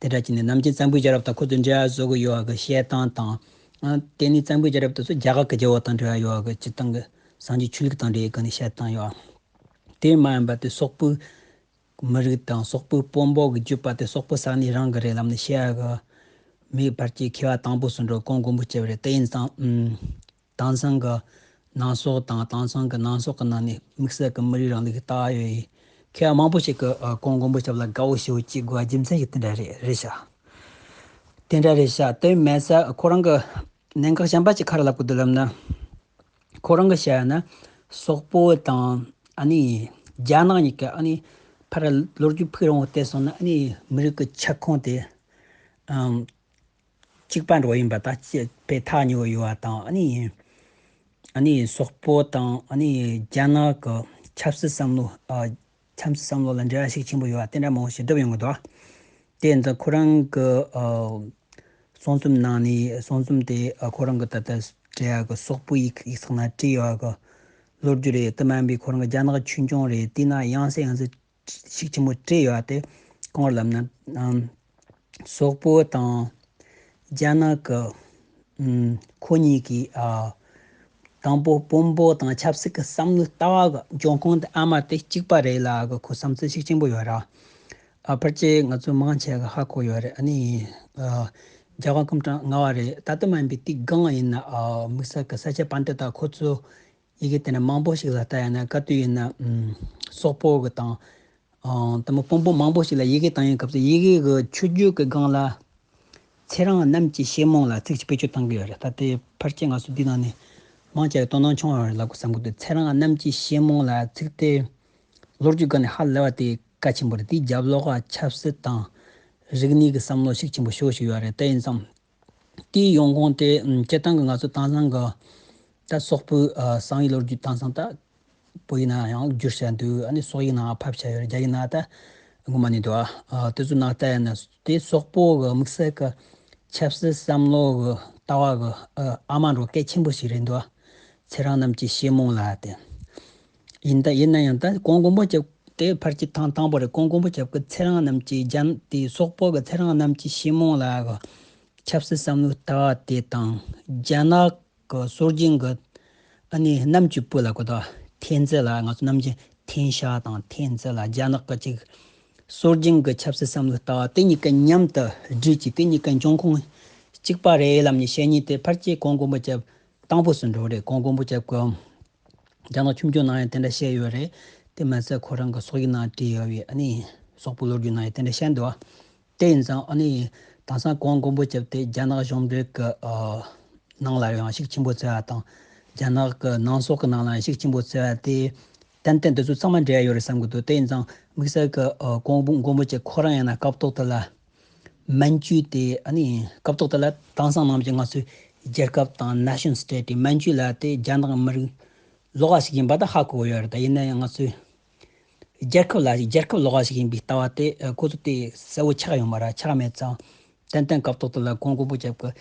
དེ་འདྲ་བྱས་ནས་ནམ་རྒྱུན་བཙན་པོའི་རྒྱལ་རབས་དང་ཁོ་ཚོ་འབྲེལ་བ་བཟོ་གི་ཡོད་པ་གི་བཤད་སྟངས་དང་ཨ་དེ་ནི་བཙན་པོའི་རྒྱལ་རབས་དེ་ཚོ་རྒྱ་གར་གྱི་རྒྱལ་པོ་དང་འབྲེལ་བ་ཡོད་པ་གི་སྤྱིར་བཏང་གི་སངས་རྒྱས་ཆོས་ལུགས་དང་འབྲེལ་གི་ནི་བཤད་སྟངས་ཡོད། དེ་མ་ཡིན་པ་དེ་སོག་པོའི་མི་རིགས་དང་སོག་པོའི་དཔོན་པོ་གི་བརྒྱུད་པ་དེ་སོག་པོ་ས་གནས་རང་གི་རེད་ལབ་ནས་བཤད་ཡ་གི་མི་ཕལ་ཆེར་མཁས་པ་དང་པོ་སུ་འགྲོ་ཀོང་མགོན་པོ་ཆེ་བ་རེད། དེ་ཡིན་ཙང་ཨུམ། དེང་སང་གི་ནང་སོག་དང་དེང་སང་གི་ནང་སོག་གི་ནང་ནས་དམིགས་བསལ་གི་མི་རིགས་རིང་ལུགས་ཀྱི་ལྟ་བ་ཡོད་ཡིན། མཁས་པ་མང་པོ་ཞིག་གི་ཨ་ཀོང་མགོན་པོ་ཆེ་བ་ལ་དགའ་བོ་ཞེ་བོ་སྐྱེ་དགོས་པ་རྒྱུ་མཚན་ཞིག་དེ་འདྲ་རེད་རེད་ཤག་དེ་འདྲ་རེད་ཤག་དེ་མེད་ས་ཁོ་རང་གི་གནད་འགག་གཞན་པ་ཅིག་ག་རེ་ལབ་དགོས་འདུག་ལབ་ན། ཁོ་རང་གི་བཤད་ན་སོག་པོ་དང་ཨ་ནི་རྒྱ་ནག་གཉིས་ཀ་ཨ་ནི་ཕར་ལོ་རྒྱུས་ཕུགས་རིང་བོ་བལྟས་སོང་ན་ཨ་ནི་མི་རིགས་ཀྱི་ཁྱབ་ཁོངས་དེ་ཨམ་གཅིག་པ་འགྲོ་ཡིན་པ་དང་དཔེ་ཐག་ཉེ་བོ་ཡོད་པ་དང་ཨ་ནི་ཨ་ནི་སོག་པོ་དང་ཨ་ནི་རྒྱ་ནག་གི་ཆབ་སྲིད་བསམ་བློ་ཨ་ཆབ་སྲིད་བསམ་བློ་ལ་འབྲེལ་བ་ཤུགས་ཆེན་པོ་ཡོད་པ་དེ་འདྲ་མང་པོ་ཞིག་བསྒྲུབས་ཡོང་གི་འདུག་དེ་ཡིན་ཙང་ཁོ་རང་གི་ཨ་གསུང་རྩོམ་ནང་ནས་གསུང་རྩོམ་དེ་ཨ་ཁོ་རང་གི་ད་ལྟ་བྲིས་ཡག་གི་སོག་པོའི་ཡིག་ཡིག་ཚགས་ནང་བྲིས་ཡོད་གི་ལོ་རྒྱུས་རེད། དེ་མིན་པའི་ཁོ་རང་གི་རྒྱ་ནག་ཆོས་འབྱུང་རེད། དེ་ན་ཡང་སེ་ཡང་སེ་ཤུགས་ཆེན་པོ་བྲིས་ཡོད་དེ། གང་ལབ་ན་ཨམ་སོག་པོ་དང་རྒྱ་ནག་གི་ཨམ་ཁོ་གཉིས་ཀྱི་ཨ་དང་པོ་དཔོན་པོ་དང་ཆབ་སྲིད་ཀྱི་བསམ་བློའི་ལྟ་བ་གི་འབྱུང་ཁུངས་དེ་ཨ་མ་དེ་གཅིག་པ་རེད་ལབ་གི་ཁོ་བསམ་ཚུལ་ཤུགས་ཆེན་པོ་ཡོད་ར། ཨ་ཕལ་ཆེར་ང་ཚོ་མང་ཆེ་གི་ཧ་གོ་ཡོད་རེད། ཨ་ནི་ཨ་རྒྱ་གར་སྐུ་ཕྲེང་ལྔ་པ་རེད། ད་ལྟ་མིན་པའི་དེའི་སྒང་ཡིན་ན་ཨ་དམིགས་བསལ་གི་ས་སྐྱ་པཎྜི་ཏ་ཁོ་ཚོ་ཡི་གེ་དེ་འདྲ་མང་པོ་ཞིག་ལ་ལྟ་ཡ་ན་ག་དུས་ཡིན་ན་ཨམ་སོག་པོ་གི་དང་ཨ་དེ་མོ་དཔོན་པོ་མང་པོ་ཞིག་ལ་ཡི་གེ་བཏང་ཡོད་སྐབས་སུ་ཡི་གེ་གི་མཆོད་བརྗོད་ཀྱི་སྒང་ལ་ཚེ་རིང་རྣམས་ཀྱི་ཞེ་མོང་ལ་ཚིག་ཅིག་བེད་སྤྱོད་བཏང་གི་ཡོད་རེད། ད་དེ་ཕལ་ཆེར་ང་ཚོ་འདི་ནང་ནས་མང་ཆེ་བས་དོ་སྣང་ཆུང་བ་རེད་ལབ་དགོས་བསམ་གི་འདུག་ཚེ་རིང་རྣམས་ཀྱི་ཞེ་མོང་ལ་ཚིག་དེ་ལོ་རྒྱུས་སྒང་ནས་ཧ་ལས་པ་དེ་གལ་ཆེན་པོ་རེད། དེའི་རྒྱབ་ལོགས་ལ་ཆབ་སྲིད་དང་རིག་གནས་ཀྱི་བསམ་བློ་ཤུགས་ཆེན་པོ་ཤོར་བཞིན་ཡོད་རེད། དེ་ཡིན་ཙང་དེའི་ཡོང་ཁུངས་དེ་ཨམ་སྤྱིར་བཏང་གི་ང་ཚོ་དེང་སང་གི་ད་སོག་པོའི་ཨ་གསང་བའི་ལོ་རྒྱུས་དེང་སང་ད་བོད་ཡིག་ནང་ཡང་བསྒྱུར་བྱས་འདུག་ཨ་ནི་སོག་ཡིག་ནང་ཕབ་བྱས་ཡོད་རེད། རྒྱ་ཡིག་ནང་ད་ངོ་མ་ནས་འདུག་ཨ་དེ་ཚོ་ནང་ལྟ་ཡ་ན་དེ་སོག་པོ་གི་དམིགས་བསལ་གི་ཆབ་སྲིད་བསམ་བློ་གི་ལྟ་བ་གི་ཨ་ཨ་མ་འགྲོ་གལ་ཆེན་པོ་ཞིག་རེད་འདུག་ཚེ་རིང་རྣམས་ཀྱི་ཞེ་མོང་ལ་དེ། ཡིན་ད་ཡིན་ན་ཡང་ད་གོང་མགོན་པོ་ཆེ་དེ་ཕལ་ཆེར་ཐེངས་དང་པོ་རེད། གོང་མགོན་པོ་ཆེ་གི་ཚེ་རིང་རྣམས་ཀྱི་རྒྱ་དེ་སོག་པོ་གི་ཚེ་རིང་རྣམས་ཀྱི་ཞེ་མོང་ལ་གི་ཆབ་སྲིད་བསམ་བློའི་ལྟ་བ་དེ་དང་རྒྱ་ནག་གི་སྲོལ་རྒྱུན་གྱི་ཨ་ནི་རྣམ་བཅུ་པོ་ལ་གོ་ད་天子ལ་ང་ཚོ་ནམ་རྒྱུན་天下དང་天子ལ་རྒྱ་ནག་གི་ཅིག་སྲོལ་རྒྱུན་གྱི་ཆབ་སྲིད་བསམ་བློའི་ལྟ་བ་དེ་གཉིས་ཀ་མཉམ་དུ་སྦྲེལ་གྱིས་དེ་གཉིས་ཀ་འབྱུང་ཁུངས་གཅིག་པ་རེད་ལབ་ནས་བཤད་ཉེན་དེ་ཕལ་ཆེར་གོང་མགོན་པོ་ཆེ་དང་པོ་སུ་འགྲོ་རེད། གོང་མགོན་པོ་ཆེ་གི་རྒྱ་ནག་ཆོས་འབྱུང་ནང་ཡང་དེ་འདྲ་བཤད་ཡོད་རེད། དེ་མ་ཟད་ཁོ་རང་གི་སོག་ཡིག་ནང་བྲིས་ཡོད་པའི་ཨ་ནི་སོག་པོའི་ལོ་རྒྱུས་ནང་ཡང་དེ་འདྲ་བཤད་འདུག་དེ་ཡིན་ཙང་ཨ་ནི་དེང་སང་གོང་མགོན་པོ་ཆེ་དེ་རྒྱ་ནག་གཞུང་འབྲེལ་གྱི་ཨ་ནང་ལ་ཡང་ཤུགས་ཆེན་པོ་བརྩི་བ་དང་རྒྱ་ནག་གི་ནང་སོག་གི་ནང་ལ་ཡང་ཤུགས་ཆེན་པོ་བརྩི་བ་དེ་ཏན་ཏན་འདི་ཚོ་ཚང་མ་འབྲེལ་བ་ཡོད་རེད་བསམ་གི་འདུག་དེ་ཡིན་ཙང་དམིགས་བསལ་གྱི་ཨ་གོང་མགོན་པོ་ཆེ་ཁོ་རང་ཡིན་ན་སྐབས་ཐོག་དེ་ལ་མན་ཇུ་དེ་ཨ་ནི་སྐབས་ཐོག་དེ་ལ་དེང་སང་ནང་བཞིན་ང་ཚོའི་རྒྱལ་ཁབ་དང་nation state དེ་མན་ཇུ་ལ་དེ་རྒྱ་ནག་མི་རིགས་ལོགས་ཀ་ཞིག་ཡིན་པ་ད་ཧ་གོ་ཡོད་རེད། ད་ཡིན་ན་ཡང་ང་ཚོའི་རྒྱལ་ཁབ་ལ་རྒྱལ་ཁབ་ལོགས་ཀ་ཞིག་ཡིན་པའི་ལྟ་བ་དེ་ཨ་ཁོ་ཚོ་དེ་གསལ་བོ་ཆགས་ཡོད་མ་རེད། ཆགས་མེད་ཙང་ཏན་ཏན་སྐབས་ཐོག་དེ་ལ་གོང་མགོན་པོ་ཆེ་གི་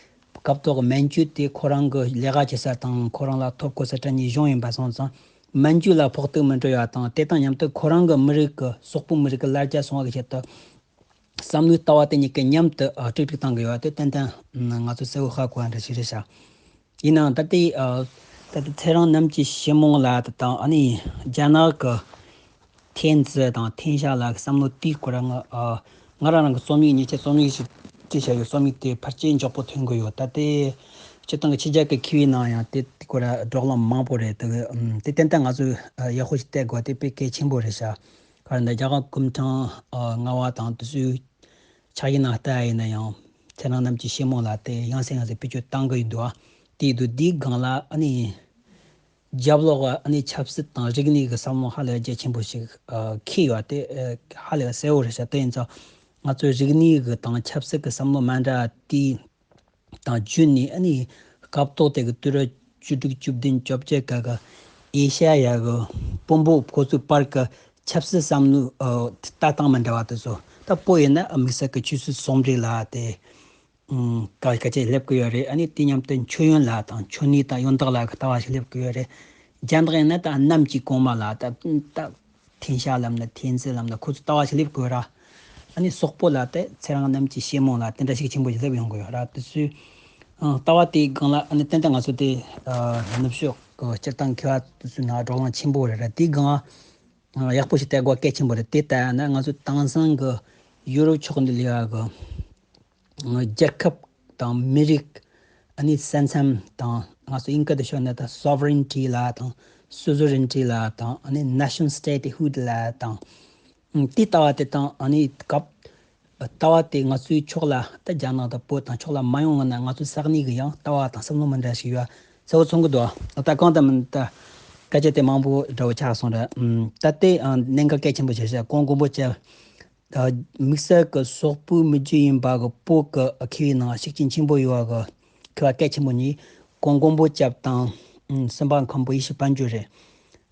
སྐབས་ཐོག་གི་མན་ཇུ་དེ་ཁོ་རང་གི་ལས་ཀ་བྱེད་ས་དང་ཁོ་རང་ལ་ཐོབ་གོ་ས་དྲ་གཉིས་གཞུང་ཡིན་པ་སོང་ཙང་མན་ཇུ་ལ་ཕོག་ཐུག་མི་འགྲོ་ཡ་དང་དེ་དང་མཉམ་དུ་ཁོ་རང་གི་མི་རིགས་ཀྱི་སོག་པོའི་མི་རིགས་ཀྱི་ལར་རྒྱ་སོང་བ་གི་ཆེད་དུ། བསམ་བློའི་ལྟ་བ་དེ་གཉིས་ཀ་མཉམ་དུ་ཨ་ཀྲིག་ཀྲིག་བཏང་གི་ཡོད་དེ་ཏན་ཏན་ང་ཚོ་གསལ་བོ་ཧ་གོ་བ་འདྲ་ཞིག་རེད་ཤག་ཡིན་ནའང་ད་ལྟའི་ཨ་ད་ལྟ་ཚེ་རིང་རྣམས་ཀྱི་ཞེ་མོང་ལ་དང་ཨ་ནི་རྒྱ་ནག་གི་天子དང་天下ལ་བསམ་བློ་དེའི་སྐོར་ང་ཨ་ང་རང་རང་གི་རྩོམ་ཡིག་ཉེ་ཆར་རྩོམ་ཡིག་ཞིག་བྲིས་བཞག་ཡོད། རྩོམ་ཡིག་དེ་ཕལ་ཆེར་མགྱོགས་པོ་ཐོན་གི་ཡོད། ད་ལྟའི་སྤྱིར་བཏང་གི་ཕྱི་རྒྱལ་གྱི་མཁས་པའི་ནང་ཡང་དེ་དེ་སྐོར་བགྲོ་གླེང་མང་པོ་རེད། དེ་ཨམ་དེ་ཏན་ཏན་ང་ཚོས་ཨ་ཡག་པོ་ཞིག་བལྟ་དགོས་དེ་དཔེ་གལ་ཆེན་པོ་རེད་ཤག་ག་རེ་ད་རྒྱ་གར་སྐུ་ཕྲེང་ཨ་ལྔ་པ་དང་དེ་ཚོའི་ཕྱག་ཡིག་ནང་ལྟ་ཡ་ཡིན་ན་ཡང་ཚེ་རིང་རྣམས་ཀྱི་ཞེ་མོང་ལ་དེ་ཡང་སེ་ཡང་སེ་བེད་སྤྱོད་བཏང་གི་ཡོད་འདུག་དེ་ཡིན་དུས་འདིའི་སྒང་ལ་ཨ་ནི་རྒྱབ་ལོགས་ཨ་ནི་ཆབ་སྲིད་དང་རིག་གནས་ཀྱི་བསམ་བློ་ཧ་ལས་རྒྱ་ཆེན་པོ་ཞིག་ཨ་འཁྱེར་ཡོད་དེ་ཨ་ཧ་ལས་གསལ་བོ་རེད་ཤག་དེ་ཡིན་ཙང་ང་ཚོའི་རིག་གནས་ཀྱི་དང་ཆབ་སྲིད་ཀྱི་བསམ་བློ་མ་འདྲ་དེ་དང་བརྒྱུད་ནས་ཨ་ནི་སྐབས་ཐོག་དེ་གི་དུས་རབས་བཅུ་དྲུག་བཅུ་བདུན་བཅོ་བརྒྱད་སྐབས་ཀྱི་ཨེ་ཤ་ཡ་གི་དཔོན་པོ་ཁོ་ཚོའི་བར་གྱི་ཆབ་སྲིད་བསམ་བློའི་ཨ་ལྟ་སྟངས་མི་འདྲ་བ་དེ་ཚོ་ད་བོད་ཡིན་ན་དམིགས་བསལ་གྱི་ཆོས་སྲིད་ཟུང་འབྲེལ་ལ་དེ་ཨུམ་ག་ག་ཅེ་སླེབས་ཀྱི་ཡོད་རེད། ཨ་ནི་དེ་མཉམ་དུ་མཆོད་ཡོན་ལ་དང་མཆོད་གནས་དང་ཡོན་བདག་ལ་གི་ལྟ་བ་ཞིག་སླེབས་ཀྱི་ཡོད་རེད། རྒྱ་ནག་ཡིན་ན་ད་གནམ་གྱི་གོང་མ་ལ་ད་ད།天下ལབ་ན་天子ལབ་ན་ཁོ་ཚོ་ལྟ་བ་ཞིག་སླེབས་དགོས་ར། ཨ་ནི་སོག་པོ་ལ་དེ་ཚེ་རིང་རྣམས་ཀྱི་ཞེ་མོང་ལ་དེ་འདྲ་ཞིག་ཆེན་པོ་ཞིག་སླེབས་ཡོང་གི་ཡོད་ར། དེ་ཚོའི་ཨ་ལྟ་བ་དེའི་སྒང་ལ་ཨ་ནི་ཏན་ཏན་ང་ཚོ་དེ་ཨ་ནུབ་ཕྱོགས་ཀྱི་སྤྱིར་བཏང་མཁས་པ་དེ་ཚོའི་ནང་བགྲོ་གླེང་ཆེན་པོ་རེད་ར། དེའི་སྒང་ཨ་ཡག་པོ་ཞིག་བལྟ་དགོས་གལ་ཆེན་པོ་རེད། དེ་ལྟ་ཡ་ན་ང་ཚོ་དེང་སང་གི་ཡུ་རོབ་ཕྱོགས་འདི་ལ་ཡ་གི་རྒྱལ་ཁབ་དང་མི་རིགས་ཨ་ནི་ས་མཚམས་དང་ང་ཚོ་ཨིན་སྐད་དུ་ཤོད་ན་ད་sovereignty ལ་དང་suzerainty ལ་དང་ཨ་ནི་national statehood ལ་དང་དེ་ལྟ་བ་དེ་དང་ཨ་ནི་སྐབས་ལྟ་བ་དེ་ང་ཚོའི་ཕྱོགས་ལ་ད་རྒྱ་ནག་དང་བོད་དང་ཕྱོགས་ལ་མ་ཡོང་ངེས་ན་ང་ཚོའི་ས་གནས་ཀྱི་ཡང་ལྟ་བ་དང་བསམ་བློ་མི་འདྲ་ཞིག་ཡོད་གསལ་བོ་མཚོན་གི་འདུག་ད་གང་ལྟར་མིན་ད་སྐད་ཆ་དེ་མང་པོ་འདྲ་བོ་ཆགས་སོང་ར། ད་ལྟའི་གནད་འགག་གལ་ཆེན་པོ་ཞིག་བཤད་གོང་མགོན་པོ་ཆེ། ད་དམིགས་བསལ་གྱི་སོག་པོའི་མི་རྒྱུད་ཡིན་པ་གི་བོད་ཀྱི་མཁས་པའི་ནང་ཤུགས་རྐྱེན་ཆེན་པོ་ཡོད་པ་གི་མཁས་པ་གལ་ཆེན་པོ་གཉིས་གོང་མགོན་པོ་སྐྱབས་དང་སེམས་དཔའ་མཁན་པོ་ཡེ་ཤེས་དཔལ་འབྱོར་རེད།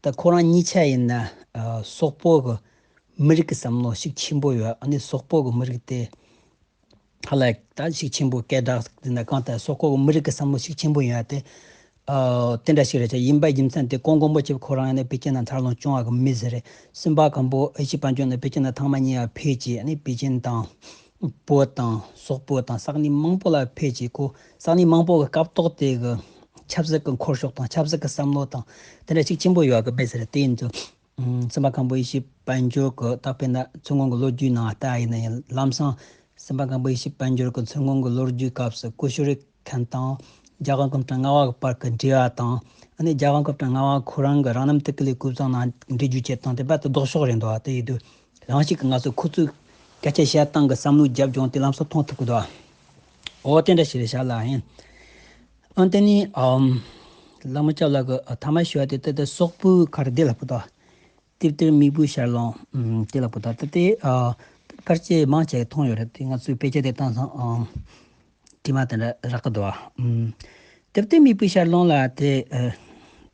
ད་ཁོ་རང་གཉིས་ཆ་ཡིན་ན་སོག་པོ་གི་མི་རིགས་ཀྱི་བསམ་བློ་ཤུགས་ཆེན་པོ་ཡོད། ཨ་ནི་སོག་པོ་གི་མི་རིགས་དེ་ ཧ་ལས་ད་ཤུགས་ཆེན་པོ་སྐད་གྲགས་འདི་ན་གང་ལྟར་སོག་པོ་གི་མི་རིགས་ཀྱི་བསམ་བློ་ཤུགས་ཆེན་པོ་ཡོད་དེ། ཨ་དེ་འདྲ་ཞིག་རེད་ཤག་ཡིན་པ་རྒྱུ་མཚན་དེ་ཀོང་ཀོང་པོ་ཆེ་ཁོ་རང་ཡང་ནི་པེ་ཅིན་ན་འཚར་ལོངས་བྱུང་བ་གི་མི་ཟིག་རེད། སེམས་པ་ཁམས་པོ་ཨེ་ཤི་དཔལ་འབྱོར་ནས་པེ་ཅིན་ན་ཐེངས་མ་གཉིས་པ་ཕེབས་ཀྱིས་ནི་པེ་ཅིན་དང་། བོད་དང་སོག་པོ་དང་ས་གནས་མང་པོ་ལ་ཕེབས་ཀྱིས་ཁོ་ས་གནས་མང་པོ་གི་སྐབས་ཐོག་དེ་གི་ཆབ་སྲིད་ཀྱི་འཁོར་ཕྱོགས་དང་ཆབ་སྲིད་ཀྱི་བསམ་བློ་དང་དེ་འདྲ་ཤུགས་ཆེན་པོ་ཡོད་གི་མི་ཟིག་རེད། དེ་ཡིན་དུས། ཨམ། སེམས་པ་ཁམས་པོ་ཨེ་ཤི་དཔལ་འབྱོར་གྱི་ད་དཔེར་ན་མཚོ་སྔོན་གྱི་ལོ་རྒྱུས་ནང་ལྟ་ཡིན་ན་ཡང་ལམ་སང་སེམས་པ་ཁམས་པོ་ཨེ་ཤི་དཔལ་འབྱོར་གྱི་མཚོ་སྔོན་གྱི་ལོ་རྒྱུས་སྐབས་སུ་ཀུ་ཤུ་རི་ཁན་དང་རྒྱལ་དབང་སྐུ་ཕྲེང་ལྔ་པ་གི་བར་གྱི་འབྲེལ་བ་དང་། ཨ་ནི་རྒྱལ་དབང་སྐུ་ཕྲེང་ལྔ་པ་ཁོ་རང་གི་རང་རྣམ་ཐུགས་ཀྱི་ལས་ཀུན་བཟང་ནང་འབྲེལ་རྒྱུ་བྱེད་སྟངས་དེ་རྦད་དེ་ལྡོག་ཕྱོགས་རེད་འདུག་དེ་ཡིན་དུས་རང་ཞིག་གི་ང་ཚོ་ཁོ་ཚོའི་སྐད་ཆ་བཤད་སྟངས་ཀྱི་བསམ་བློའི་རྒྱབ་ལྗོངས་དེ་ལམ་སང་མཐོང་ཐུབ་ཀྱི་འདུག་འོ་དེ་འདྲ་ཞིག་རེད་ཤག་ལ་ཡིན། ཨ་དེ་ནི་ཨམ། བླ་མ་སྐྱབས་ལགས་ཀྱི་ཐ་མ་ཞུ་བ་དེ་ད་ལྟ་སོག་པོའི་ཁར་བདེ་ལ་པོ་དང་། ཏིབ་ཏིར་མིག་དཔེའི་ཞལ་ལུང་། ཨམ། དེ་ལ་པོ་དང་ད་ལྟའི་ཨ། ཕལ་ཆེར་མང་ཆེ་མཐོང་ཡོད་རེད། དེ་ང་ཚོའི་དཔེ་ཆ་དེ་བཏང་སང་ཨམ། དྲི་མ་དེ་འདྲ་རག་གི་འདུག་ཨམ། ཏིབ་ཏིར་མིག་དཔེའི་ཞལ་ལུང་ལ་དེ་ཨ།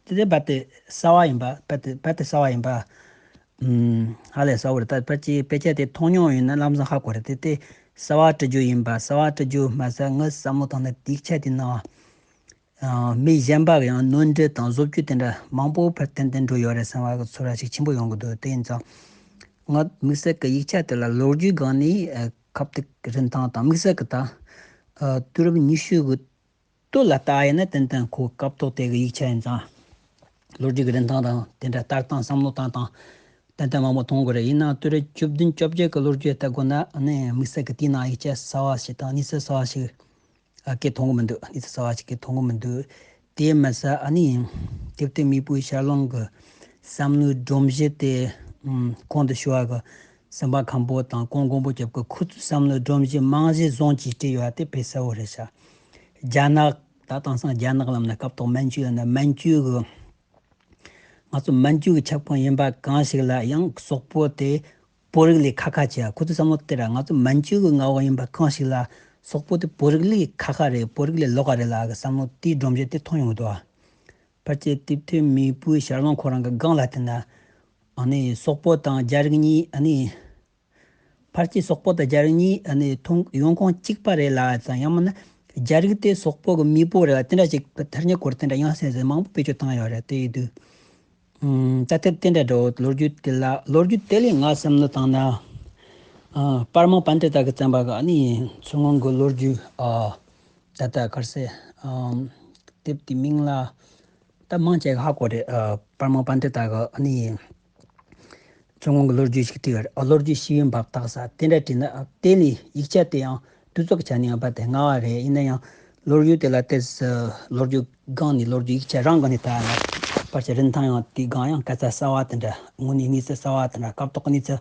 དེ་དེ་རྦད་དེ་གསར་བ་ཡིན་པ་རྦད་དེ་རྦད་དེ་གསར་བ་ཡིན་པ། ཨམ། ཧ་ལས་གསར་བ་རེད། ད་ཕལ་ཆེར་དཔེ་ཆ་དེ་མཐོང་མྱོང་ཡོད་ན་ལམ་སང་ཧ་གོ་རེད། དེ་དེ་གསར་བ་འབྲི་རྒྱུ་ཡིན་པ་གསར་བ་འབྲི་རྒྱུ་མ་ཟད་ངའི་བསམ་བློ་བཏང་ན་དེ་ཡིག་ཆ་དེ་ནང་། ཨ། མི་གཞན་པ་གི་ཡང་ནོར་འཁྲུལ་དང་བཟོ་བཅོས་དེ་འདྲ་མང་པོ་ཕར་ཏན་ཏན་འགྲོ་ཡོད་རེད་བསམ་པ་གི་ཚོར་བ་ཞིག་ཆེན་པོ་ཡོང་གི་འདུག་དེ་ཡིན་ཙང་། ང་དམིགས་བསལ་གི་ཡིག་ཆ་དེ་ལ་ལོ་རྒྱུས་སྒང་ནས་ཨ། ཁ་གཏད་རིན་ཐང་དང་དམིགས་བསལ་གི་ད། ཨ། དུས་རབས་ཉི་ཤུ་གི་སྟོད་ལ་ལྟ་ཡིན་ན་ཏན་ཏན་ཁོ་སྐབས་ཐོག་དེ་གི་ཡིག་ཆ་ཡིན་ཙང་། ལོ་རྒྱུས་ཀྱི་རིན་ཐང་དང་དེ་འདྲ་ལྟ་སྟངས་བསམ་བློ་བཏང་སྟངས་ཏན་ཏན་མང་པོ་མཐོང་དགོས་རེད། ཡིན་ནའང་དུས་རབས་བཅུ་བདུན་བཅོ་བརྒྱད་ཀྱི་ལོ་རྒྱུས་ལྟ་དགོས་ན་ཨ་ནི་དམིགས་བསལ་གྱི་དེའི་ནང་ཡིག་ཆ་གསར་བ་ཞིག་དང་གནས་ཚུལ་གསར་བ་ཞིག་ཨ། སྐད་མཐོང་གི་མི་འདུག་གནས་ཚུལ་གསར་བ་ཞིག་སྐད་མཐོང་གི་མི་འདུག་དེ་མ་ཟད་ཨ་ནི་ཏིབ་ཏིར་མིག་དཔེའི་ཞལ་ལུང་གི་བསམ་བློའི་སྒྲོམ་གཞི་དེ། ཨམ། གོང་དུ་ཞུ་བ་གི་སེམས་པ་ཁམས་པོ་དང་ཀོང་ཀོང་པོ་རྒྱབ་ཀྱི་ཁོ་ཚོའི་བསམ་བློའི་སྒྲོམ་གཞི་རྨང་གཞི་བཟུང་གིས་བྲིས་ཡོད་པ་དེ་དཔེ་གསལ་བོ་རེད་ཤག་རྒྱ་ནག་ད་དེང་སང་རྒྱ་ནག་ལབ་ན་སྐབས་ཐོག་མན་ཇུ་ལབ་ན་མན་ཇུ་གི་ང་ཚོ་མན་ཇུ་གི་ཁྱབ་ཁོངས་ཡིན་པ་གང་ཞིག་ལ་ཡང་སོག་པོ་དེ་བོད་རིགས་ལས་ཁ་ཁ་བྱས། ཁོ་ཚོའི་བསམ་བློ་དེ་ར་ང་ཚོ་མན་ཇུ་གི་མངའ་འོག་ཡིན་པ་གང་ཞིག་ལ་སོག་པོ་དེ་བོད་རིགས་ལས་ཁ་ཁ་རེད། བོད་རིགས་ལས་ལོགས་ཀ་རེད་ལབ་གི་བསམ་བློ་དེའི་སྒྲོམ་གཞི་དེ་མཐོང་ཡོང་གི་འདུག་ཕལ་ཆེར་ཏིབ་ཏིར་མིག་དཔེའི་ཞལ་ལུང་ཁོ་རང་གི་སྒང་ལ་བལྟས་ན། ཨ་ནི་སོག་པོ་དང་རྒྱ་རིགས་གཉིས་ཨ་ནི། ཕལ་ཆེར་སོག་པོ་དང་རྒྱ་རིགས་གཉིས་ཨ་ནི་མཐོང་ཡོང་ཁུངས་གཅིག་པ་རེད་ལབ་ཙང་ཡང་མིན་ན་རྒྱ་རིགས་དེ་སོག་པོ་གི་མེས་པོ་རེད་ལབ་དེ་འདྲ་ཅིག་ཐ་སྙད་སྐོར་དེ་འདྲ་ཡང་སེ་སེ་མང་པོ་བེད་སྤྱོད་བཏང་ཡོད་རེད། དེ་ཡིན་དུས། ཨུམ། ད་ལྟ་དེ་འདྲ་འདྲ་བོ་ལོ་རྒྱུས་དེ་ལ་ལོ་རྒྱུས་དེ་ལས་ང་བསམ་བློ་བཏང་ན། ཨ། པར་མ་པཎྜི་ཏ་གིས་བརྩམས་པ་གི་ཨ་ནི་མཚོ་སྔོན་གི་ལོ་རྒྱུས། ཨ། ད་ལྟ་ག་རེ་ཟེར། ཨམ། དེབ་དེའི་མིང་ལ་ད་མང་ཆེ་གིས་ཧ་གོ་རེད། ཨ། པར་མ་པཎྜི་ཏ་གིས་ཨ་ནི་མཚོ་སྔོན་གྱི་ལོ་རྒྱུས་ཤིག་བྲིས་ཡོད་རེད། ཨ། ལོ་རྒྱུས་ཤེས་ཡོན་འབབ་སྟེགས་ཟེར་དེ་འདྲ་བྲིས་ན། ཨ། དེ་ནི་ཡིག་ཆ་དེ་ཡང་དུས་ཚོད་ཀྱི་ཆ་ནས་ཡང་རྦད་དེ་སྔ་བ་རེད། ཡིན་ན་ཡང་ལོ་རྒྱུས་དེ་ལ་ཏོག་ཙམ་ལོ་རྒྱུས་སྒང་ནས་ལོ་རྒྱུས་ཡིག་ཆ་རང་སྒང་ནས་ལྟ་ན་ཕལ་ཆེར་རིན་ཐང་ཡང་དེའི་སྒང་ཡང་ག་ཚད་གསར་བ་དེ་འདྲ་དངོས་གནས་གནས་ཚུལ་གསར་བ་དེ་འདྲ་སྐབས་ཐོག་གི་གནས་ཚུལ་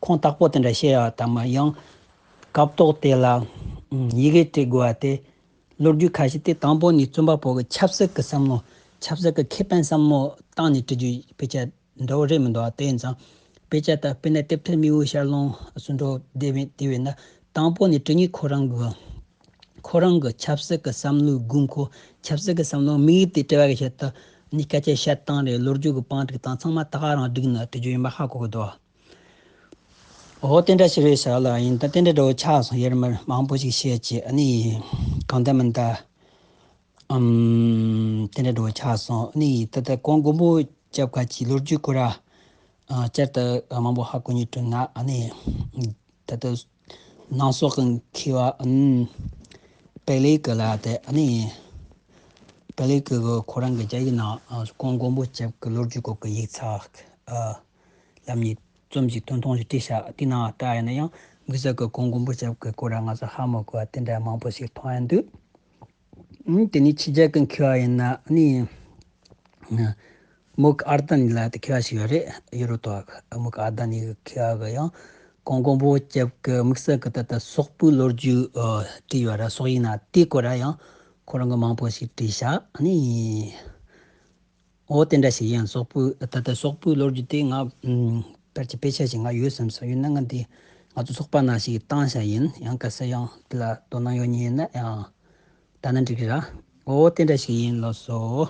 ཁུངས་དག་པོ་དེ་འདྲ་ཤེས་ཡ་དང་མ་ཡང་སྐབས་ཐོག་དེ་ལ་ཡི་གེ་འབྲི་དགོས་པ་དེ། ལོ་རྒྱུས་ཁ་ཤས་དེ་དང་པོ་ནས་རྩོམ་པ་པོ་གི་ཆབ་སྲིད་ཀྱི་བསམ་བློ། ཆབ་སྲིད་ཀྱི་ཁེ་ཕན་བསམ་བློ་བཏང་ནས་བྲིས་རྒྱུའི་དཔེ་ཆ་འདྲ་བོ་རེད་མི་འདུག་ཨ། དེ་ཡིན་ཙང་དཔེ་ཆ་ད་དཔེར་ན་དེབ་ཐེར་མིག་དབུས་ཞལ་ལུང་ཟེར་འདྲ་བོ་དེ་བས་དེ་བས་ན་དང་པོ་ནས་བྲིས་མཁན་ཁོ་རང་གི་ཁོ་རང་གི་ཆབ་སྲིད་ཀྱི་བསམ་བློའི་དགོས་མཁོ། ཆབ་སྲིད་ཀྱི་བསམ་བློ་དམིགས་ཡུལ་དེ་བྲི་བ་གི་ཆེད་དུ་ནི་སྐད་ཆ་བཤད་སྟངས་རེད། ལོ་རྒྱུས་ཀྱི་པང་བསྒྲིགས་སྟངས་ཚང་མ་ད་ག་རང་བསྒྲིགས་ནས་བྲིས་རྒྱུ་ཡིན་པ་ཧ་གོ་གི་འདུག་ཨ། འོ་དེ་འདྲ་ཞིག་རེད་ཤག་ལ་ཡིན། ད་དེ་འདྲ་འདྲ་བོ་ཆགས་སོང་། ཡར་མར་མང་པོ་ཞིག་བཤད་ཅེས་ཨ་ནི་གང་ལྟར་མིན་ད། ཨམ། དེ་འདྲ་འདྲ་བོ་ཆགས་སོང་། ཨ་ནི་ད་ལྟ་ཀོང་ཀོང་པོ་རྒྱབ་ཁ་ཅིག་ལོ་རྒྱུས་སྐོར་ར་ཨ་བསྐྱར་དུ་མང་པོ་ཧ་གོ་ཉེ་དྲུག་ན་ཨ་ནི་ད་ལྟ་ནང་སོག་གི་མཁས་པ་ཨམ། པེ་ལེ་ཀི་ལ་དེ་ཨ་ནི་པེ་ལེ་ཀི་གི་ཁོ་རང་གི་རྒྱ་ཡིག་ནང་ཨ་ཀོང་ཀོང་པོ་རྒྱབ་ཀྱི་ལོ་རྒྱུས་སྐོར་གྱི་ཡིག་ཚགས་ཨ། ལམ་གཉིས་རྩོམ་གྱི་ཐུང་ཐུང་ཞིག་བྲིས་ཤག་དེ་ནང་ལྟ་ཡིན་ན་ཡང་དམིགས་བསལ་གྱི་ཀོང་ཀོང་པོ་རྒྱབ་ཀྱི་སྐོར་ལ་ང་ཚོ་ཧ་མ་གོ་བ་དེ་འདྲ་མང་པོ་ཞིག་མཐོང་ཡ་འདུག་ཨུམ། དེ་ནས་ཕྱི་རྒྱལ་གྱི་མཁས་པ་ཡིན་ན་ནི་མུག་ཨར་ད་ནི་ལ་དེ་མཁས་པ་ཞིག་ཡོད་རེད། ཡུ་རོབ་ཐོག་མུག་ཨར་ད་ནི་གི་མཁས་པ་གི་ཡང་ཀོང་ཀོང་པོ་རྒྱབ་ཀྱི་དམིགས་བསལ་གྱི་ད་ལྟ་སོག་པོའི་ལོ་རྒྱུས་བྲིས་ཡོད་ར། སོག་ཡིག་ནང་དེའི་སྐོར་ལ་ཡང་ཁོ་རང་གི་མང་པོ་ཞིག་བྲིས་ཤག་ཨ་ནི། འོ་དེ་འདྲ་ཞིག་ཡིན། སོག་པོའི་ད་ལྟ་སོག་པོའི་ལོ་རྒྱུས་དེ་ང་ཨམ། ཕལ་ཆེར་དཔེ་ཆ་ཞིག་ང་ཡོད་བསམ་སོང་། ཡོད་ན་ང་འདི་ང་ཚོ་ཚོགས་པ་ནང་ཞིག་བཏང་བཞག་ཡིན། ཡང་གལ་སྲིད་ཡང་དེ་ལ་དོ་སྣང་ཡོད་མཁན་ཡིན་ན་ཡང་ལྟ་ན་འགྲིག་གི་ར། འོ་དེ་འདྲ་ཞིག་ཡིན། ལགས་སོ།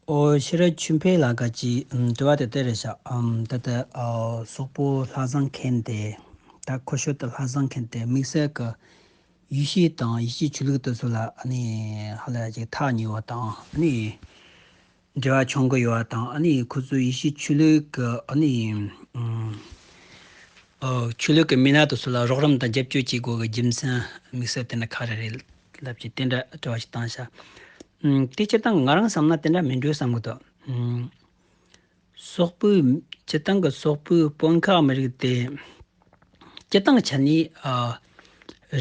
འོ་ཤེས་རབ་ཆོས་འཕེལ་ལགས་ཀྱི་ཨམ། དྲི་བ་དེ་དེ་རེད་ཤག་ཨམ། ད་ལྟ་ཨ། སོག་པོ་ལྷ་བཟང་མཁན་དེ་ ད་ཁོ་ཤོད་དུ་ལྷ་བཟང་མཁན་དེ་དམིགས་བསལ་གྱི་ཡེ་ཤུ་དང་ཡེ་ཤུའི་ཆོས་ལུགས་དེ་ཚོ་ལ་ཨ་ནི་ཧ་ལས་ཅིག་ཐག་ཉེ་བ་དང་ཨ་ནི་འབྲེལ་བ་བྱུང་གི་ཡོད་པ་དང་ཨ་ནི་ཁོ་ཚོས་ཡེ་ཤུའི་ཆོས་ལུགས་ཀྱི་ཨ་ནི་ཨ་ཆོས་ལུགས་ཀྱི་མི་སྣ་དེ་ཚོ་ལ་རོགས་རམ་དང་རྒྱབ་སྐྱོར་བྱེད་དགོས་ཀྱི་རྒྱུ་མཚན་དམིགས་བསལ་དེ་འདྲ་ག་རེ་རེད་ལབ་ཀྱི་དེ་འདྲ་དྲི་བ་ཞིག་བཏང་ཤག་དེ་སྤྱིར་བཏང་ང་རང་བསམ་ན་དེ་འདྲ་མིན་འགྲོ་བསམ་གི་འདུག་སོག་པོའི་སྤྱིར་བཏང་གི་སོག་པོའི་དཔོན་ཁག་མི་རིགས་དེ་སྤྱིར་བཏང་ཆ་ནས་ཨ་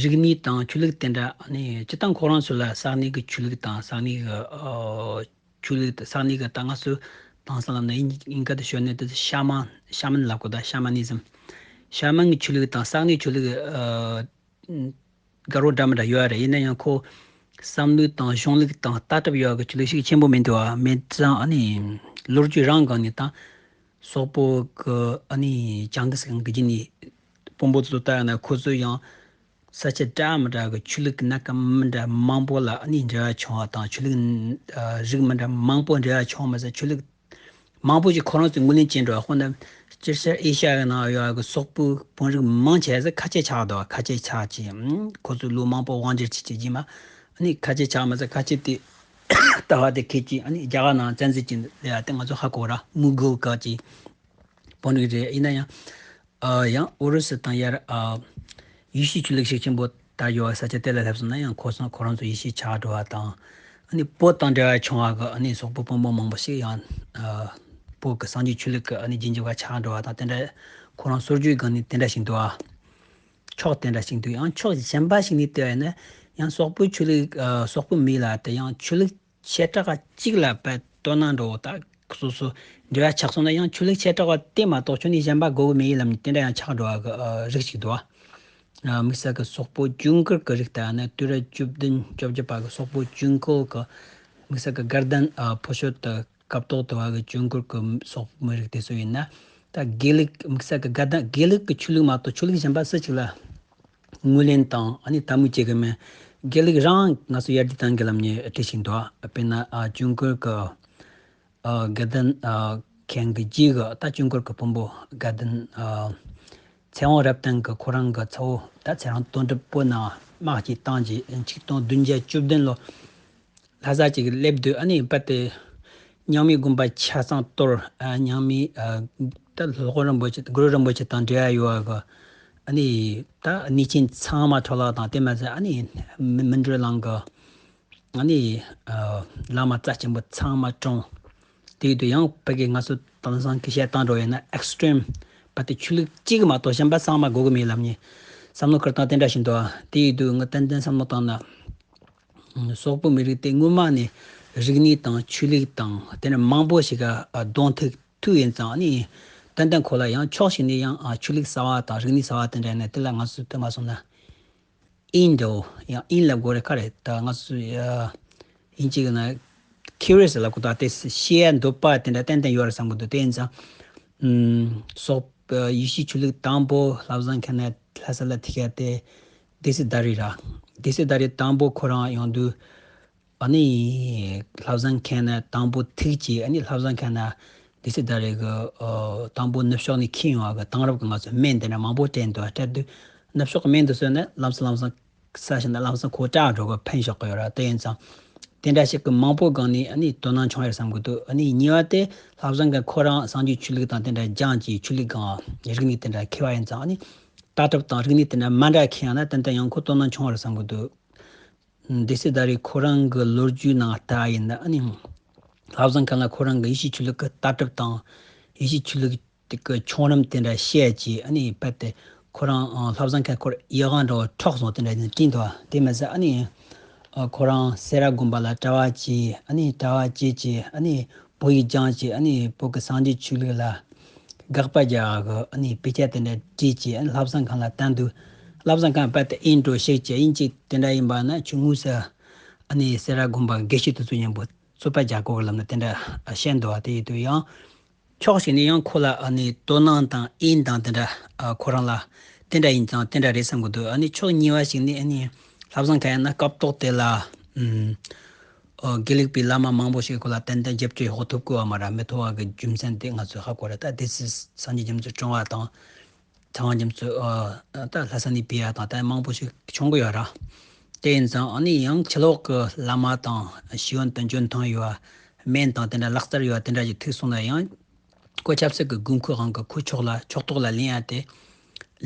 རིག་གནས་དང་ཆོས་ལུགས་དེ་འདྲ་ནི་སྤྱིར་བཏང་ཁོ་རང་ཚོ་ལ་ས་གནས་ཀྱི་ཆོས་ལུགས་དང་ས་གནས་ཀྱི་ཨ་ཆོས་ལུགས་ས་གནས་ཀྱི་ད་ང་ཚོ་དེང་སང་ལབ་ན་དབྱིན་དབྱིན་སྐད་དུ་ཤོད་ན་དེ་ཤ་མན་ཤ་མན་ལབ་དགོས་ད་ཤ་མ་ནི་ཛམ། ཤ་མན་གྱི་ཆོས་ལུགས་དང་ས་གནས་ཆོས་ལུགས་ཨ། དགའ་རོགས་འདྲ་མི་འདྲ་ཡོད་རེད། ཡིན་ན་ཡང་ཁོ་བསམ་བློ་དང་གཞུང་ལུགས་དང་ལྟ་གྲུབ་ཡོད་གི་ཆོས་ལུགས་ཤུགས་ཆེན་པོ་མི་འདུག་བ། མེད་ཙང་ཨ་ནི་ལོ་རྒྱུས་རང་སྒང་ནས་ད་སོག་པོ་གི་ཨ་ནི་ཇང་གིས་ཁང་གི་རྗེས་ནས་དཔོན་པོ་ཚོ་ལྟ་ཡོང་ན་ཁོ་ཚོ་ཡང་ས་ཆ་འདྲ་མི་འདྲ་གི་ཆོས་ལུགས་སྣ་ཁ་མི་འདྲ་མང་པོ་ལ་ཨ་ནི་འབྲེལ་བ་བྱུང་བ་དང་ཆོས་ལུགས་རིགས་མི་འདྲ་མང་པོ་འབྲེལ་བ་བྱུང་མ་ཟད་ཆོས་ལུགས་མང་པོ་ཞིག་ཁོ་རང་ཚོས་ངོས་ལེན་བྱས་འགྲོ་བ། དཔེར་ན་སྤྱིར་ཤར་ཨེ་ཤ་ཡའི་ནང་ཡོད་པའི་སོག་པོའི་བོན་རིགས་མང་ཆེ་ཟིག་ཁ་ཆེ་ཆགས་འདུག་ཁ་ཆེ་ཆགས་ཀྱི་ཁོ་ཚོས་ལོ་མང་པོ་དབང་སྒྱུར་བྱེད་ཀྱི་རྗེས་མ་ཨ་ནི་ཁ་ཆེ་ཆགས་མ་ཟད་ཁ་ཆེ་དེ་ལྟ་བ་དེ་ཁེ་ཀྱི་ཨ་ནི་རྒྱ་གར་ནང་བཙན་འཛུལ་གྱི་ལས་དེ་ང་ཚོ་ཧ་གོ་ར་མུ་གུལ་ག་ཀྱི་བོན་རིགས་རེད། ཡིན་ན་ཡང་ཨ་ཡང་ཨུ་རུ་སུ་དང་ཡར་ཨ་ཡེ་ཤུའི་ཆོས་ལུགས་ཤུགས་ཆེན་པོ་ད་ཡོད་པའི་ས་ཆ་དེ་ལ་སླེབས་སོང་ན་ཡང་ཁོ་ཚོ་ཁོ་རང་ཚོ་ཡེ་ཤུ་ཆགས་འགྲོ་བ་དང་། ཨ་ནི་བོད་དང་འབྲེལ་བ་བྱུང་བ་གི་ཨ་ནི་སོག་པོ་དཔོན་པོ་མང་པོ་ཞིག་ཡང་ཨ་བོད་ཀྱི་སངས་རྒྱས་ཆོས་ལུགས་ཀྱི་ཨ་ནི་རྗེས་འཇུག་པ་ཆགས་འགྲོ་བ་དང་དེ་འདྲ་ཁོ་རང་སྲོལ་རྒྱུན་སྒང་ནས་དེ་འདྲ་ཞིག་འདུག་ཨ། ཕྱོགས་དེ་འདྲ་ཞིག་འདུག་ཡང་ཕྱོགས་གཞན་པ་ཞིག་ནས་བལྟས་པ་ཡིན་ན་ཡང་སོག་པོའི་ཆོས་ལུགས་ཨ་སོག་པོའི་མི་ལ་དེ་ཡང་ཆོས་ལུགས་བྱེ་བྲག་གཅིག་ལ་བལ་དོ་སྣང་འགྲོ་བ་ད་སོ་སོ་འབྲེལ་བ་ཆགས་སོང་ན་ཡང་ཆོས་ལུགས་བྱེ་བྲག་པ་དེ་མ་གཏོགས་ཆོས་ནི་གཞན་པ་དགོས་ཀྱི་མེད་ཡིན་ལབ་ནས་དེ་འདྲ་ཡང་ཆགས་འགྲོ་བ་གི་ཨ་རིགས་ཤིག་འདུག་ཨ། དམིགས་བསལ་གྱི་སོག་པོ་ཇུང་གུར་གྱི་རིགས་དང་ནི་དུས་རབས་བཅུ་བདུན་བཅོ་བརྒྱད་པ་གི་སོག་པོ་ཇུང་གུར་གྱི་དམིགས་བསལ་གྱི་དགའ་ལྡན་ཨ་ཕོ་ཤོད་དུ་སྐབས་ཐོག་དུ་བ་གི་ཇུང་གུར་གྱི་སོག་པོ་མི་རིགས་དེ་ཚོ་ཡིན་ན་ད་དགེ་ལུགས་དམིགས་བསལ་གྱི་དགའ་ལྡན་དགེ་ལུགས་ཀྱི་ཆོས་ལུགས་མ་གཏོགས་ཆོས་ལུགས་གཞན་པ་སུ་གཅིག་ལ་ངོས་ལེན་དང་ཨ་ནི་དད་མོས་བྱེད་ཀྱི་མེད། དགེ་ལུགས་རང་ང་ཚོ་ཡར་རྒྱས་གཏང་གི་ལམ་ནས་བྲིས་ཤིང་འདུག་དཔེར་ན་ཨ་ཇུང་གུར་གྱི་ཨ་དགའ་ལྡན་ཨ་མཁན་གྱི་རྗེས་ཀྱི་ད་ཇུང་གུར་གྱི་དཔོན་པོ་དགའ་ལྡན་ཨ་ཚེ་དབང་རབ་བརྟན་གྱི་ཁོ་རང་གི་ཚ་བོ་ད་ཚེ་རིང་དོན་གྲུབ་བོད་ནང་དམག་ཅིག་བཏང་རྗེས་ཆིག་སྟོང་བདུན་བརྒྱ་བཅུ་བདུན་ལོ། ལྷ་ས་ཅིག་སླེབས་དུས་ཨ་ནི་རྦད་དེ་རྙིང་མའི་དགོན་པ་ཆ་ཚང་གཏོར། ཨ་རྙིང་མའི་ཨ་ད་སློབ་དཔོན་རིན་པོ་ཆེ་གུ་རུ་རིན་པོ་ཆེ་དང་འབྲེལ་བ་ཡོད་པ་གི་ཨ་ནི་ད་གནས་ཆེན་ཚང་མ་འཕྲོ་བརླག་དང་དེ་མ་ཟད་ཨ་ནི་མི་མི་འགྲོ་ལམ་གི་ཨ་ནི་ཨ་བླ་མ་རྩ་ཆེན་པོ་ཚང་མ་བཀྲོངས། དེ་ཡིན་དུས་ཡང་ཕ་གི་ང་ཚོ་དེང་སང་གི་བཤད་སྟངས་འགྲོ་ཡིན་ན་ཨེག་སི་ཊི་རིམ་རྦད་དེ་ཆོས་ལུགས་གཅིག་མ་གཏོགས་གཞན་པ་ཚང་མ་དགོས་ཀྱི་མེད་ལབ་ནས་བསམ་བློ་འཁོར་སྟངས་དེ་འདྲ་ཞིག་འདུག་དེ་ཡིན་དུས་ང་ཏན་ཏན་བསམ་བློ་བཏང་ན། སོག་པོ་མི་རིགས་དེ་སྔོན་མ་ནས་རིག་གནས་དང་ཆོས་ལུགས་དང་དེ་འདྲ་མང་པོ་ཞིག་ག་གདོང་ཐུག་ཐུག་ཡིན་ཙང་ནི་ཏན་ཏན་ཁོ་ལ་ཡང་ཕྱོགས་ཤིག་ནས་ཡང་ཆོས་ལུགས་གསར་བ་དང་རིག་གནས་གསར་བ་དེ་འདྲ་ནས་དེ་ལ་ང་ཚོས་དེ་མ་སོང་ན་ཨིན་འདྲ་ཡང་ཨིན་ལབ་དགོས་རེད་ཁ་རེད། ད་ང་ཚོས་ཡིན་གཅིག་ན་ཁི་རི་ཡ་སི་ལབ་དགོས་ད་དེ་ཤེས་ཡ་འདོད་པ་དེ་འདྲ་ཏན་ཏན་ཡོད་རེད་བསམ་གི་འདུག་དེ་ཡིན་ཙང་སོག་ཡེ་ཤུའི་ཆོས་ལུགས་དང་པོ་ལྷ་བཟང་མཁན་ནས་ལྷ་ས་ལ་ཐིག་ཡ་དེ། སྡེ་སྲིད་ཟླ་རི་ར། སྡེ་སྲིད་ཟླ་རི་དང་པོ་ཁོ་རང་ཡོང་དུས། ཨ་ནི། ལྷ་བཟང་མཁན་ནས་དང་པོ་ཐུག་ཅིག་ཨ་ནི་ལྷ་བཟང་མཁན་ནས། སྡེ་སྲིད་ཟླ་རི་གི། ཨོ། དང་པོ་ནུབ་ཕྱོགས་ནས་ཁྱེར་ཡོང་བ་གི་དེང་རབས་ཀྱི་ང་ཚོ་སྨན་དེ་འདྲ་མང་པོ་སྤྲད་འདུག་སྤྲད་དུས། ནུབ་ཕྱོགས་ཀྱི་སྨན་དེ་ཚོ་ནི་ལམ་སང་ལམ་སང་ཟ་བཞིན་ན་ལམ་སང་ཁོ་སྐྲག་འགྲོ་གི་ཕན་ཞོག་གི་ཡོད་ར་དེ་ཡིན་ཙང་། དེ་འདྲ་ཞིག་གི་མང་པོ་སྒང་ནས་ཨ་ནི་དོ་སྣང་བྱུང་ཡོད་བསམ་གི་འདུག་ཨ་ནི་གཉིས་པ་དེ་ལྷ་བཟང་མཁན་ཁོ་རང་སངས་རྒྱས་ཆོས་ལུགས་དང་དེ་འདྲ་སྦྱངས་ཀྱིས་ཆོས་ལུགས་སྒང་རིག་གནས་དེ་འདྲ་མཁས་པ་ཡིན་ཙང་ཨ་ནི། ལྟ་གྲུབ་དང་རིག་གནས་དེ་འདྲ་མ་འདྲ་མཁན་ཡང་ན་ཏན་ཏན་ཡང་ཁོ་དོ་སྣང་བྱུང་བ་རེད་བསམ་གི་འདུག་དེ་སྲིད་ཟླ་རི་ཁོ་རང་གི་ལོ་རྒྱུས་ནང་ལྟ་ཡིན་ན་ཨ་ནི། ལྷ་བཟང་མཁན་ལ་ཁོ་རང་གི་ཡེ་ཤུའི་ཆོས་ལུགས་ཀྱི་ལྟ་གྲུབ་དང་། ཡེ་ཤུའི་ཆོས་ལུགས་ཀྱི་བྱུང་རིམ་དེ་འདྲ་བཤད་ཀྱིས་ཨ་ནི་རྦད་དེ་ཁོ་རང་ལྷ་བཟང་མཁན་ཁོར་ཡིད་དབང་འདྲ་བོ་འཕྲོག་སོང་དེ་འདྲ་ཡིན་དྲན་འདུག་དེ་མ་ཟད་ཨ་ནི། ཁོ་རང་སེ་ར་དགོན་པ་ལ་གྲྭ་པ་བྱས་ཨ་ནི་གྲྭ་པ་བྱས་ཀྱིས་ཨ་ནི་བོད་ཡིག་སྦྱངས་ཀྱིས་ཨ་ནི་བོད་ཀྱི་སངས་རྒྱས་ཆོས་ལུགས་ལ། དགག་པ་རྒྱག་གི་ཨ་ནི་དཔེ་ཆ་དེ་འདྲ་བྲིས་ཀྱིས་ཨ་ནི་ལྷ་བཟང་མཁན་ལ་བསྟན་དུས། ལྷ་བཟང་མཁན་རྦད་དེ་ཨེ་འགྲོ་ཤེས་ཀྱི་ཨིན་ཅིག་དེ་འདྲ་ཡིན་པ་ན་ཁྱོད་དངོས་སུ་ཨ་ནི་སེ་ར་དགོན་པ་དགེ་བཤེས་དེ་ཚོ་མཉམ་པོ་རྩོད་པ་རྒྱག་དགོས་ལབ་ནས་དེ་འདྲ་བཤད་འདུག་བ། དེ་ཡིན་དུས་ཡང་ཕྱོགས་ཤིག་ནས་ཡང་ཁོ་ལ་ཨ་ནི་དོ་སྣང་དང་ཨེ་དང་དེ་འདྲ་ཁོ་རང་ལ་དེ་འདྲ་ཡིན་ཙང་དེ་འདྲ་རེད་བསམ་གི་འདུག་ཨ་ནི་ཕྱོགས་གཉིས་པ་ཞིག་ནས་ཨ་ནི་ལྷ་བཟང་མཁན་ཡང་ན་སྐབས་ཐོག་དེ་ལ་ཨུམ། ཨོ། དགེ་ལུགས་པའི་བླ་མ་མང་པོ་ཞིག་ཁོ་ལ་ཏན་ཏན་རྒྱབ་སྐྱོར་ཡག་པོ་ཐོབ་དགོས་པ་མ་རེད། མི་ཐོབ་པ་གི་རྒྱུ་མཚན་དེ་ང་ཚོས་ཧ་གོ་རེད། ད་སྡེ་སྲིད་སངས་རྒྱས་རྒྱ་མཚོ་བཀྲོངས་པ་དང་ ཚང་མ་རྒྱ་མཚོ་ཨ་ད་ལྷ་ས་ནས་ཕེབས་ཡ་དང་ད་མང་པོ་ཞིག་བྱུང་གི་ཡོད་ར། དེ་ཡིན་ཙང་ཨ་ནི་ཡང་ཕྱི་ལོགས་ཀྱི་བླ་མ་དང་ཤེས་ཡོན་དང་འཇོན་ཐང་ཡོད་པ་སྨན་དང་དེ་འདྲ་ལག་རྩལ་ཡོད་པ་དེ་འདྲ་ཞིག་ཐུག་སོང་ན་ཡང་ཁོ་ཆབ་སྲིད་ཀྱི་དགོས་མཁོའི་དབང་གིས་ཁོ་ཕྱོགས་ལ་ཕྱོགས་གཏོགས་ལ་ལེན་ཡ་དེ་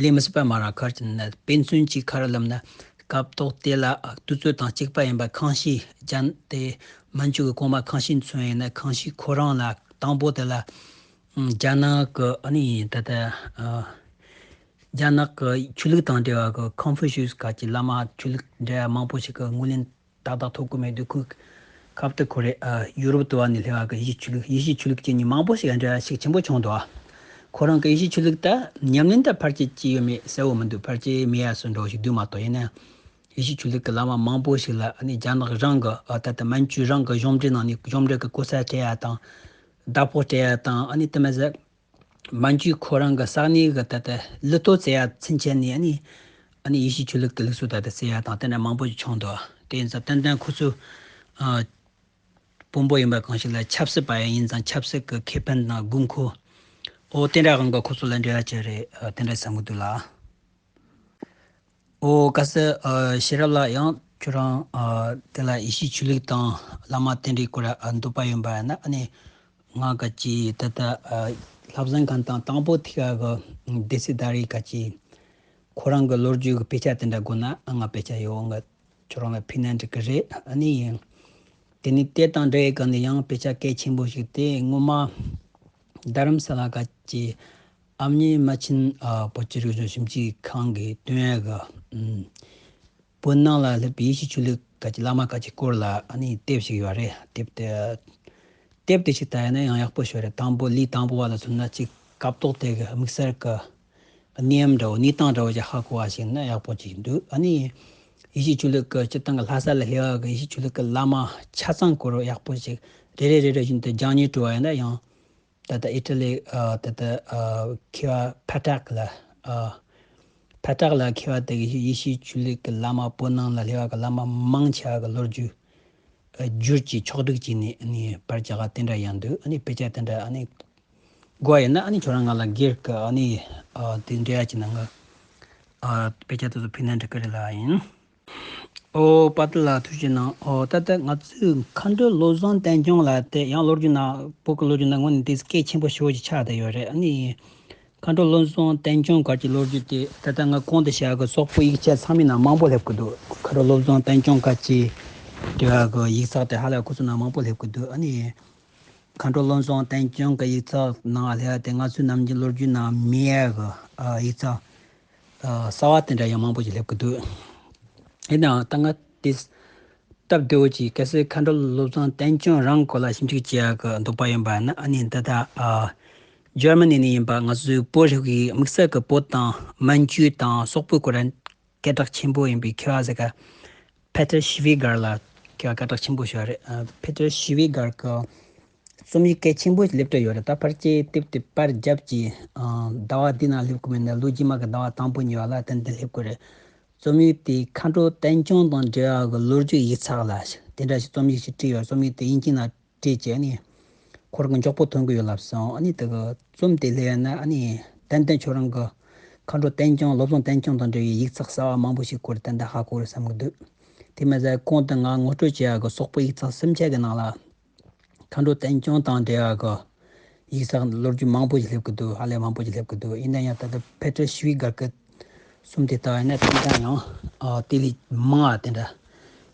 ལེན་མི་སྲིད་པ་མ་རེད། ག་རེ་ཟེར་ན་དཔེ་མཚོན་གཅིག་ག་རེ་ལབ་ན་སྐབས་ཐོག་དེ་ལ་དུས་ཚོད་དང་གཅིག་པ་ཡིན་པ་ཁང་ཤིས་ཅན་དེ་མན་ཇུ་གི་གོང་མ་ཁང་ཤིས་མཚོན་ཡིན་ན་ཁང་ཤིས་ཁོ་རང་ལ་དང་པོ་དེ་ལ་ཨ་རྒྱ་ནག་གི་ཨ་ནི་ད་ལྟ་ཨ་རྒྱ་ནག་གི་ཆོས་ལུགས་དང་འབྲེལ་བ་གི་ཀོང་ཧྥུ་ཤུས་སྐད་ཀྱི་བླ་མ་ཆོས་ལུགས་འབྲེལ་བ་མང་པོ་ཞིག་གི་ངོས་ལེན་ཏག་ཏག་ཐོབ་གི་མེད་དུས་ཁོས་ཁ་བཏགས་ཁོ་རེ་ཨ་ཡུ་རོབ་དུ་བ་ནས་སླེབས་པ་གི་ཡེ་ཤུ་ཆོས་ལུགས། ཡེ་ཤུ་ཆོས་ལུགས་ཀྱི་ཉིན་མང་པོ་ཞིག་འབྲེལ་བ་ཤུགས་ཆེན་པོ་བྱུང་འདུག་ཁོ་རང་གི་ཡེ་ཤུ་ཆོས་ལུགས་ད་ཉམས་ལེན་ད་ཕལ་ཆེར་ཅི་ཡོད་མེད་གསལ་བོ་མི་འདུག་ཕལ་ཆེར་མེད་ཡ་སུ་འགྲོ་ཞིག་འདུག་མ་གཏོགས། ཡིན་ན་ཡེ་ཤུ་ཆོས་ལུགས་ཀྱི་བླ་མ་མང་པོ་ཞིག་ལ་ཨ་ནི་རྒྱ་ནག་རང་གི་ཨ་ད་ལྟ་མན་ཇུ་རང་གི་གཞུང་འབྲེལ་ནང་ནས་གཞུང་འབྲེལ་གྱི་གོ་ས་སྤྲད་ཡ་དང་བདག་པོ་སྤྲད་ཡ་དང་ཨ་ནི་དེ་མ་ཟད། མན་ཇུ་ཁོ་རང་གི་ས་གནས་ཀྱི་ད་ལྟ་ལི་ཐོ་ཙེ་ཡ་ཚུན་ཆད་ནས་ཨ་ནི་ཨ་ནི་ཡེ་ཤུ་ཆོས་ལུགས་ཀྱི་ལུགས་སྲོལ་ད་ལྟ་ཟེར་ཡ་དང་དེ་འདྲ་མང་པོ་ཞིག་བྱུང་འདུག་དེ་ཡིན་ཙང་ཏན་ཏན་ཁོ་ཚོ་ཨ་དཔོན་པོ་ཡིན་པ་གང་ཞིག་ལ་ཆབ་སྲིད་པ་ཡང་ཡིན་ཙང་ཆབ་སྲིད་ཀྱི་ཁེ་ཕན་དང་དགོས་མཁོ་འོ་དེ་འདྲ་གང་ག་ཁོ་ཚོ་ལ་འབྲེལ་བ་ཅི་རེད། ཨ་དེ་འདྲ་བསམ་གི་འདུག་ལ། ཨོ་ཀ་ས་ཨ་ཤེས་རབ་ལགས། ཡང་ཁྱོད་རང་ཨ་དེ་ལ་ཡེ་ཤུ་ཆོས་ལུགས་དང་བླ་མ་དེ་འདྲའི་སྐོར་ཨ་འདོད་པ་ཡོད་པ་ཡིན་ན་ཨ་ནི་ང་ག་ཅི་ད་ལྟ་ཨ་བསླབ་ཚན་ཁང་དང་དང་པོ་ཐིག་ག་གི་སྡེ་སྲིད་ད་རེས་ག་ཅི་ཁོ་རང་གི་ལོ་རྒྱུས་ཀྱི་དཔེ་ཆ་དེ་འདྲ་དགོས་ན་ཨ་ང་དཔེ་ཆ་ཡོད། ང་ཁྱོད་རང་ལ་ཕུལ་ན་འགྲིག་གི་རེད། ཨ་ནི་དེ་ནི་དེ་དང་འབྲེལ་ཡོད་ག་ནི་ཡང་དཔེ་ཆ་གལ་ཆེན་པོ་ཞིག་དེ་སྔོན་མ་རྡ་རམ་ས་ལ་ག་ཅི་ཨ་མྱེས་རྨ་ཆེན་ཨ་བོད་ཀྱི་རིག་གཞུང་ཞིབ་འཇུག་ཁང་གིས་བཏོན་ཡག་གི་ཨམ་བོད་ནང་ལ་སླེབས་པའི་ཡེ་ཤུ་ཆོས་ལུགས་ག་ཅི་བླ་མ་ག་ཅི་སྐོར་ལ་ཨ་ནི་དེབ་ཞིག་ཡོད་རེད། དེབ་དེ་དེབ་དེ་ཞིག་ལྟ་ཡ་ན་ཡང་ཡག་པོ་ཞིག་རེད། དང་པོ་ལི་དང་པོ་བ་ལ་མཚོན་ན་ཅིག་སྐབས་ཐོག་དེ་གི་དམིགས་བསལ་གི་གནས་བབ་འདྲ་བོ་གནས་སྟངས་འདྲ་བོ་ཅིག་ཧ་གོ་བ་ཞིག་ན་ཡག་པོ་ཅིག་འདུག་ཨ་ནི་ཡེ་ཤུ་ཆོས་ལུགས་ཀྱི་སྤྱིར་བཏང་གི་ལྷ་ས་ལ་སླེབས་པ་གི་ཡེ་ཤུ་ཆོས་ལུགས་ཀྱི་བླ་མ་ཆ་ཚང་སྐོར་ཡག་པོ་ཞིག་རེ་རེ་རེ་རེ་བཞིན་དུ་སྦྱང་སྙིང་བྲོ་བ་ཡིན་ན་ཡང་། ད་ལྟ་ཨི་ཊ་ལི་ཨ་ད་ལྟ་ཨ་མཁས་པ་ཕ་བྲག་ལ་ཨ་ཕ་བྲག་ལ་མཁས་པ་དེ་གིས་ཡེ་ཤུ་ཆོས་ལུགས་ཀྱི་བླ་མ་བོད་ནང་ལ་སླེབས་པ་གི་བླ་མ་མང་ཆེ་བ་གི་ལོ་རྒྱུས་ཨ་བསྒྱུར་གྱིས་ཕྱོགས་བསྒྲིགས་བྱས་ནས་ཨ་ནི་པར་རྒྱག་ག་དེ་འདྲ་ཡང་འདུག་ཨ་ནི་དཔེ་ཆ་དེ་འདྲ་ཨ་ནི་དགོས་ཡིན་ན་ཨ་ནི་ཁྱོད་རང་ང་ལ་སྒེར་གྱི་ཨ་ནི་ཨ་དེ་འབྲེལ་ཡ་བྱས་ན་ང་ཨ་དཔེ་ཆ་དེ་ཚོ་ཕུལ་ན་འགྲིག་གི་རེད་ལབ་ཡིན། ཨོ་དཔའ་རྟུལ་ལགས་ཐུགས་རྗེ་གནང་། ཨོ་ད་ལྟ་ང་ཚོས་མཁའ་འགྲོ་བློ་བཟང་བསྟན་སྐྱོང་ལགས་དེ་ཡང་ལོ་རྒྱུས་ནང་བོད་ཀྱི་ལོ་རྒྱུས་ནང་དངོས་གནས་དེ་སྐད་ཆེན་པོ་ཞེ་པོ་ཅིག་ཆགས་བསྡད་ཡོད་རེད། ཨ་ནི་མཁའ་འགྲོ་བློ་བཟང་བསྟན་སྐྱོང་སྐོར་གྱི་ལོ་རྒྱུས་དེ་ད་ལྟ་ང་གོང་དུ་བཤད་གི་སོག་པོ་ཡིག་ཆ་ཚང་མའི་ནང་མང་པོ་སླེབས་ཀྱི་འདུག་མཁའ་འགྲོ་བློ་བཟང་བསྟན་སྐྱོང་སྐོར་གྱི་དེ་གི་ཡིག་ཚགས་དེ་ཧ་ལས་ཁོ་ཚོ་ནང་མང་པོ་སླེབས་ཀྱི་འདུག་ཨ་ནི་མཁའ་འགྲོ་བློ་བཟང་བསྟན་སྐྱོང་གི་ཡིག་ཚགས་ནང་སླེབས་པ་དེ་ང་ཚོའི་ནམ་རྒྱུན་ལོ་རྒྱུས་ནང་མེད་ཡ་གི་ཨ་ཡིག་ཚགས། ཨ་གསར་བ་དེ་འདྲ་ཡང་མང་པོ་ཞིག་སླེབས་ཀྱི་འདུག་ཡིན་ནའང་ད་ང་དེ་སྟབས་བདེ་བོ་ཅིག་གལ་སྲིད་མཁའ་འགྲོ་བློ་བཟང་བསྟན་སྐྱོང་རང་སྐོར་ལ་ཞིབ་འཇུག་བྱེད་ཡག་གི་འདོད་པ་ཡོད་པ་ན་ཨ་ནི་འདི་ད་ཨ་འཇར་མ་ནི་ནས་ཡིན་པ་ང་ཚོའི་བོད་རིག་པའི་དམིགས་བསལ་གྱི་བོད་དང་མན་ཇུ་དང་སོག་པོའི་སྐོར་ལ་སྐད་གྲགས་ཆེན་པོ་ཡིན་པའི་མཁས་པ་ཟེར་ག་ཕེ་ཏྲ་ཤི་བི་གར་ལ་མཁས་པ་སྐད་གྲགས་ཆེན་པོ་ཞིག་རེད། ཨ་ཕེ་ཏྲ་ཤི་བི་གར་གི་རྩོམ་ཡིག་གལ་ཆེན་པོ་ཞིག་སླེབས་བསྡད་ཡོད་རེད། ད་ཕལ་ཆེར་དེབ་དེ་པར་བརྒྱབ་ཀྱི་ཨ་ཟླ་བ་འདི་ནང་སླེབས་ཀྱི་མེད་ན་ལོ་རྗེས་མ་གི་ཟླ་བ་དང་པོ་གཉིས་པ་ལ་ཏན་ཏན་སླེབས་ཀྱི་རེད། རྩོམ་ཡིག་དེ་མཁའ་འགྲོ་བསྟན་སྐྱོང་དང་འབྲེལ་བ་གི་ལོ་རྒྱུས་ཡིག་ཚགས་ལ་དེ་འདྲ་ཞིག་རྩོམ་ཡིག་ཞིག་བྲིས་ཡོད། རྩོམ་ཡིག་དེ་དབྱིན་ཇི་ནང་བྲིས་བྱས་ནས་ཁོ་རང་གི་མགྱོགས་པོ་ཐོན་གྱི་ཡོད་ལབ་སོང་། ཨ་ནི་དེ་གི་རྩོམ་དེ་སླེབས་ཡོད་ན་ཨ་ནི་ཏན་ཏན་ཁྱོད་རང་གི་མཁའ་འགྲོ་བསྟན་སྐྱོང་བློ་བཟང་བསྟན་སྐྱོང་དང་འབྲེལ་བའི་ཡིག་ཚགས་གསར་བ་མང་པོ་ཞིག་སྐོར་ཏན་ཏན་ཧ་གོ་རེད་བསམ་གྱི་འདུག་དེ་མ་ཟད་གོང་དུ་ང་ངོ་སྤྲོད་བྱེད་ཡག་གི་སོག་པོ་ཡིག་ཚགས་སུམ་ཆ་གི་ནང་ལ། མཁའ་འགྲོ་བསྟན་སྐྱོང་དང་འབྲེལ་བ་གི་ཡིག་ཚགས་ལོ་རྒྱུས་མང་པོ་ཞིག་སླེབས་ཀྱི་འདུག་ཧ་ལས་མང་པོ་ཞིག་སླེབས་ཀྱི་འདུག་ཡིན་ན་ཡང་ད་ལྟ་ཕེ་ཏྲ་ཤི་བི་གར་གྱི་གསུམ་དེ་ལྟ་བ་ཡིན་ན་དེང་སང་ཡང་ཨ་དེ་ལས་མང་བ་དེ་འདྲ་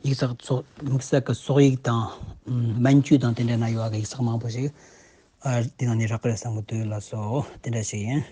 ཡིག་ཚགས་ཚོགས་དམིགས་བསལ་གྱི་སོག་ཡིག་དང་མན་ཇུ་དང་དེ་འདྲ་ན་ཡོད་པ་གི་ཡིག་ཚགས་མང་པོ་ཞིག་ཨ་དེ་ནང་ནས་རག་གི་རེད་བསམ་གྱི་འདུག་ལགས་སོ། དེ་འདྲ་ཞིག་ཡིན།